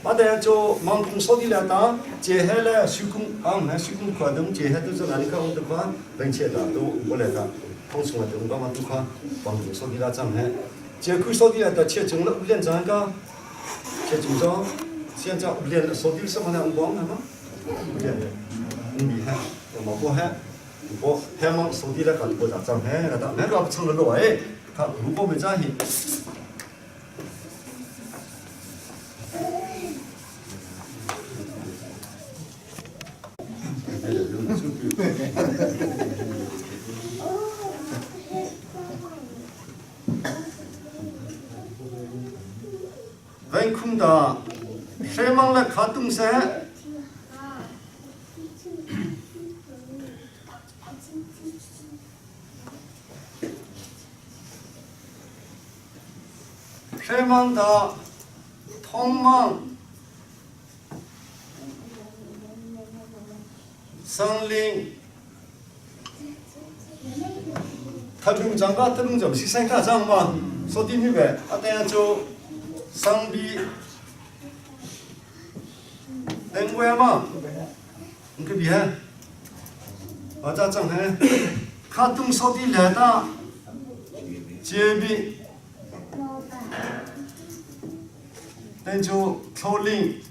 我等就忙工说的了，当接下来施工啊，那施工块都接下都是哪里看我都看，并且的都过来的，放松了都干嘛都看，帮助说的了涨还。这块扫地来到切中了五连张个，切中张，现在五连扫地什么呢？五光了吗？五连，五厉害，毛过海，我海忙扫地来搞过咋张海，那那个不成了路哎，看如果没张去。文空的，谁忙了卡东山？谁忙的？通忙，森林。他中长个，他中长是三卡长嘛？说的明白，啊，等下就。相比，等过嘛，你可别，我咋整呢？卡东说的来的，这边，等就头领，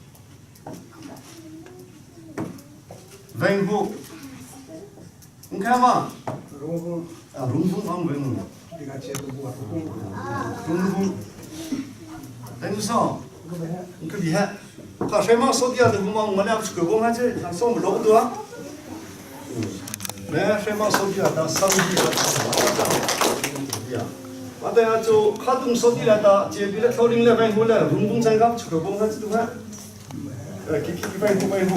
文虎，你看嘛，啊，龙凤方文虎，龙凤。等上，你可厉害！他谁嘛说的啊？都嘛我俩出去逛下去，上上不老多啊。来，谁嘛说的啊？到上帝啊！我等下就卡东说的来到，这边的头领来问我了，龙凤山岗出去逛下去都看。Ki ki vai hu vai hu.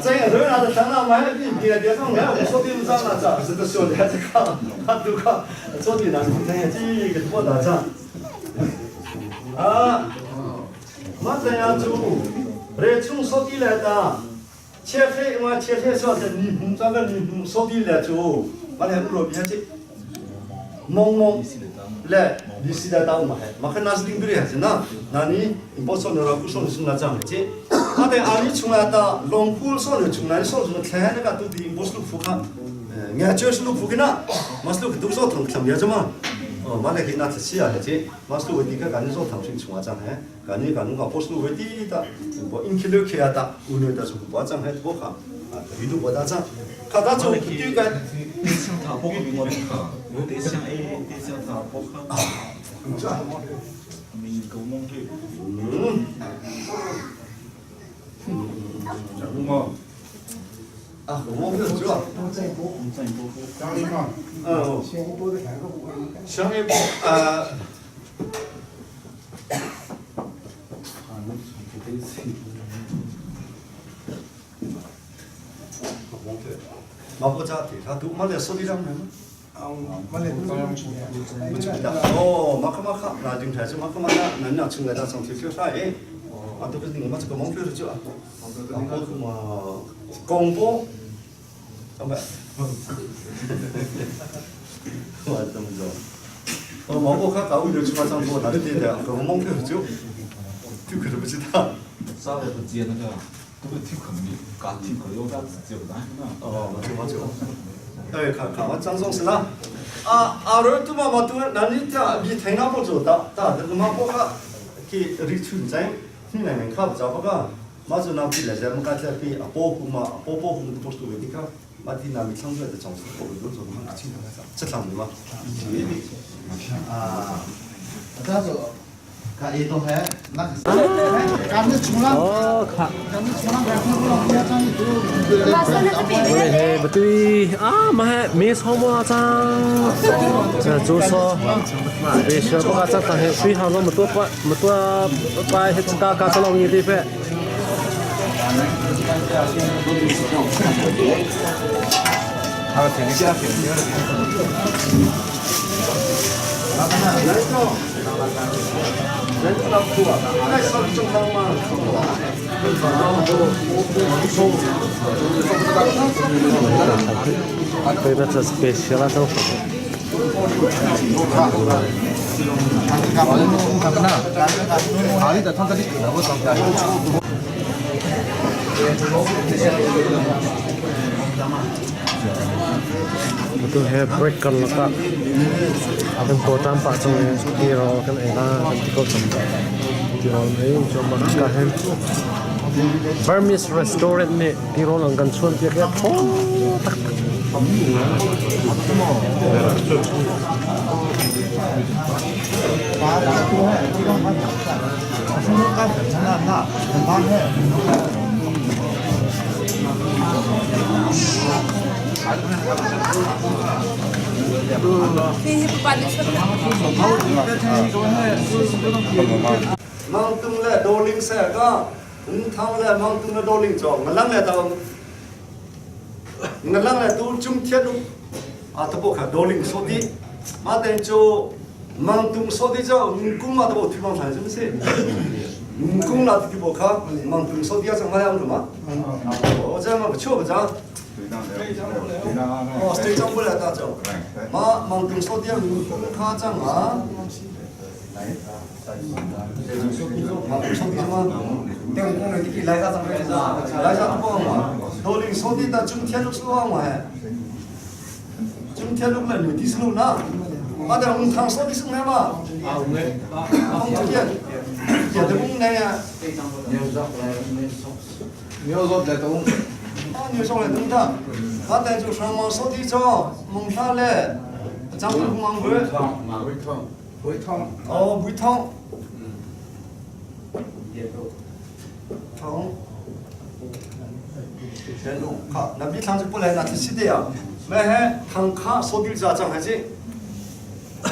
这个人啊，他那买比别别上来，我说的不涨了，涨是都说的这个，他都看做的那是这这个多大涨啊？我这样做，来从说的来的，切开我切开说的你不涨个你不说的来做，我来不罗边去，蒙蒙。le ni si da ta ma he ma kha na sing duri ha na na ni imposo no ra ku so ni na chang che a de a ni chung la ta long phul so ni chung na so ni thle na ka tu di impos lu phu kha nga che su lu phu kina ma su lu so thang tham ya chama o ma le ki na si ya che ma su di ka ka ni so thang sing chung a chang he ka ni ka nu ka pos lu we ti ta bo in ki lu ke ya ta u ne ta su bo chang he bo kha yu du bo da chang ka da chu ti ka 塔波克比我卡，我得想哎，得想塔波克。mình cầu mong thì đúng không? À, đúng không? Được chưa? Ừ. 相一波，呃。马不扎对，他都马来说的两门吗？哦，马克马克，那就开始马克马克，那那出来到上天去啥哎？啊，都是你们这个蒙就是就啊，啊，我嘛，广播，怎么？我怎么做？我芒果卡搞就出来上播，哪里对的？我蒙就是就，就可是不知道。啥来不接那个，都是听可能的，刚听可能我自己不哦，我就我就。哎，看看我张总是啦。啊啊，人都嘛嘛都，那你这你听那不做的，但这个嘛不卡，给你存在，你那边看不着不个，嘛就那比来咱们刚才比啊保护嘛，保保护的不是为的个，嘛的那边创出来的装饰，保护都做嘛，这上面嘛。啊，这就。ka e to he na ka ni chungla oh kha ka ni chungla ka ni chungla ka ni tu he batui a ma he me so mo cha cha chu so be sha ba ka cha ta he sui ha lo ma tu pa ma tu pa he cha ka cha long ni ti pe 对，那这 special 啦，都。Tu he break kan laka kan ko tam pa chung ti ro kan ei la kan ti ko cham ti ro ei chom ma ka hen Burmese restaurant ni ti ro lang kan chuan ti ke tho tak Mang tung le do ling se ka ung thang le mang tung le do ling cho ngalang le ta ngalang le tu chung thian u a ta bo kha do ling so di ma ten cho mang tung so di cho ung kung ma ta bo thu mang than sim se ung kung la ti bo kha mang tung so di a chang ma yang ma o ja ma cho ba ja 哦，对张不了大走，马芒东说的卡张啊，芒东说的吗？来啥都不嘛，头领说的他中天都是话嘛，中天都来牛的是路那，阿得红汤说的是那嘛，红天，也得红那呀。啊，你说来等等，他在就上忙说的早，蒙啥嘞？咱们不忙不？回汤。哦，回汤。汤。好，那比汤就不来，那是的呀。买还汤卡说的咋讲还是？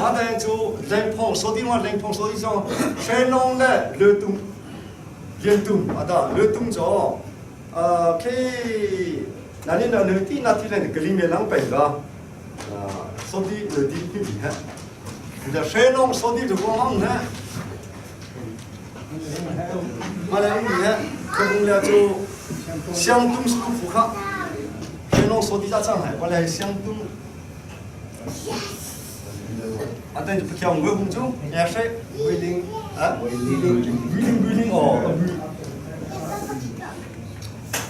Ma ta chu lengphong so di ma lengphong so di so Shenlong le le tung lian tung ada le tung cho ke na ni na ne ti na ti le gli me lang pe ga so di le di pi bi ha da Shenlong so di ju ko ang ha ma le ang ha ko le chu 相东是路福卡，乾隆说的家长还过来相东。啊，等就不叫我红酒，也是威灵啊，威灵威灵威灵哦，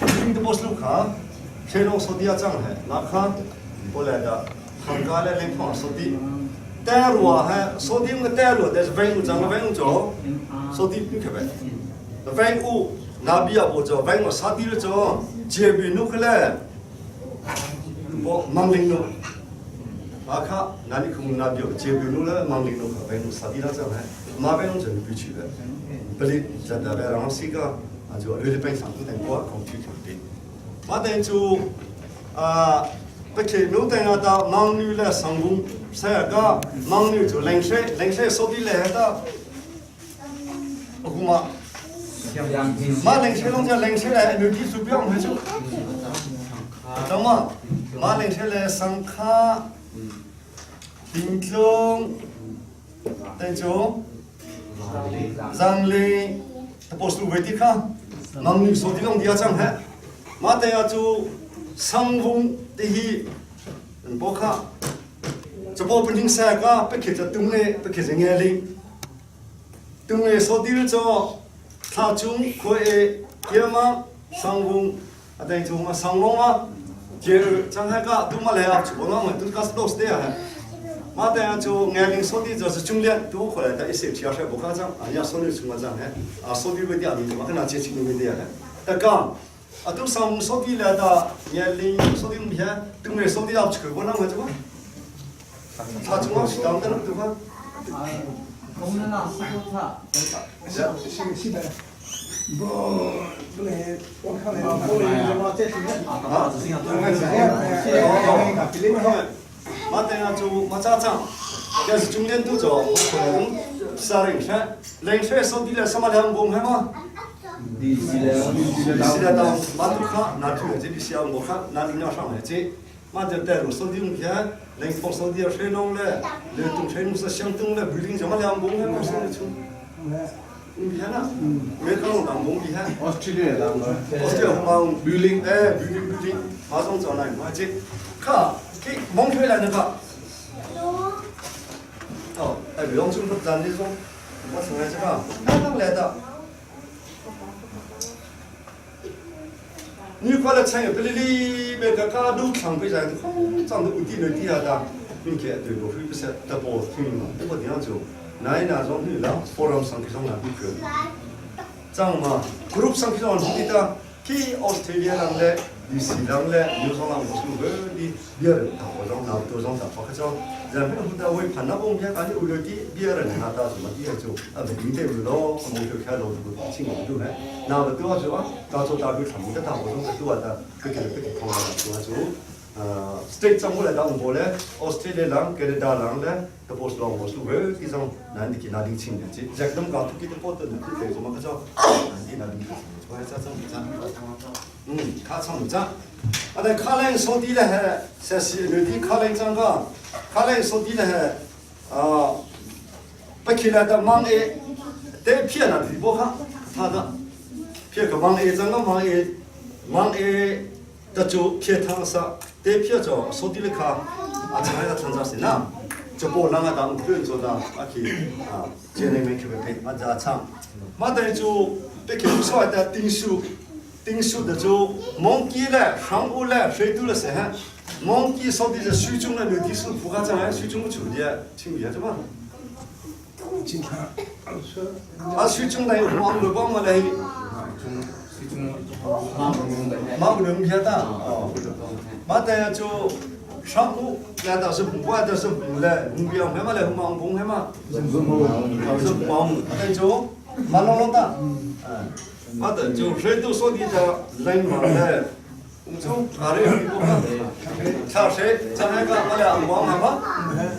威灵的不是路卡，乾隆说的家长还那卡过来的，唐家来领跑说的，带路啊还说的个带路，但是文物长个文物走，说的不可呗，文物。那比亚不走，文物啥地了走，这边弄起来，不忙领弄。阿卡那你可那比这边弄了忙领弄可文物啥地了走还，马文物就必须的，不哩在那边让西个啊就二十本上都等过讲去肯定。马等就啊，不去弄等下到忙女来上工，三个忙女就冷水冷水手里来的，我嘛。马铃薯弄叫铃薯来，牛皮鼠标没错。懂吗？马铃薯来上卡，林中，等住，让里，他不是为的卡，男女手的弄的讲嘿，马等下做上风的去，不卡，这波不听三个，不去就东嘞，不去就眼里，东嘞手的做。他中可以爹妈上工，啊等于嘛上工嘛，这张海个都没来啊，我那们都开始都是这样。马等下就年龄说的就是中年都回来的一些其他事不夸张，啊要说的什么张呢？啊说的问题啊，你怎么跟他接触的问题啊？但讲啊都上说的来的年龄说的唔偏，都没说的要去过那么怎么？他中国是当的对吧？是的，不不能，我看了，不能这啊，马等下做马家长，但是中间都做，可能啥人选，人选手底了什么两公开吗？是的，当马都卡拿出来这里是我看拿领导上来这，马就带入手底用片，人放手底水弄嘞，人东水弄是相当的，不定什么两公开吗？手里出。厉害啦，没看到当工厉害。 Australia 当 Australia 嘛，building 哎，building building，马上找那个这，看，给蒙出来那个。哦，哎，不用从咱这种，我从来这个，刚刚来的。你过来参与，不哩哩，别个家都常规在，空长得有点有点的，你看对不？会不是得保听嘛？这个地方就。나이 나좀 흘라 포럼 상기성 나고 장마 그룹 상기성 어디다 키 오스트레일리아랑레 뉴질랜드레 뉴질랜드 무슨 그 비어를 다 오정 나 도정 다 박죠 잠에 후다 왜 판나 봉게 아니 우리기 비어를 나다 좀 비어죠 아 밑에 물로 뭐 그렇게 하고 친구도 해 나도 또 하죠 나도 다그 참고다 다 오정 또 왔다 그렇게 그렇게 통화가 좋아죠 state 政府来当我嘞，Australia 人、加拿大人嘞，都不是让我是为这种难的拿定亲的，这这个讲土地的波动呢，对什么个叫难的拿定亲，我还在这么嗯，卡唱不涨，啊，但卡兰说的嘞还，是是内地卡兰涨个，卡兰说的嘞还，啊，不起来的忙哎，得骗了皮不哈，他的骗个忙哎，整个忙哎，忙哎，得就骗他啥。대표죠 소딜카 아차야 천자시나 저보 랑아다 우편조다 아키 아 제네메 케베페 맞아 마다주 백케 무서워다 띵수 띵수的就蒙基了韩国了谁都了谁哈蒙基说的是水中的牛地是不卡在水中处的听见这吧啊水中的王罗帮嘛嘞马不能偏的哦，马等就上午难道是不爱的是不来，目标没嘛来忙工嘛，是忙，等就马龙龙的，嗯，马等就谁都说的叫人嘛来， Um chu ngare ko ka. Cha she chang he ka ma le ang wa ma ba.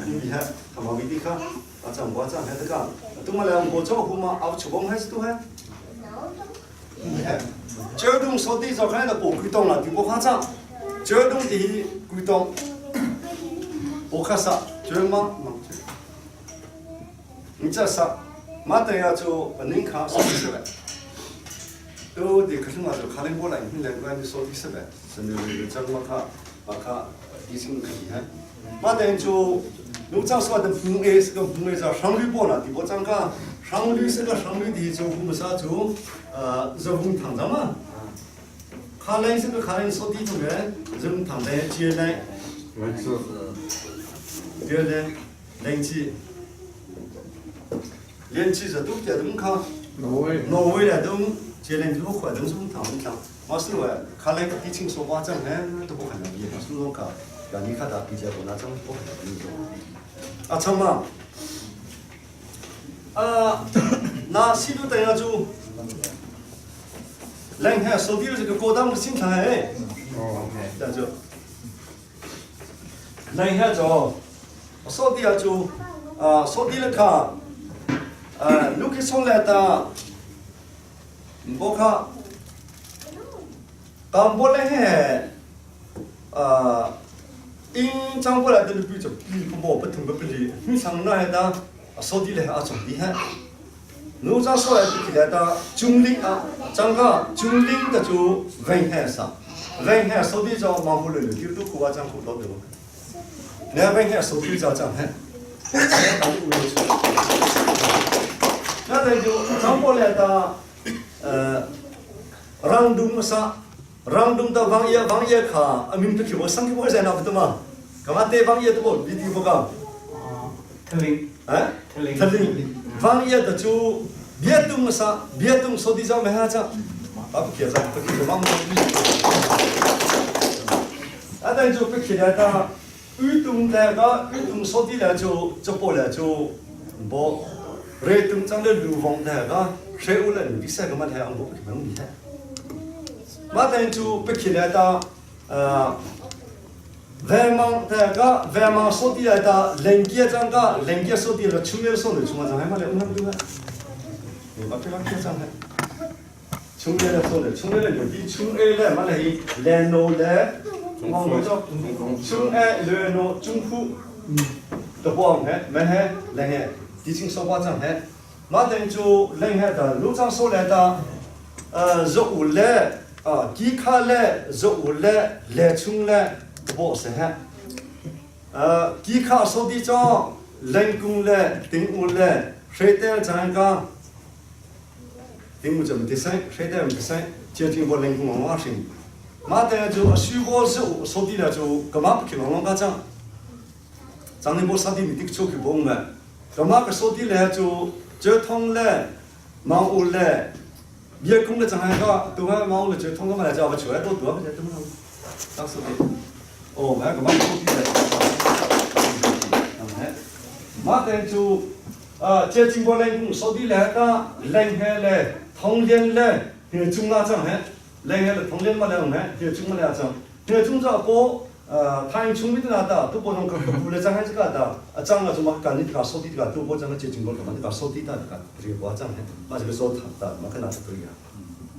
Bi ha ka ma bi di kha. A chang wa chang he ta ka. Tu ma le ang bo cho hu ma au chu bong he tu he. 这东说的早看的不归东了，就不看涨。这东的归东，我看啥？这嘛嘛。你这啥？马等要做能看说的是呗。都得可是嘛，就看得过来，你两个你说的是呗，是那个这个嘛看嘛看医生可以哈。马等就侬张说的风 A 是个风 A 叫商旅波了，第波张个商旅是个商旅的就我们啥就热风烫着嘛。看来是个看来说的同学热风烫的接来，接来冷气，冷气是都在东看，挪威来东。接来就活动是烫烫，我是话看来以前说话讲呢都不可能，我是说讲，让你看到比较多那种不可能。啊，成嘛？啊，那西路等下就，来看手机这个高档新产哎，这样就，来看就，手机要就，啊，手机了看，啊，卢克松来的。ဘောခကံဘောလည်းဟဲ့အာအင်းချောင်းပေါ်လာတဲ့ပြချပီဘောပထုံပပလီမိဆောင်နာဟဲ့တာအစောဒီလေအချုံဒီဟဲ့နိုးစားဆောရတိလာတာဂျုံလင်းအချန်ကဂျုံလင်းတချိုဝိဟဲ့စာဝိဟဲ့စောဒီကြောမောင်ဟူလေဒီတုကူဝါချန်ခုတော့တယ်နေဝိဟဲ့စောဒီကြောချန်ဟဲ့တောင်းဦးလို့那在就张过来的，rangdung sa rangdung ta wang ye kha amim to khibo sang khibo za na btuma kama te wang ye to bo bi ti bo ka thling eh thling wang ye ta chu bietung sa bietung so di ja me ha cha ba bu khia za to khi wang mo a dai chu pe khia ta yu tung ta ga yu tung so di la chu cho bo la chu bo re tung chang le lu wang ta ga 谁无论你比赛个嘛太阳不可能比赛。马等就不起来到外忙这个外忙说的来到人家张个人家说的了，出面说的出嘛张还嘛来，我们对吧？你把这个开张来，出面来说的，出面来有的出 A 来嘛来，来诺来，我们叫出 A 来诺中户，都不好还没还来还，已经说话张还。马等就人海的路上说来的，热乌来啊，吉卡来热乌来来冲来不是哈，吉卡说的叫人工来定乌来，谁的咱讲，定乌怎么的生，谁的么的生，接近我人工文化性。马等就许多是说的了就干嘛不去龙龙家讲，长得不啥的你得出去蹦嘛，干嘛个说的来就。交通嘞，忙屋嘞，别工的张海个，都还忙屋嘞，交通个嘛来叫不出来多多不都嘛，当时的，哦，买个忙屋的，马等就，啊，这经过人工收的来个，人海嘞，通电嘞，别中那张海，人海嘞通电嘛来海，别中嘛来张，别中着过。他聪明的那的，都不能个不来张开这个的，啊，张了就嘛，赶紧个手机这个都不张个接近过，嘛这个手机的这个不是我张开，把这个手他的嘛看哪是对呀，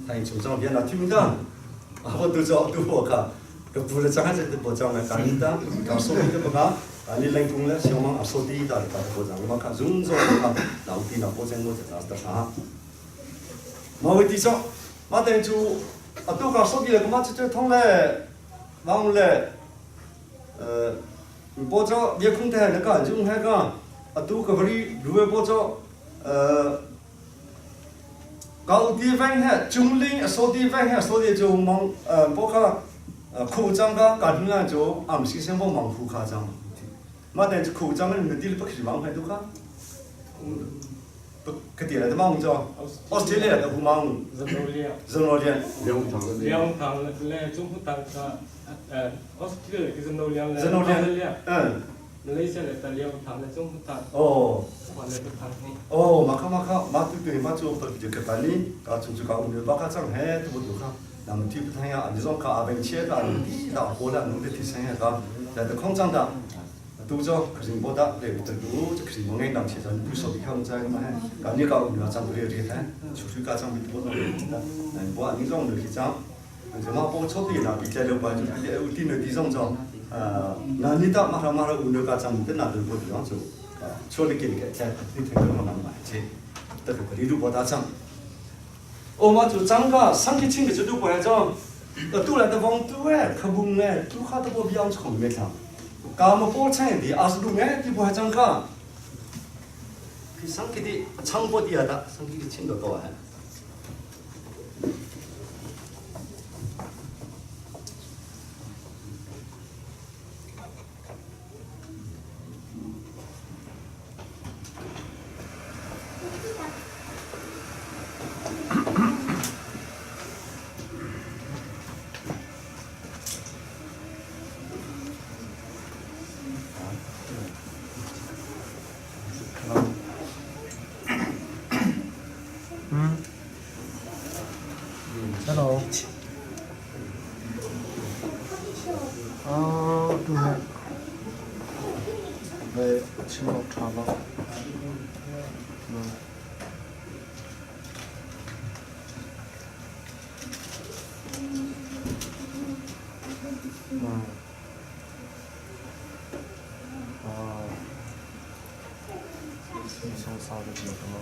他从张边那听的，啊，我都知道都我看，个不来张开这都不张了，赶紧的，搞手机的不搞，啊，你人工了，小忙啊手机的个不张，我看容易啊，老弟那不张我就那是啥，马为地上，马等就啊都搞手机了，嘛就就通嘞，忙嘞。波저别空台那个就那个啊，都个不里路波저高低分海，中林说低分海，说的就忙包括苦张个家庭啊就俺们先生我忙苦卡张，嘛但是苦张个你地里不去忙还都卡，不可地来的忙着，澳大利亚的不忙，人罗连，两堂来中国当个。Australia 个是诺两来，嗯，马来西亚来打两堂来中国打。哦。我来不堂哦，马卡马卡，马对对，马做不就个办呢？搞出去搞，我们马卡张嘿，都不都卡。那么对不太呀，你说卡阿边切个，你到波的弄的提升个，在这空场的。都做可是波的，对不对？都这可是蒙爱当切成不说比看在嘛，干你搞你要长不了这个，出去干长比多少的，我你种就去长，就嘛波出的那比较了关就比较有点的地上做，那你到马上马上有那个长的那都不地方做，出来给你个，在你听到嘛嘛切，这个你都波大长。我嘛就长个，上去请个就都过来长，都来得往都哎，可不哎，都哈都不比较聪明长。ကာမပေါ်ချင်ဒီအစလူငယ်ဒီဘောချန်ကဒီစံကိဒီချန်ပေါ်ဒီရတာစံကိဒီချင်းတော့တော့ဟဲ့ Hello. Oh, tu hai. Về chim ngọc trà lo. À. Xong sao được nhiều không?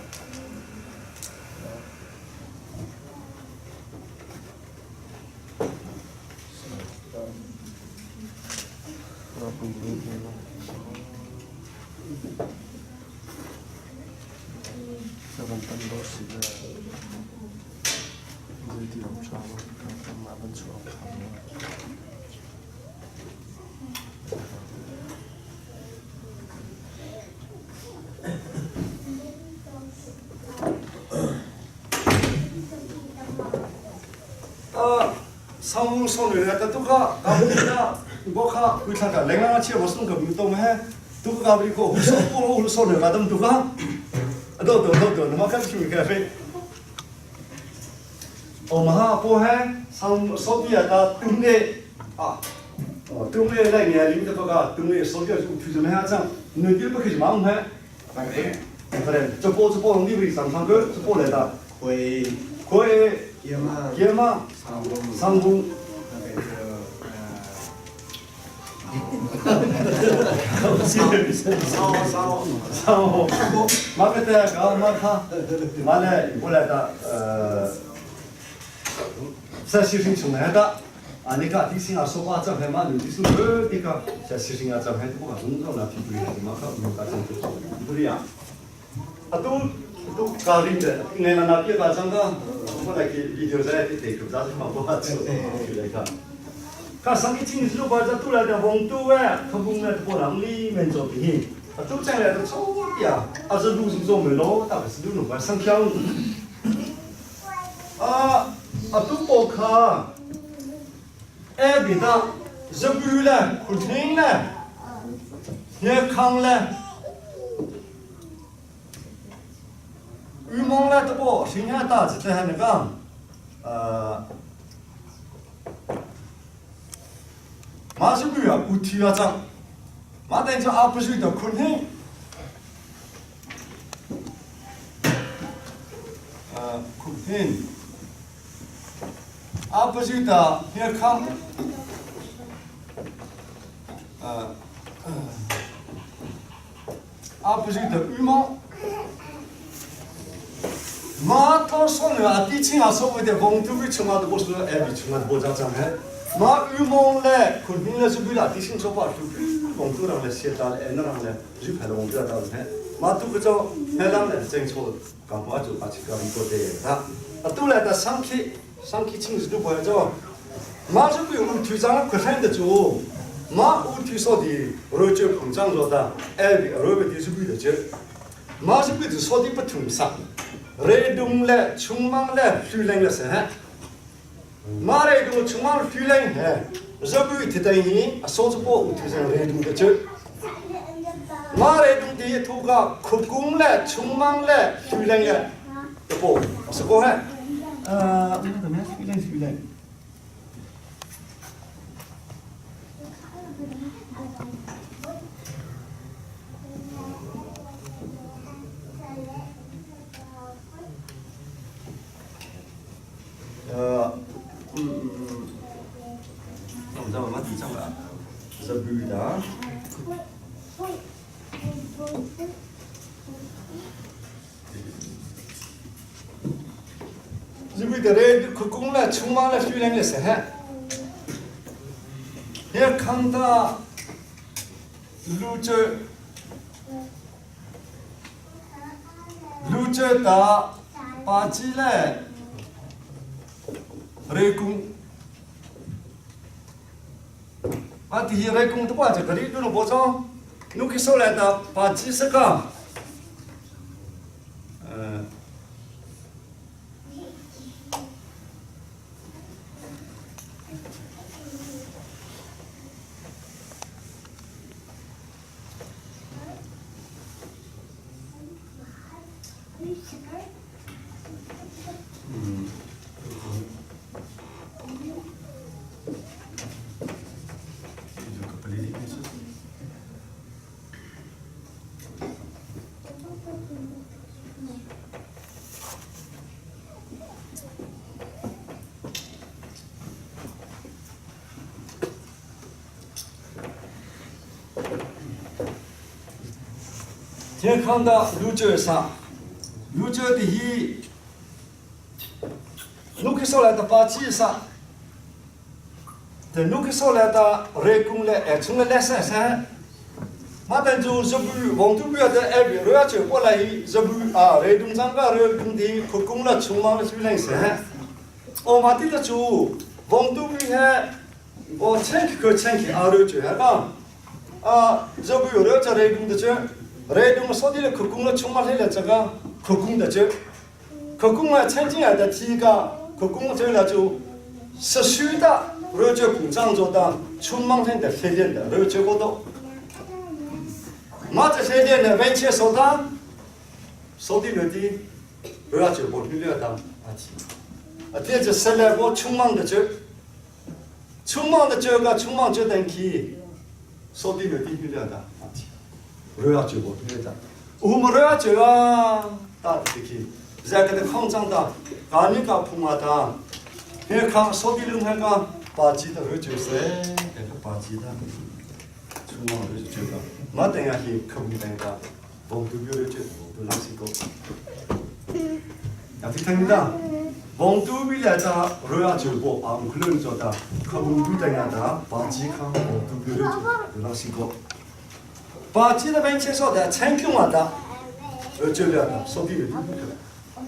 上上来的都个，搞不了，我看回看看，另外去我送个没动嘿，都个搞不了，我说我我说的嘛，都都个，都都都都，那么看去咖啡。我们哈不嘿，上手机啊，他东的啊，哦，东的那年龄的不个，东的手机就推什么样子，你这不可以忙嘿，对对，这波这波红的不上上个，这波来的，会会。 耶嘛，上工，上上，马个的搞马卡，马来过来的呃，在西城从来的，啊你看迪士尼说话这还嘛，你是个这个在西城啊这还不管中国那挺不一样，马卡马卡这不一样，啊都都搞定的，那那别搞这个。我来给video在地球上是放不下去，来看。看上个星期六把这都来的黄豆啊，他们那波浪里面做的，啊都进来都错的啊，啊是路上做没咯，大概是路路上跳。啊啊都包卡，哎别的，日本嘞，昆明嘞，热康嘞。羽毛嘞，这不，新疆大子在那个，马是不啊，不提啊张，马等就阿不是的昆明，昆明，阿不是的热康，阿不是的羽毛。马他说呢，啊，地青啊，所谓的王都被冲啊，都是哎被冲啊，不咋讲嘿。马羽毛嘞，昆明嘞是为了地青说话，就王都让嘞写到嘞，那让嘞，就拍了王都到嘿。马都个叫海浪嘞，正错，刚把就把这个一个的，啊，啊，都来的上去，上去青是都不叫，马是不用推张可看得住，马乌推说的，罗就膨胀着的，哎，罗个就是为了这，马是不是说的不同上。레동레 충망레 휘랭레 세 마레동 충망 휘랭 해 저부 티다이 소주보 우티생 레동데 저 마레동 뒤에 토가 국궁레 충망레 휘랭레 또 스고해 아 뭐냐 휘랭 휘랭 Zabu da. Zabu da re kukung la chungma la shu lang le sa ha. He khang ta lu che lu che ta pa chi le re kung 啊，第一来工的话就这里都能保障，侬去收来的把几十个，呃。 健康的路径上，路径的一，路克上来的把记上，等路克上来的人工来，哎，从来来三三，马等就日本王都不要的哎，比如要走过来日本啊，人工张个人工的可工了，匆忙的出来噻，哦，马地的就王都不要，我千去可千去阿六就还讲，啊，日本有了这人工的就。雷东说的可供了，充满了这个可供的就，可供啊，曾经啊的提个可供这了就，是虚的，热就工厂做的，充满了的黑点的热就过多。嘛这些点的完全说的，说的了的，热就不去了的啊提，啊这就生来我充满的就，充满的这个充满就等去，说的了的去了的啊提。热就不去了。我们热就啊，打的去，这个的抗战的，干你个碰啊的，你看说的那个巴基的热就是，那个巴基的，出门热就个，没等下去可不等个，我们都热就都拉西个。啊，听到？王都为来的热就不啊，可能做的，可不不等下的，巴基看王都热就都拉西个。把记得文件说的，参考我的，就了的，说的有点出来，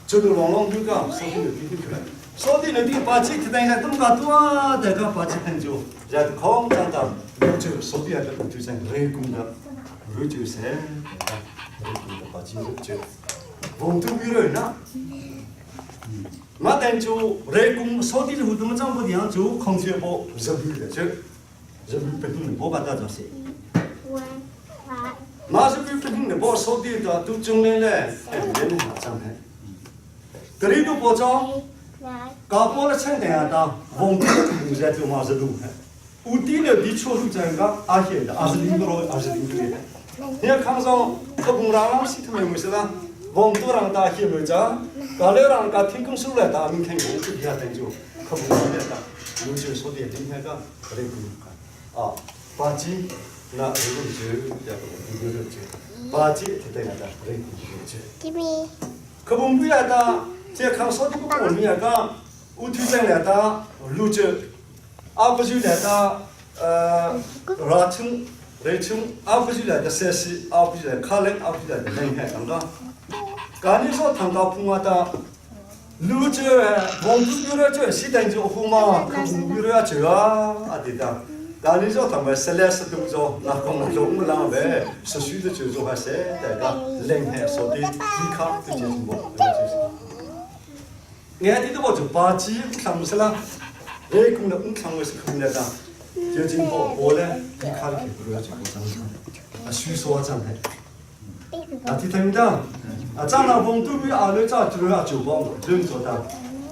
这个龙龙就讲说的有点出来，说的那点把记得等一下，东个多那个把记很久，然后空当当，就说的那个就像人工的，人就是人工的把记就，王都没人呐，我等就人工说的是怎么讲不一样，就空气不热不的就，热不不动不把它就是。马是不不的包手的的都中来了，哎，别弄哪张呢？格里都包装，搞包了称的啊，王都在做马是路，有地了地出路这个阿些的，阿是领导阿是领导的。你看上可不让让系统没事啦，王都让大些没着，搞了让个天空收来大明天我就给他等住，可不让的，有就说的今天个格里不啊，巴基。那如果就叫做就巴基就对了的，对就。可不没来的，这看说的不过你个，我推荐来的路就，阿不就来的拉青、雷青，阿不就来的山西，阿不就来卡林，阿不就来的南海，刚刚。刚你说唐高普的，路就王都有了就西单就红嘛，可不有了就啊，阿对的。但你说他们十来十多种，那讲那种浪呗，十岁的就做还是大家人还说的抵抗这些什么，就是。我的都就八级看不是啦，哎，讲了五看我是看不了的，就经过我呢，抵抗的不要就过这样，啊，虚说这样的，啊，听听到？啊，张老公都比阿六早就要酒帮人做的。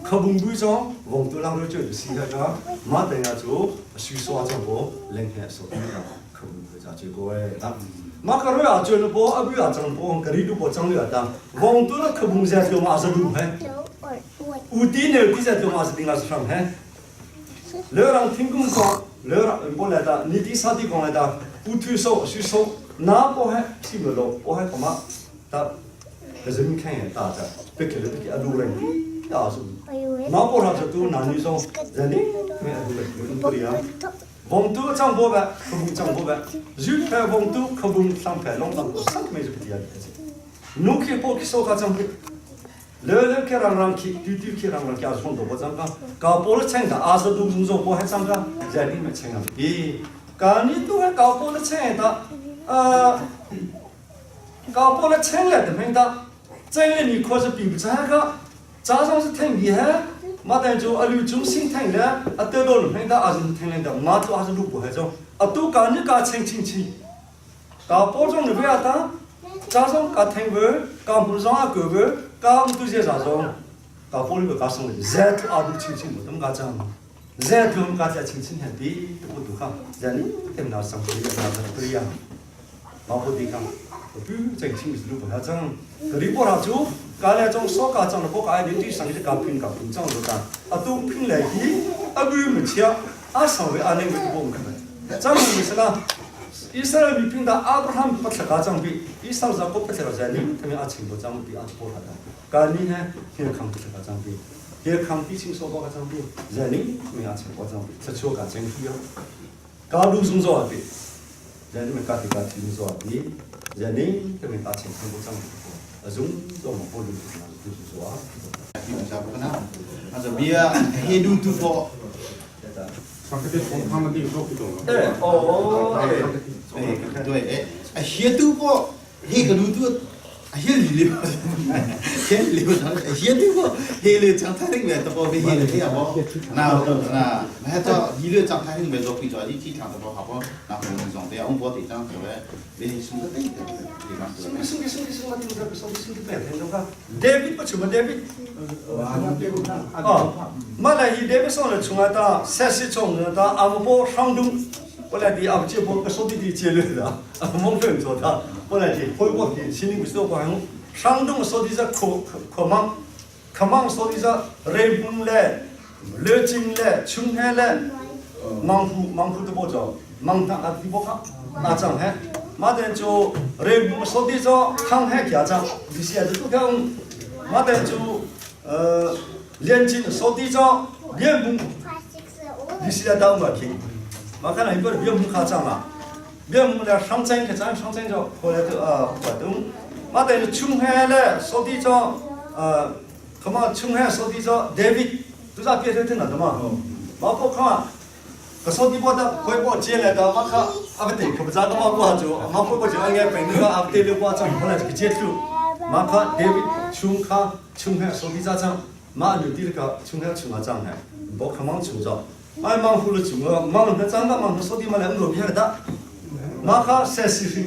可不不装，王都让人就是那个，马等下做，徐说这个，人家说的，可不不咋结果哎，啊。Ma ka roi a chun bo a bu a chang bo ka ri du bo chang lu a ta. Vong tu na khabung za tlo ma za du he. U ti ne ti za tlo ma za ding a sang he. Le rang thing kum so le rang bo la ta ni ti sa ti kong la ta u thu so su so na po he si lo lo po he kama ta ka zim khen he ta ta pe ke le pe ke a du reng ti a su. Ma po ra tu na ni so za ni me a du reng tu ria. 翁都张波呗，可不张波呗，日拍翁都可不上拍，龙当上没就不地啊！努克波克手卡张的，乐乐克让让去，丢丢克让让去，阿是红萝卜张个，搞波了请的，阿是都红萝卜还张个，在里面请啊！咦，搞你都还搞波了请的，搞波了请了的没的，真的你可是比不上个，早上是挺厉害。马但就阿六中心听的，阿得到了听的，阿是听的，马都阿是路不还中，阿都讲你讲清清清，搞包装的不要打，早上搞听不，搞不上阿哥不，搞都些啥种，搞玻璃不搞什么，热土阿都清清不，怎么讲讲？热土我们讲在清清很低，都不都看，人他们那生活也那不一样，老不地讲，不正清是路不还中，格里波拉就。ကာလဲကြောင့်စောကာကြောင့်ဘောကာဒီတိဆောင်တဲ့ကာဖင်ကာဖင်ကြောင့်လို့တာအတူဖင်လေကြီးအဘူမချာအဆောင်ဝဲအနေနဲ့ဘုံခမဲကြောင့်မစလာဣသရေလမိဖင်ဒါအာဗြဟံပတ်လကာကြောင့်ပြီးဣဆောဇာကိုပတ်လဇာလီတမအချင်းဘောကြောင့်ပြီးအပေါ်ဟာတာကာနီဟဲခေခံပတ်လကာကြောင့်ပြီးခေခံတိချင်းစောဘောကကြောင့်ပြီးဇာလီတမအချင်းဘောကြောင့်ပြီးချက်ချိုကချင်းဖီယောကာလူစုံစောပြီးဇာလီမကာတိကာချင်းစောပြီးဇာလီတမအချင်းဘောကြောင့် azung zo ma polu na tu su so a ဒီမှာစားပကနာအဲ့ဒါဘီယာဟေဒူတူပေါ် 哎哦哎，对哎，黑度波黑个路度，黑里里，黑里里，黑度波黑里长太平的波，黑里黑啊波，那那那到里里长太平的做比较，你体场的波好波，那我们种的我们波地长对不对？你送个对的，对吧？生生生生嘛，你们这生生的白天中个，David 不出嘛 David，哦，马来伊 David 上了从来到三十从到阿姆波上东。我来的阿不接波个手机的接了的，阿蒙分做的，我来的回国的，心里不是都管用。山东手机在可可忙，可忙手机在雷锋嘞、乐金嘞、青海嘞，忙乎忙乎都不着，忙他阿地不看，阿张海，马上就雷锋手机在康海家长，你现在都看，马上就连金手机在连锋，你现在到我去。马看了一个别木卡长了，别木了上山去咱上山就后来就活动，马但是青海嘞，手底着他妈青海手底着 David 都在别头听了的嘛，马不看，个手底波的回报接来的马看阿不对，可不咋个马不好做，马回报就应该本那个阿不对的话长后来就接触，马看 David 青卡青海手底着长，马牛地那个青海青啊长的，不看忙青着。哎，忙活了几个，忙那张个忙说的嘛来，我别的，马哈三十岁，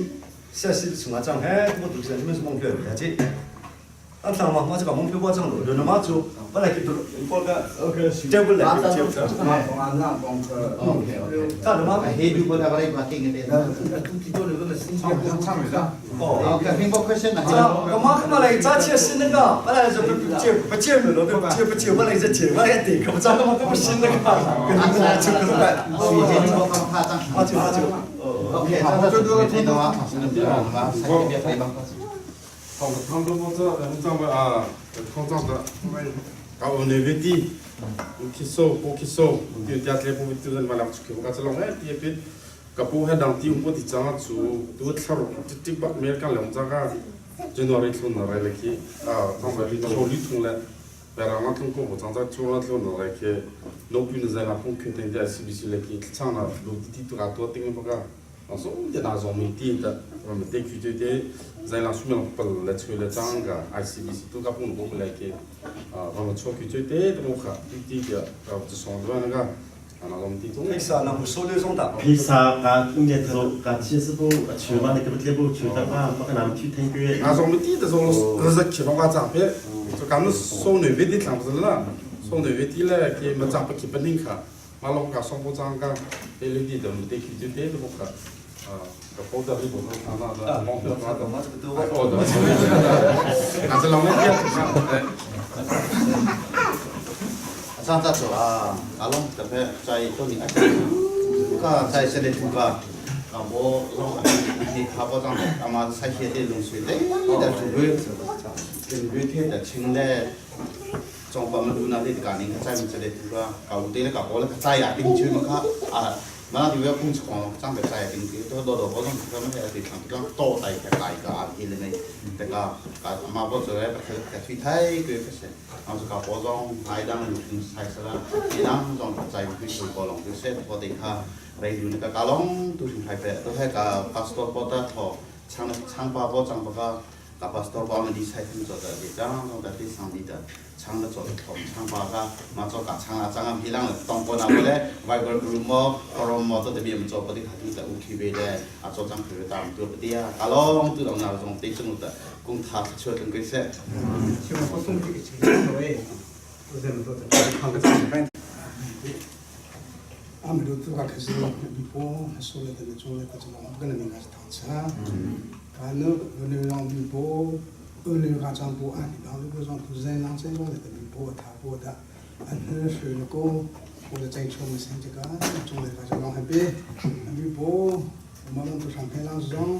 三十岁啊张还我都是你们是蒙票的这，啊张嘛，我这个蒙票我张了，就那么做，我来给都我个接不来接不。咋的嘛？黑度过来我来把这个的。哦，苹果快线的。我妈他妈来咋切是那个，本来是不接不接了，对不接不接，我来这接，我来对，可不咋个嘛，可不是那个，跟你们就可能办。阿九阿九， OK，这这这的话，汤汤都这张个啊，汤张的，搞那个地，去收不去收，就家里不就人嘛两出去，我讲这龙哎，第一边，个不还当地我的张住，都吃了，这这把没干两张个，January 从哪来了去啊？张个里头里从来，白让我通过我张在从那从哪来去，老比在那碰肯定在 CBC 来去，唱了老弟都个多听不个。所以那种没地的，我们地区就得在那书面不来吹了张个 ICBC 都个不能过来给，啊，我们出去就得都看地地的，啊，就上的那个，啊，那我们地中。披萨那不收那种的。披萨噶，今年这个其实不，去嘛那个不贴不去的话，没个那么去听歌。啊，我们地的种是去弄个长辈，就讲们送南边的长不是了，送南边的嘞，给没长不去不宁卡，马龙个送不长个，对里的都没得去就得都不看。啊， Ka po da ri bo na na da long na da ma tu wa o da. Na za long ne 上厕所啊，阿龙特别在做你个在这里住个，啊我让你卡不上，阿妈才写的东西，哎，的住个，跟每天的清的，中国们都那里的干的，在这里住个，搞对了搞过了，在呀，定居嘛卡啊。嘛，就要工厂长得在定居，都多多保障，他们还得长讲多带个带个啊，现在呢，这个啊嘛不做来不去去睇佢不是，我是搞包装，来当流程菜色啦，一当装在去水果龙，就是我哋卡来留那个加龙都是台北，都系个 pastor 包得托，唱唱包包装不个。个 pastor 包们理财听做的，你当弄的非常的。唱的做的同唱巴个，嘛做个唱啊，唱啊，皮浪当过那个嘞，外国 group 么，或者么做这边做不的，他就在 UTV 的，啊做张皮当做不的啊，阿龙都当那种对中的，公他出跟个些。希望我送这个钱，喂，我这么多的，看个怎么办？阿们都都个开始比波，说了的那种来个这个，不可能人家是糖吃啊，啊那那让比波。二流个张波啊，然后那个张都人让这种的比波他波的，啊那水那个我的在出门生这个种的个就让还别，比波我们都上天让让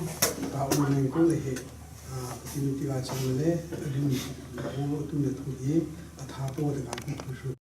把我们过来嘿，啊，今天这个张的嘞，二流我都没土地，啊他波的个不是。